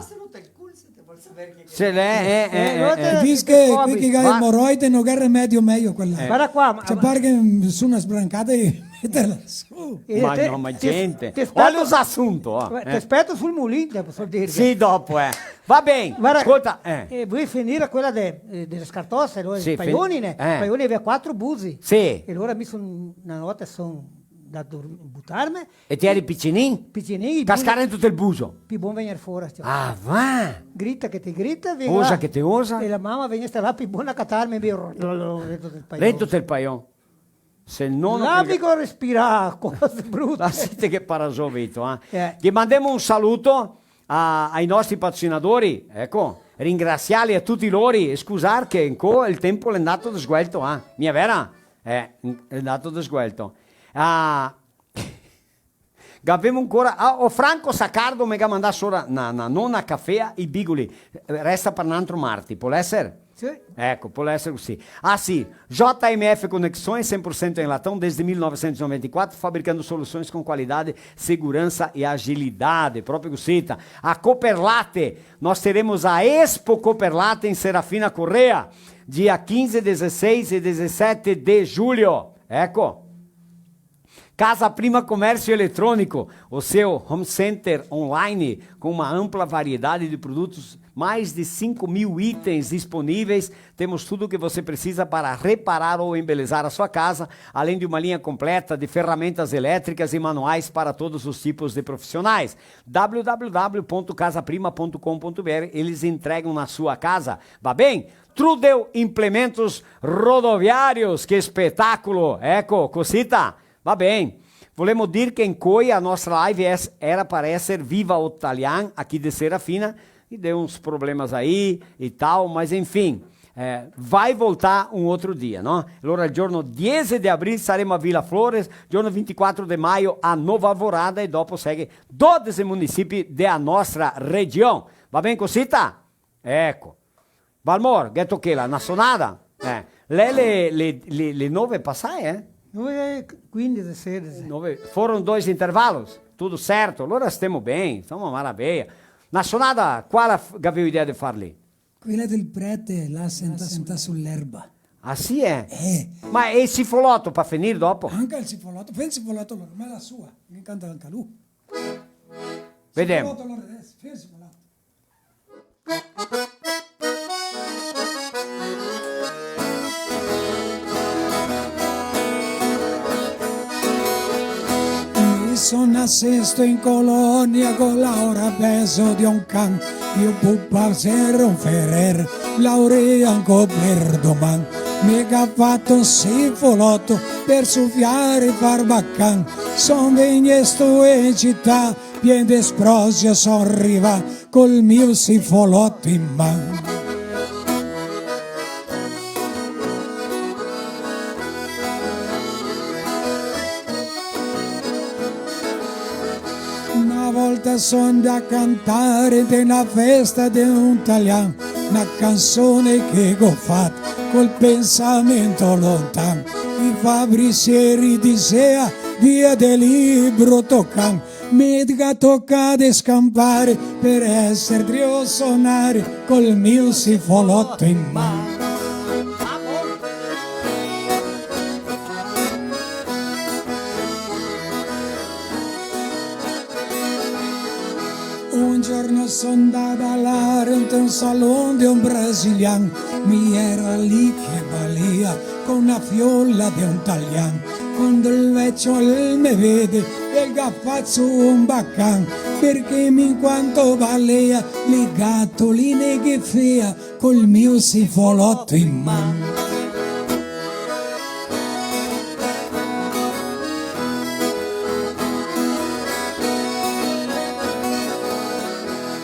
Se l'è, eh, eh, eh, eh. Dis che quei che ga emoroide no ga remedio mejo quela. Varda qua, ma... Cioè, par che su na sbrancada e meterla su. Ma no, ma gente. Olha os assuntos, ó. Te speto sul mulin, te poso dir. Sì, dopo, eh. Va ben, scolta, eh. Varda, eh, vol finir quela de, eh, de le scartose, no? Sì, paioni, eh. Paioni avea quatro busi. Sì. E alora mi son, na note son da dor-, butarme. E ti eri picinin? Picinin, cascare in tuto el buso. Pi bon vegner fora, sti. Ah, va! Grita che te grita, vien là. Osa che te osa. E la mama vegnesta là pi bona a catarme, mi ro-, lo, lo, dentro del paion. Dentro del paion. Se no, no... Là mi go respirà cose brute. Lasite che parasovito, eh. Eh. Ghe mandemo un saluto a, ai nostri patrocinadori, eco, ringrasiarli a tuti lori e scusar che anco el tempo l'è ndato de sguelto, eh. Mia vera? Eh, l'è ndato de sguelto. Ah, Gavemo ancora, ah, o Franco Saccardo me ga mandà sora na, na nona cafea i bigoli. Resta par n'antro marti, pol eser? Sì. Eco, pol eser cusì. Ah, sì, J M F Conexões, cem por cento em latão, desde mil novecentos e noventa e quatro, fabricando soluções com qualidade, segurança e agilidade. Proprio cusì, tá? A Cooperlate, nós teremos a Expo Cooperlate em Serafina Corrêa, dia quinze, dezesseis e dezessete de julho. Eco. Casa Prima Comércio Eletrônico, o seu home center online com uma ampla variedade de produtos, mais de cinco mil itens disponíveis. Temos tudo o que você precisa para reparar ou embelezar a sua casa, além de uma linha completa de ferramentas elétricas e manuais para todos os tipos de profissionais. W W W ponto casa prima ponto com ponto B R, eles entregam na sua casa. Va ben? Trudel Implementos Rodoviários, que espetáculo! Eco, cosita? Va ben. Volemo dir che incoi a nostra live es-, era par eser viva o Talian, aqui de Serafina, e deu uns problemas aí e tal, mas enfim, é, vai voltar um outro dia, não? Allora, il giorno diese de abril saremo a Vila Flores, giorno vintiquatro de maio a Nova Alvorada e dopo segue dodese municipi de a nostra region. Va ben cosita? Eco. Valmor, gheto che la, na sonada? Eh, l'è le, le, le, le nove pasae, eh? Nove e quindese, sedese. Nove, foron doi intervalos, tuto serto, alora stemo ben, stemo a maraveia. Na sonada, quala f-, gaveu idea de far lì? Quela del prete, là sentà, sentà su l'erba. Ah, sì, eh? Eh. Ma e el sifoloto, par finir dopo? Anca el sifoloto, fè el sifoloto, alora, ma la sua, che canta anca lu. Vedemo. Sifoloto, alora, eh, fè el sifoloto. Mi son nasesto in colonia co Laura Beso de un can, mio pupa ser un ferer, Lauria anco per doman. Mi ga fato un sifoloto per sufiare e far bacan, son vegnesto in cità, pien de sprosia son rivà col mio sifoloto in man. Na volta son da cantare de na festa de un talian, na canzone che go fat col pensamento lontan. I fabrisieri disea via de lì bruto can, me ga tocà de scampare per eser drio sonare col mio sifoloto in man. Son da balar inte un salon de un brasilian, mi era lì che balea co na fiola de un talian. Quando el vecio el me vede, el ga fato un bacan, parché mi inquanto balea, le gatoline ghe fea, col mio sifoloto in man.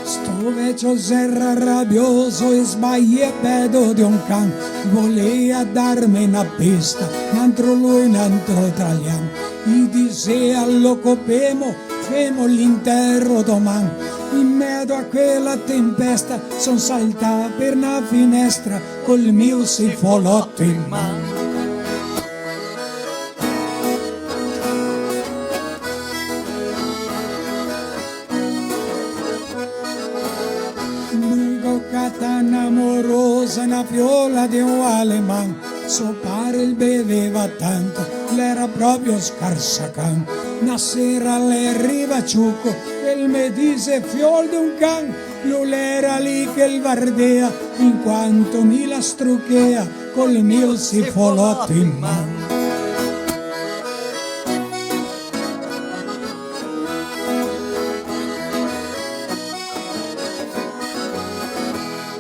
Sto vecio el era rabioso e sbaia pedo de un can, volea darme na pesta, n'antro lu e n'antro talian. I disea: "Lo copemo, femo l'intero doman." In medo a quela tempesta son saltà per na finestra col mio sifoloto in man. Mi go catà na morosa, na fiola de un aleman. So pare el beveva tanto, l'era proprio scarsacan. Na sera l'è rivà ciuco, el me dise: "Fiol de un can", lu l'era lì che el vardea, inquanto mi la struchea col mio sifoloto in man.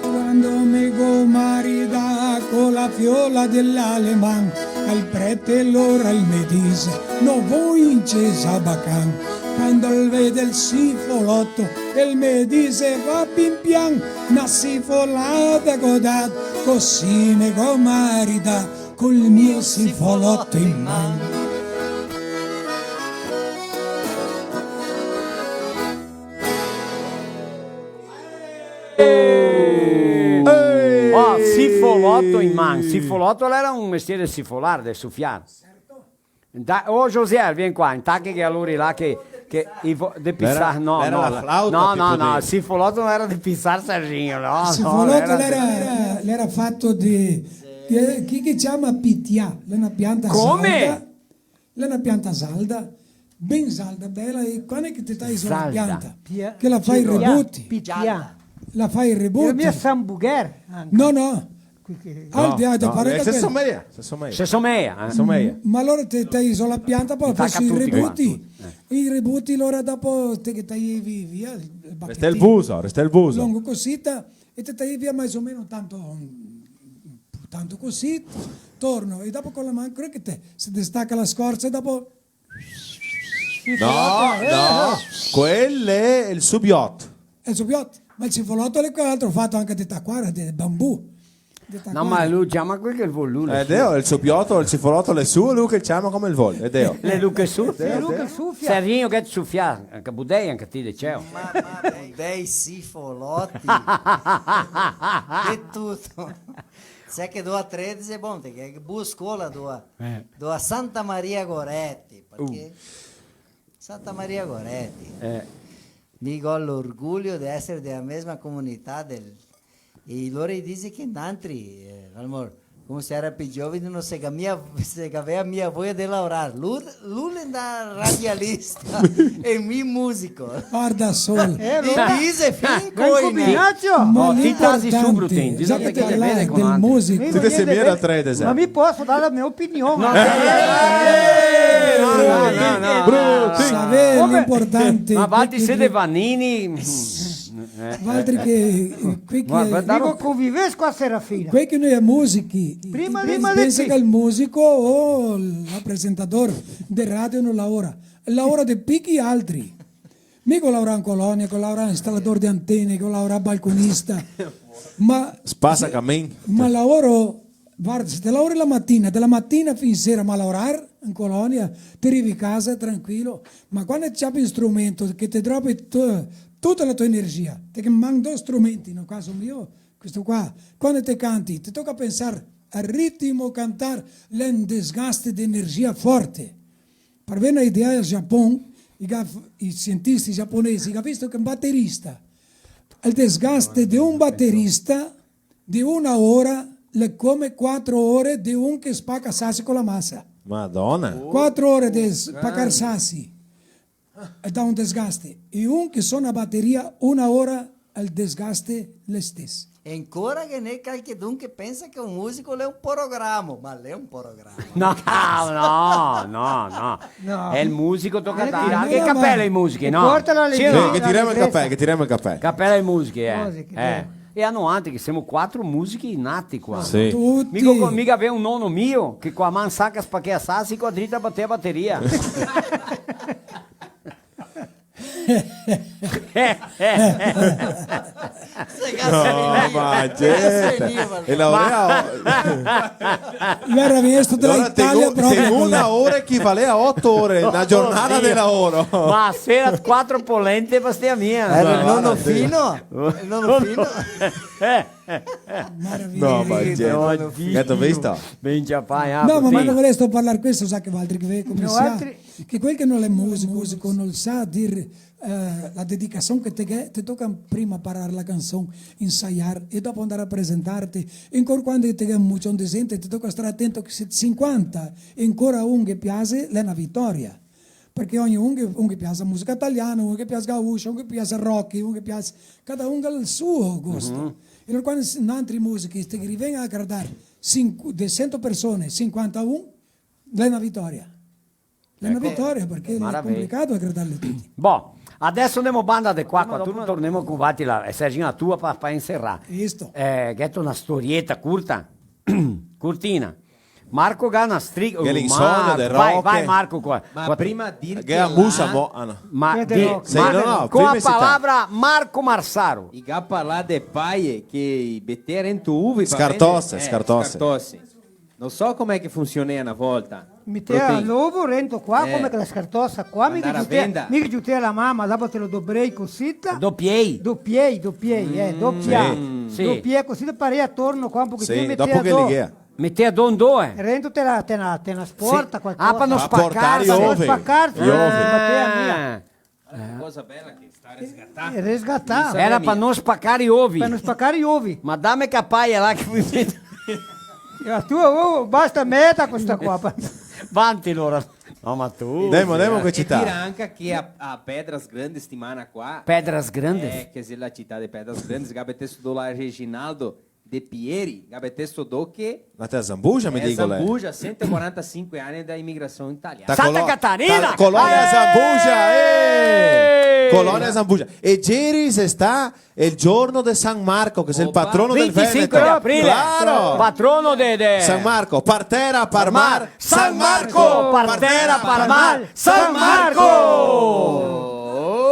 Quando me go maridà co la fiola de l'aleman, al prete lora el me dise: "No voi in cesa bacan." Quando el vede el sifoloto, el me dise: "Va pin pian, na sifolada go dat, così me go maridà col mio sifoloto in man." Ehi! Ó, sifoloto in man. Sifoloto l'era un mestier de sifolar, de sufiar. Da, ô, José, vien qua, intanto che a lori là che, che i vo-, de pisar, l'era, no, l'era no, la flauta, no, no, tipo no, de sifoloto no l'era de pisar, Serginho, no, no, sifoloto l'era, l'era, l'era fato de, de, chi che ciama pitià, l'è na pianta salda. Come? L'è na pianta salda, ben salda, bela, e quando che te tai su la pianta, che la fa i rebuti. Pitià. La fa i rebuti. L'è mia sambuguer, anca. No, no. Quel che... No, no, eh, se someia, se someia. Se someia, eh. Se someia. Ma alora te, te tai su la pianta, po' fa su i rebuti. I rebuti, alora dopo te, te tai via, via el bachetin. Resta el vuso, resta el vuso. Longo cosita, e te tai via mais o meno tanto, tanto così, torno, e dopo co la man, creo che te, se destaca la scorsa, e dopo... No, no, quel l'è el subiot. El subiot, ma el sifoloto l'è quel altro fato anca de taquara, de bambù. De taquara. No, ma lu ciama quel che el vol, lu, l'è suo. Eh, deo, el subiot, el sifoloto l'è suo, lu che el ciama come el vol, e deo. L'è lu che sufia. L'è lu che sufia. Serginho, che te sufia, anca budei, anca ti de ceo. Ma, ma, budei, sifoloti. De tuto. Sa che do a tredici, bon, te che bu scola do a, eh, do a Santa Maria Goretti, parché Santa Maria Goretti. Eh. Mi go l'orgulio de esser de la mesma comunità del, e lori dise che nantri, eh, almor, come se era pi giovani, no se ga mia, se gavea mia voia de laorar. Lu, lu l'è ndà radialista e mi musico. Varda sol. Eh, alora. I dise fin coi, no? Combinatio. Ma l'importante, già che te parli del musico. Ti te sei mia da tredici. Ma mi poso dar la mia opinion? No, no, no, no. Brutin. Savè, l'importante. Ma valtri sè de Vanini. Eh, valtri che, eh, quei che... Digo, convivesco a Serafina. Quei che no è musichi, prima, prima pensa che el musico o el presentador de radio no laora. Laora de pi che altri. Mi go laorà in colonia, go laorà instalador de antene, go laorà balconista. Ma... Spasacamin. Ma laoro Varda, se te laori la matina, da la matina fin sera, ma laorar in colonia, te rivi casa tranquilo, ma quando te ciapi un strumento che te dropi tu-, tuta la to energia, te che man do strumenti, no caso mio, questo qua, quando te canti, te toca pensar al ritmo, cantar, l'è un desgaste de energia forte. Par vè na idea, al Giapon, i ga f-, i sientisti giaponesi, i ga visto che un baterista, el desgaste de un baterista de una ora l'è come quatro ore de un che spaca sasi co la masa. Madona. Quatro ore de spacar sasi, eh, dà un desgaste. E un che sona bateria, una ora el desgaste l'è stes. E ancora ghe n'è calchedun che pensa che un musico l'è un programa, ma l'è un programa. No, no, no, no. No. E el musico toca... Eh, dare anca el capelo ai musici, no? Porta la... Sì o no? Che, che tiremo el capelo, che tiremo el capelo. Capelo ai musici, eh. Musiche, eh. E a noantri che semo quatro musici nati qua. Sì. Tuti. Mica co-, mica avea un nono mio che co a man saca spachea sasi, co a drita batea bateria. No, ma gente, e laurea... Veramente, tuta la Italia te go, proprio te go una ora che valea oto ore, na giornata de laoro. Ma sera quatro polente, bastea mia. Era el nono fino? El nono fino? Maravilha. No, ma gente, che te go visto? Ben, ciao, pai, ah, no, ma sì. Manco volesto parlar questo, sa che valtri che ve come... Noaltri che quel che no l'è musico, musico, no sa dir, eh, la dedicasion che te ghè, te toca prima parar la canson, insaiar e dopo andar a presentarte. E ancor quando te ghè un mucion de zente, te toca star atento che se sinquanta e ancora un che piase, l'è na vitoria. Parché ogni un che, un che piase musica taliana, un che piase gaúcha, un che piase rock, un che piase, cada un ga el suo gusto. E alora quando s-, noantri musichi, te riven a gardar cinqu-, de sento persone, sinquanta un, l'è na vitoria. L'è na vitoria, parché l'è complicà agradarli tuti. Bon, adeso ndemo banda de qua, qua, tornemo con valtri la, e Sergio, la tua pa, pa inserar. Isto. Eh, gheto na storieta curta? Curtina. Marco ga na striga, che l'insonio de roche. Vai, vai, Marco, qua. Ma qua prima dir che la musa mo-, ah, no. Ma de roche. Sì, no, no, co la palavra Marco Marsaro. I ga parlà de paie che i betea rento uvi, scartose, eh, scartose. Scartose. No so come che funsionea na volta. Metea l'ovo rento qua, eh, come che la scartosa qua, mi che giutea, mi che giutea la mama, dopo te lo dobrei cosita. Dopiei. Dopiei, dopiei, eh, dopia. Sì. Dopia cosita, parea atorno qua un pochetin, sì, metea dopo che do-, ligea. Metea do-, do-, eh. Rento te la, te la, te la sporta qualcosa. Ah, pa no spacar. Pa portar i ovi. Pa no spacar, i ovi. Matea mia. Eh. Cosa bela che sta resgatà. Eh, resgatà. Era pa no spacar i ovi. Pa no spacar i ovi. Ma dame capaia là che mi meto. E la tua, oh, basta meta questa qua. Vanti, alora. No, ma tu. Demo, demo che cità. E tira anca che a, a Pedras Grandes, stimana qua. Pedras Grandes? Eh, che xe la cità de Pedras Grandes, che ga betesto do là Reginaldo De Pieri, ga betesto do che? La te Zambuja, mi digo, lei. Zambuja, sento e quarantasinque ani da imigrasion italiana. Santa Catarina! Ta Colonia Zambuja, eh! Colonia Zambuja. E ieri xe stà el giorno de San Marco, che xe el patrono del Veneto. Vintisinque de aprile. Claro! Patrono de, de San Marco, par tera, par mar, San Marco! Par tera, par mar, San Marco!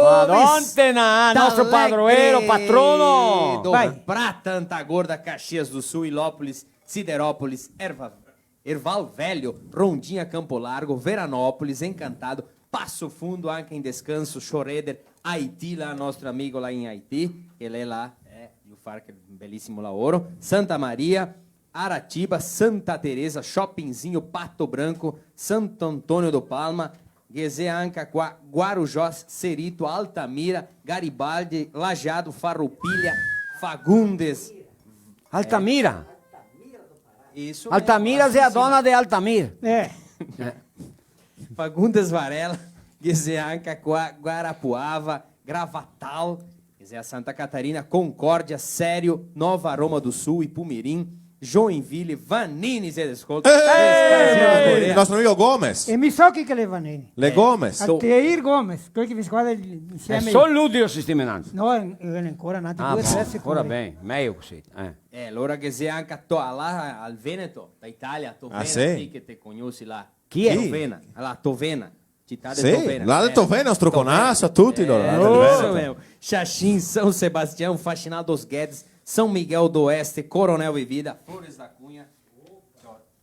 Madonna, nostro padroeiro, patrono! Vai. Pra Tanta Gorda, Caxias do Sul, Ilópolis, Siderópolis, Erva-, Erval Velho, Rondinha, Campo Largo, Veranópolis, Encantado, Passo Fundo, anca in Descanso, Schroeder, Haiti, là, nostro amigo là in Haiti, che l'è là, eh, de far quel belisimo laoro, Santa Maria, Aratiba, Santa Teresa, Chopinzinho, Pato Branco, Santo Antônio do Palma, ghe xe anca qua Guarujós, Cerrito, Altamira, Garibaldi, Lajeado, Farroupilha, Fagundes. Altamira? Isso mesmo, Altamira xe a dona de Altamir. Eh. Fagundes Varela, ghe xe anca qua Guarapuava, Gravatal, ghe xe a Santa Catarina, Concórdia, Sério, Nova Roma do Sul, Ipumirim, Joinville, Vanini, xe de scolto. Eh, Vanini, nostro amigo Gomes. E mi so chi che l'è Vanini. L'è Gomes. Altair Gomes, quel che mi squadra insieme. Xe solo lu che sistema nanti. No, e, e ghe n'è ancora nanti due, tre sicuri. Ah, bon, ancora ben, mejo cusì, eh. Eh, alora ghe xe anca to-, là al Veneto, da Italia, Tovena, sì, che te cognosi là. Chi xe? Tovena, là, Tovena. Cità de Tovena. Sì, là de Tovena, struconaso a tuti, là, là del Veneto. Isso mesmo. Xaxim, São Sebastião, Faxinal dos Guedes, São Miguel do Oeste, Coronel Vivida, Flores da Cunha,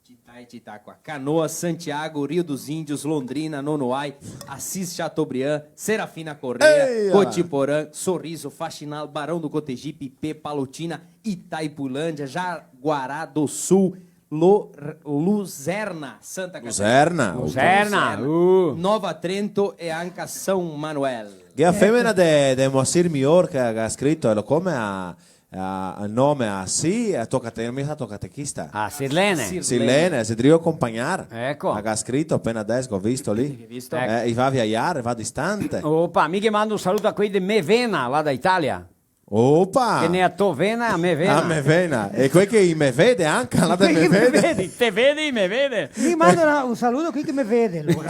cità e cità qua. Canoas, Santiago, Rio dos Índios, Londrina, Nonoai, Assis Chateaubriand, Serafina Corrêa, Cotiporã, Sorriso, Faxinal, Barão do Cotegipe, Ipê, Palotina, Itaipulândia, Jaguará do Sul, Lo-, Luzerna, Santa Catarina. Luzerna. Luzerna, Luzerna. Uh. Nova Trento e anca São Manuel. Che a femena de, de Moacir Mior che ga scrito, e lo come a, a, a nome a sì, a to cate-, mi sa to catechista. Ah, Sirlene. Sirlene, se drio compagnar. Eco. Ga scrito apena adeso, go visto lì. Visto? Eh, i va a viajar, i va distante. Opa, mi che mando un saluto a quei de Mevena, là da Italia. Opa! Che ne a to vena, a me vena. A me vena. E quei che i me vede anca, là de me vede. Te vede, i me vede. Mi mando na, un saluto a chi che me vede, alora.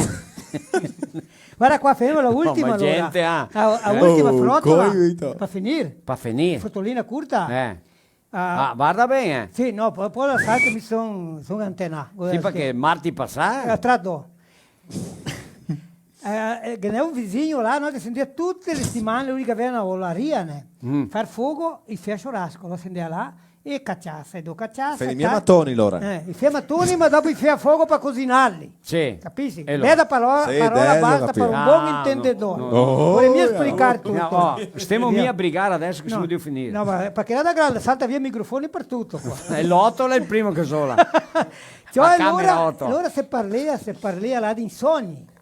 Varda qua, fermo la ultima, alora. Gente, ah. A, a ultima frotola, pa finir. Pa finir. Frotolina curta. Eh. Ah, varda ben, eh. Sì, no, po, po lasar che mi son, son antenà. Sì, parché marti pasà. Eh, tra do. Eh, eh, ghe n'è un visin là, no, che sentìa tute le setimane, lu che gaveva na olaria, ne? Far fogo, i fea churrasco, lo sentìa là, e cachaça, e do cachaça, e tal. Fea matoni, alora. Eh, i fea matoni, ma dopo i fea fogo par cosinarli. Sì. Capisi? Bela parola, sì, parola basta par un bon intendedor. Ah, no, no, no. Vorìa mia splicar tuto. No, oh, stemo mia brigar adeso che semo drio finir. No, ma parché la da grande salta via i microfoni par tuto qua. E l'otola xe el primo che zola. Ciò, la camera alora, oto. Alora se parlea, se parlea là de insoni.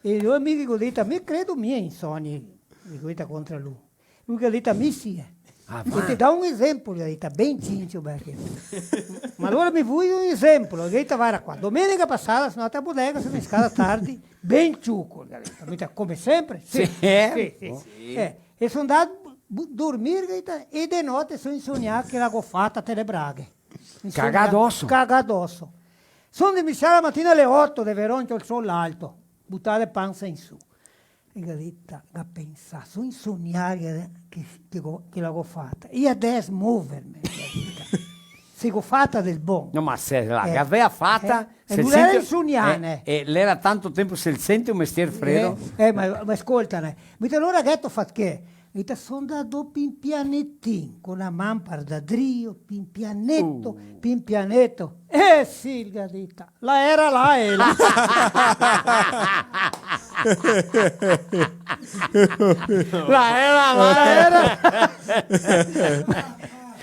E alora mi digo, dita, mi credo mia in sogni, digo, dita, contra lu. Lu che ga dito, mi sì, eh. Ah, e te do un esempio, ga dito, ben cincio, parché. Ma alora mi vui un esempio, ga dito, varda qua, domenica pasada son ndà a bodega, son scada tardi, ben ciuco, ga dito. Mi digo, come sempre? Sì, sì, sì. Eh, e son ndà bu-, dormir, ga dito, e de note son insognà che la go fata te le braghe. Insomma, cagà doso. Cagà doso. Son de misà la matina ale oto de veron, el sol alto, butà de pansa in su. E ga dita, ga pensà, son insognà che, che go, che la go fata. E adeso moverme, ga dita. Se go fata del bon. No, ma se la gavea fata, eh, se el sente, eh, e l'era tanto tempo, se el sente un mestier fredo. Eh, eh, ma, ma scolta, eh. Mi te alora gheto fat che? Dita, son ndà do pin pianetin, co na man par da drio, pin pianeto, pin pianeto. Eh, sì, ga dita, la era là, ela. La era là, ela.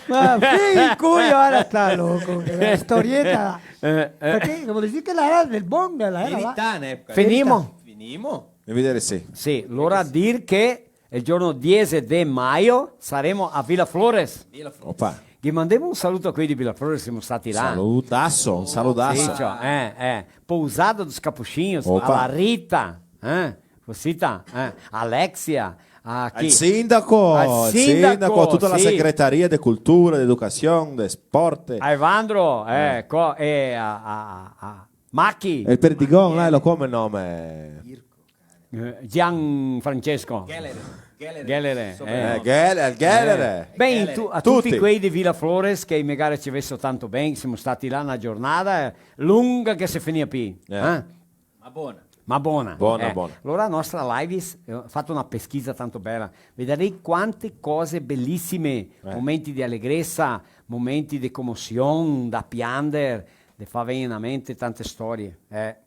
Ma fin in cui ora sta loco, che storieta là. Eh, eh. Parché, come disi, che la era del bon, la era là. Finita, né? Finimo? Finimo? Mi direi sì. Sì, alora dir che el giorno diese de maio saremo a Vila Flores. Vila Flores. Opa. Ghe mandemo un saluto a quei de Vila Flores, semo stati là. Salutasso, un salutasso. Sì, ciò, eh, eh. Pousada dos Capuchinhos, opa, a la Rita, eh? Cosita, eh? Alexia, a chi? Al sindaco, al sindaco, a tuta la secretaria de cultura, de educasion, de sport. A Evandro, eh, co-, e a, a, a, a Machi. El Perdigon, là, lo come el nome? Eh, Gianfrancesco. Gelere. Gelere. Gelere, eh. Eh, Gel-, el Gelere. Eh. Ben, tu-, a tuti quei de Vila Flores che magari ci veso tanto ben, semo stati là na giornata, eh, longa che se finia pi, eh? Ma bona. Ma bona. Bona, eh, bona. Alora la nostra live, eh, fato na pesquisa tanto bela. Vedarei quante cose belisime, eh, momenti de alegresa, momenti de comosion, da piander, de far vegner in mente tante storie, eh.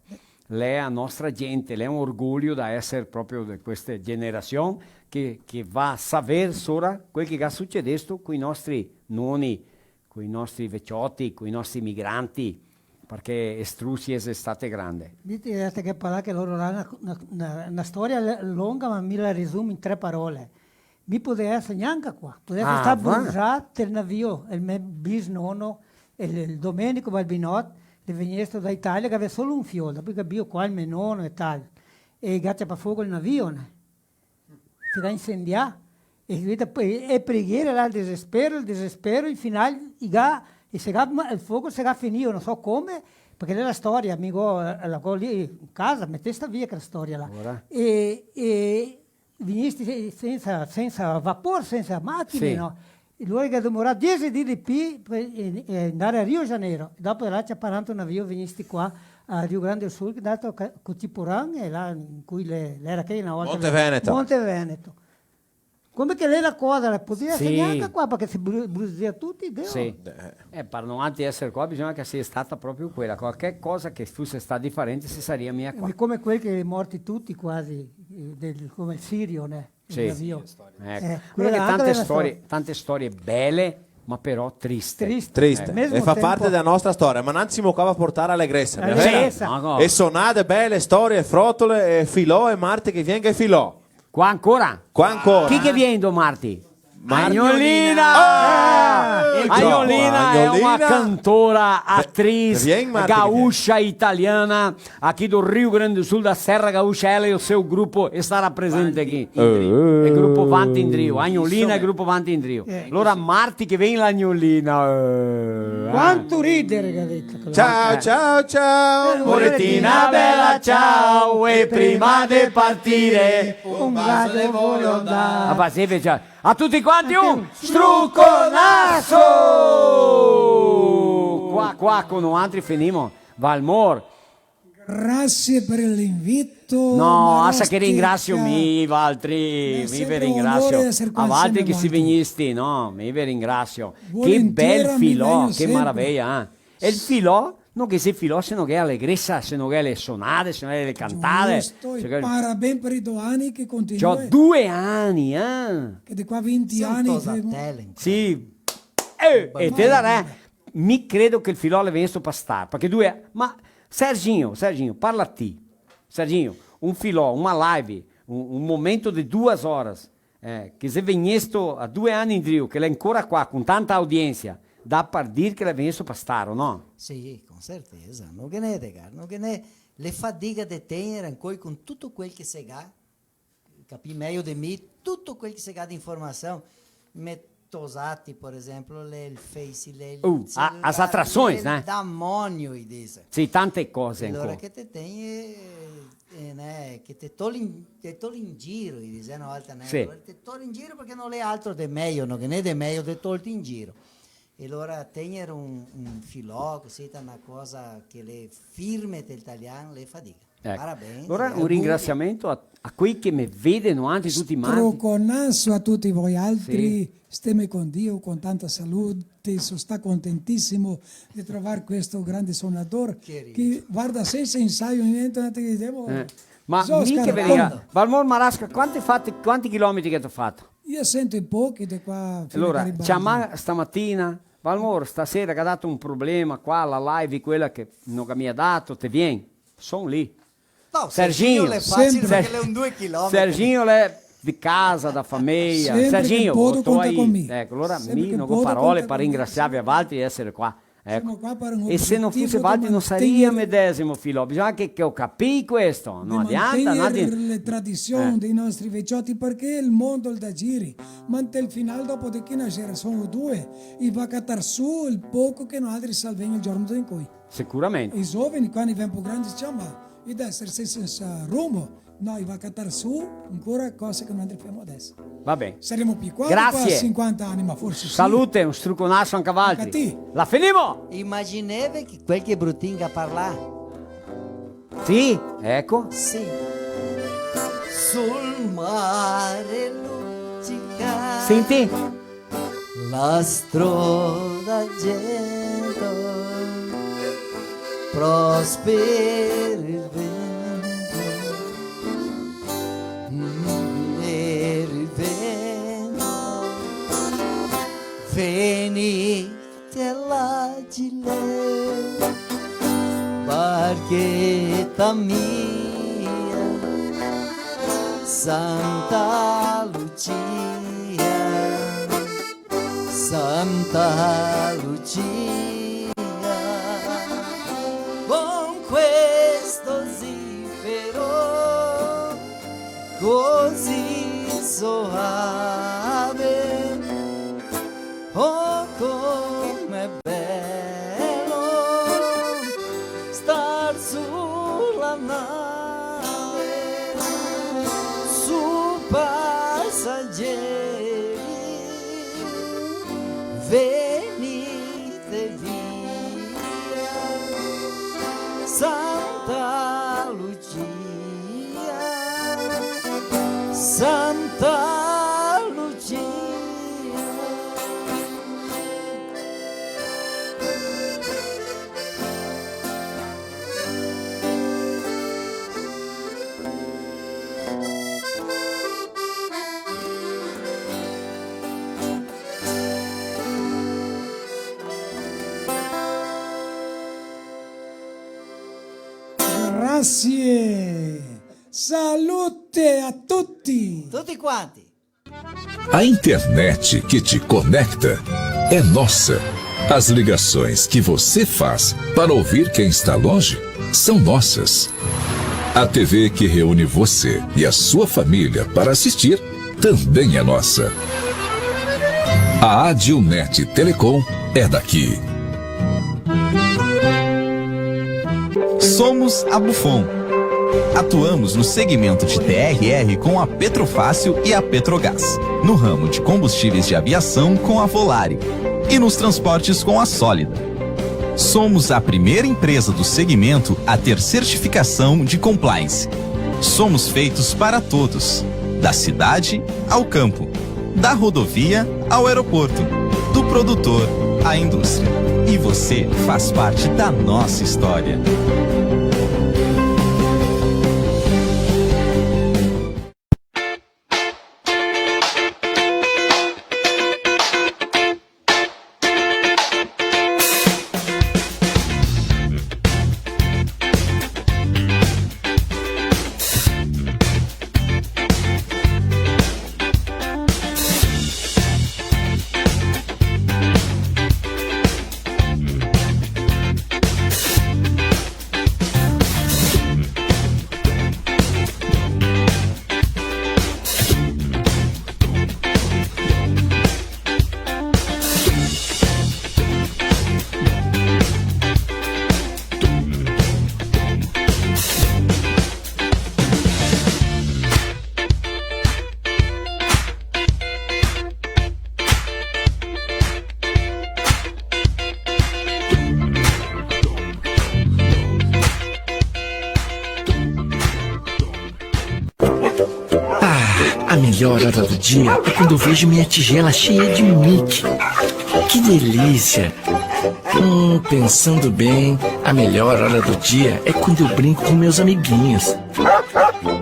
L'è a nostra gente, l'è un orgoglio da eser proprio de queste generasion che, che va a saver sora quel che ga sucedesto coi nostri noni, coi nostri vecioti, coi nostri migranti, parché Estrusi xe state grande. Mi te, te ghe parlà che lora là na, na, na, na storia le-, longa, ma mi la resumi in tre parole. Mi podea eser gnanca qua, podea star brusà tel navio, el me bisnono, el, el Domenico Balbinot, el vegnesto da Italia, che gavea solo un fiol, dopo che gavea qua el me nono e tal, e i ga ciapà fogo el navio, né? Se ga incendià, e, e, e preghiere là, el desespero, el desespero, in final, i ga, e se ga, el fogo se ga finio, no so come, parché l'è la storia, mi go, la go lì in casa, metesta via quela storia là. Ora. E, e, Vegnisti se-, sensa, sensa vapor, sensa machine, no? E lori ga demorà diese dì de pi par, eh, eh, ndar a Rio Janeiro. Dopo de là ciapà un altro navio, vegnisti qua a Rio Grande do Sul, che xe ndà co-, co Tiporã, e là in cui le-, l'era che na volta Monte Veneto. Monte Veneto. Come che l'è la cosa, la podea eser gnanca qua, parché se bru-, brusea tuti, Dio. Sì. Eh, par noantri eser qua, bisogna che sia stata proprio quela. Qualche cosa che fuse stà diferente, se saria mia qua. Come quei che xe morti tuti quasi, eh, del, come el Sirio, né? Sì. Sì, storia. Eco. Eh, quela anca l'è na storia. Parché tante storie, tante storie bele, ma però triste. Triste. Triste. Al mesmo tempo. E fa parte dela nostra storia, ma nantri semo qua par portar alegresa, mia vera? Alegresa. Ma no. E sonade bele, storie, frotole, e Filò, e marti che vien che xe Filò. Qua ancora? Qua ancora. Chi che vien domarti? Magnolina! Magnolina! Ah! Agnolina é uma cantora, atriz gaúcha italiana, aqui do Rio Grande do Sul, da Serra Gaúcha, ela e o seu grupo estará presente aqui. É grupo Vantindrio, Agnolina é grupo Vantindrio. Alora marti che vien l'Agnolina. Quanto ridere che ga dito. Ciao, ciao, ciao, moretina bela, ciao, e prima de partire un bacio te voio dar. Ah, ma sì, invece, a tuti quanti un struconaso! Qua, qua, co noantri finimo. Valmor. Grasie par l'invito. No, asa che ringrasio mi, valtri, mi ve ringrasio. A valtri che si vegnisti, no, mi ve ringrasio. Che bel filò, che maraveia, eh. E el filò, no ghe xe filò, se no ghe xe alegresa, se no ghe xe le sonade, se no ghe xe le cantade. Giusto, e parabéns par i do ani che continua. Ciò, due ani, eh? Che de qua vinti ani. Sì. Eh, e te darè, mi credo che el filò l'è vegnesto pa star, parché due, ma Serginho, Serginho, parla ti. Serginho, un filò, una live, un, un momento de duas horas, eh, che xe vegnesto a due ani indrio, che l'è ancora qua, con tanta audiensia, dà par dir che l'è vegnesto pa star, o no? Sì, con certeza. No ghe n'è, Edgar, no ghe n'è. Le fadiga de tegner ancoi con tuto quel che se ga, capì mejo de mi, tuto quel che se ga de informasion, me tosati, por exemplo, le, el Face, le, el celular, as atrações, né? Demonio, i dise. Sì, tante cose ancora. Alora che te tegni, eh, eh, né, che te toli in, te toli in giro, i dise na volta, né? Sì. Alora te toli in giro parché no l'è altro de mejo, no ghe n'è de mejo de tolti in giro. E alora tegner un, un filò cusì, ta na cosa che l'è firme tel talian, l'è fadiga. Eco. Parabéns, alora, eh, un ringrasiamento a, a quei che me vedeno, anzi, tuti quanti. Struconaso a tuti voialtri, sì. Steme con Dio, con tanta salute, so sta contentisimo de trovar questo grande sonador che, varda, sensa insaio, gnente, no te demo. Eh, ma mi che ve ringra-, Valmor Marasca, quanti fati, quanti chilometri che te ga fato? Io sento in pochi de qua fino a Garibaldi. Alora, ciamà stamatina, Valmor, stasera che ga dato un problema qua, la live, quela che no ga mia dato, te vien? Son lì. No, Serginho, Serginho l'è facile, sempre. Parché l'è un due chilometri. Serginho l'è de casa, da fameia. Sempre che podo, conta con mi. Eco, alora mi no go parole par ringrasiarve a valtri de eser qua. Eco. Semo qua par un obietivo de mantegner, e se no fuse valtri no saria medesimo filò. Bisogna che, che o capì questo. No adianta, no adianta. De mantegner le tradision dei nostri vecioti, parché el mondo el dà giri. Ma ntel final, dopo de chi na gerasion o due, i va catar su el poco che noaltri salvemo el giorno de incoi. Sicuramente. I zoveni, quando i vien un po' grandi, i dice: "Ah, ma i deve eser sensa rumo." No, i va catar su ancora cose che noaltri femo adeso. Va ben. Saremo pi qua, qua sinquanta ani, ma forse sì. Salute, un struconaso anca a valtri. Anca a ti. La finimo! Imagineve che quel che Brutin ga parlà. Sì, eco. Sì. Sul mare lucica. Senti? La stroda gento, prospero el vento, mm, el vento, veni te la gile, parché ta mia Santa Lucia, Santa Lucia, con questo zifero così soave. Oh, com'è bello star su la nave, su passeggeri, venite via, Santa Lucia. Santa Lucia. Grazie. Salute a tuti! Tuti quanti! A internet que te conecta é nossa. As ligações que você faz para ouvir quem está longe são nossas. A T V que reúne você e a sua família para assistir também é nossa. A Adilnet Telecom é daqui. Somos a Bufon. Atuamos no segmento de T R R com a Petrofácil e a Petrogás. No ramo de combustíveis de aviação com a Volare. E nos transportes com a Sólida. Somos a primeira empresa do segmento a ter certificação de compliance. Somos feitos para todos, da cidade ao campo, da rodovia ao aeroporto, do produtor à indústria. E você faz parte da nossa história. Ah, a melhor hora do dia é quando eu vejo minha tigela cheia de Mickey. Que delícia! Hum, pensando bem, a melhor hora do dia é quando eu brinco com meus amiguinhos.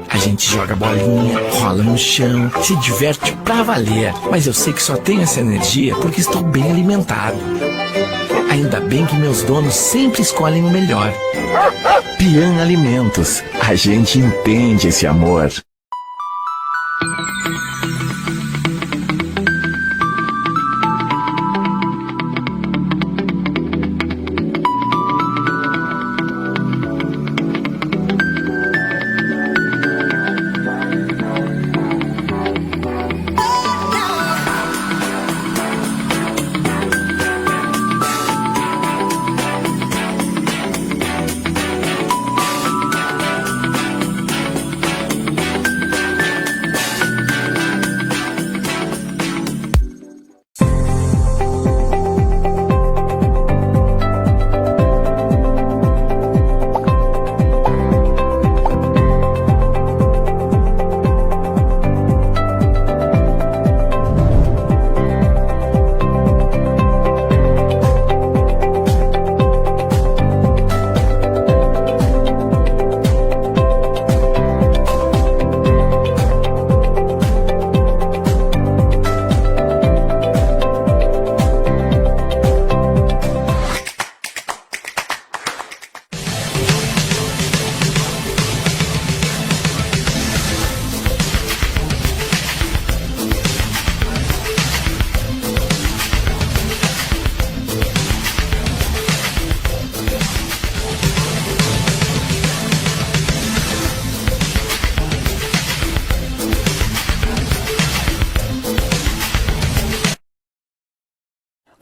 A gente joga bolinha, rola no chão, se diverte pra valer. Mas eu sei que só tenho essa energia porque estou bem alimentado. Ainda bem que meus donos sempre escolhem o melhor. Pian Alimentos, a gente entende esse amor.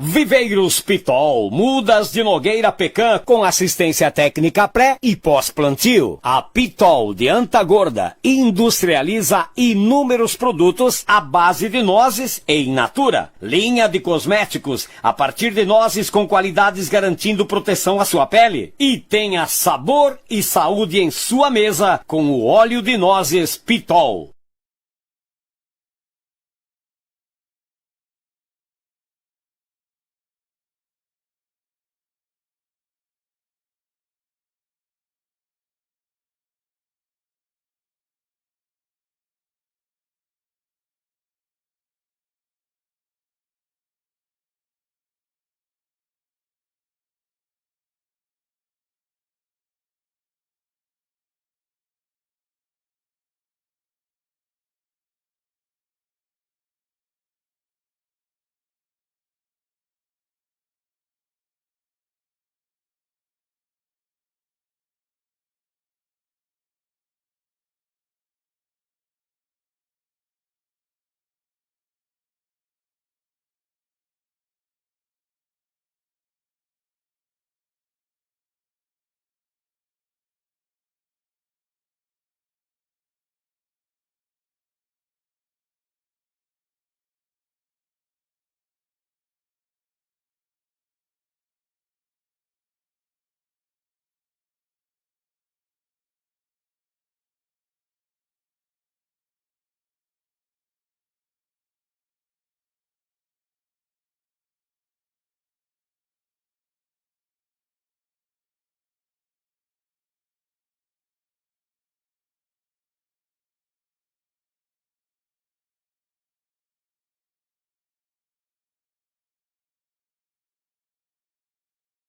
Viveiros Pitol, mudas de nogueira pecan, com assistência técnica pré e pós-plantio. A Pitol de Anta Gorda industrializa inúmeros produtos à base de nozes e in natura. Linha de cosméticos a partir de nozes com qualidades garantindo proteção à sua pele. E tenha sabor e saúde em sua mesa com o óleo de nozes Pitol.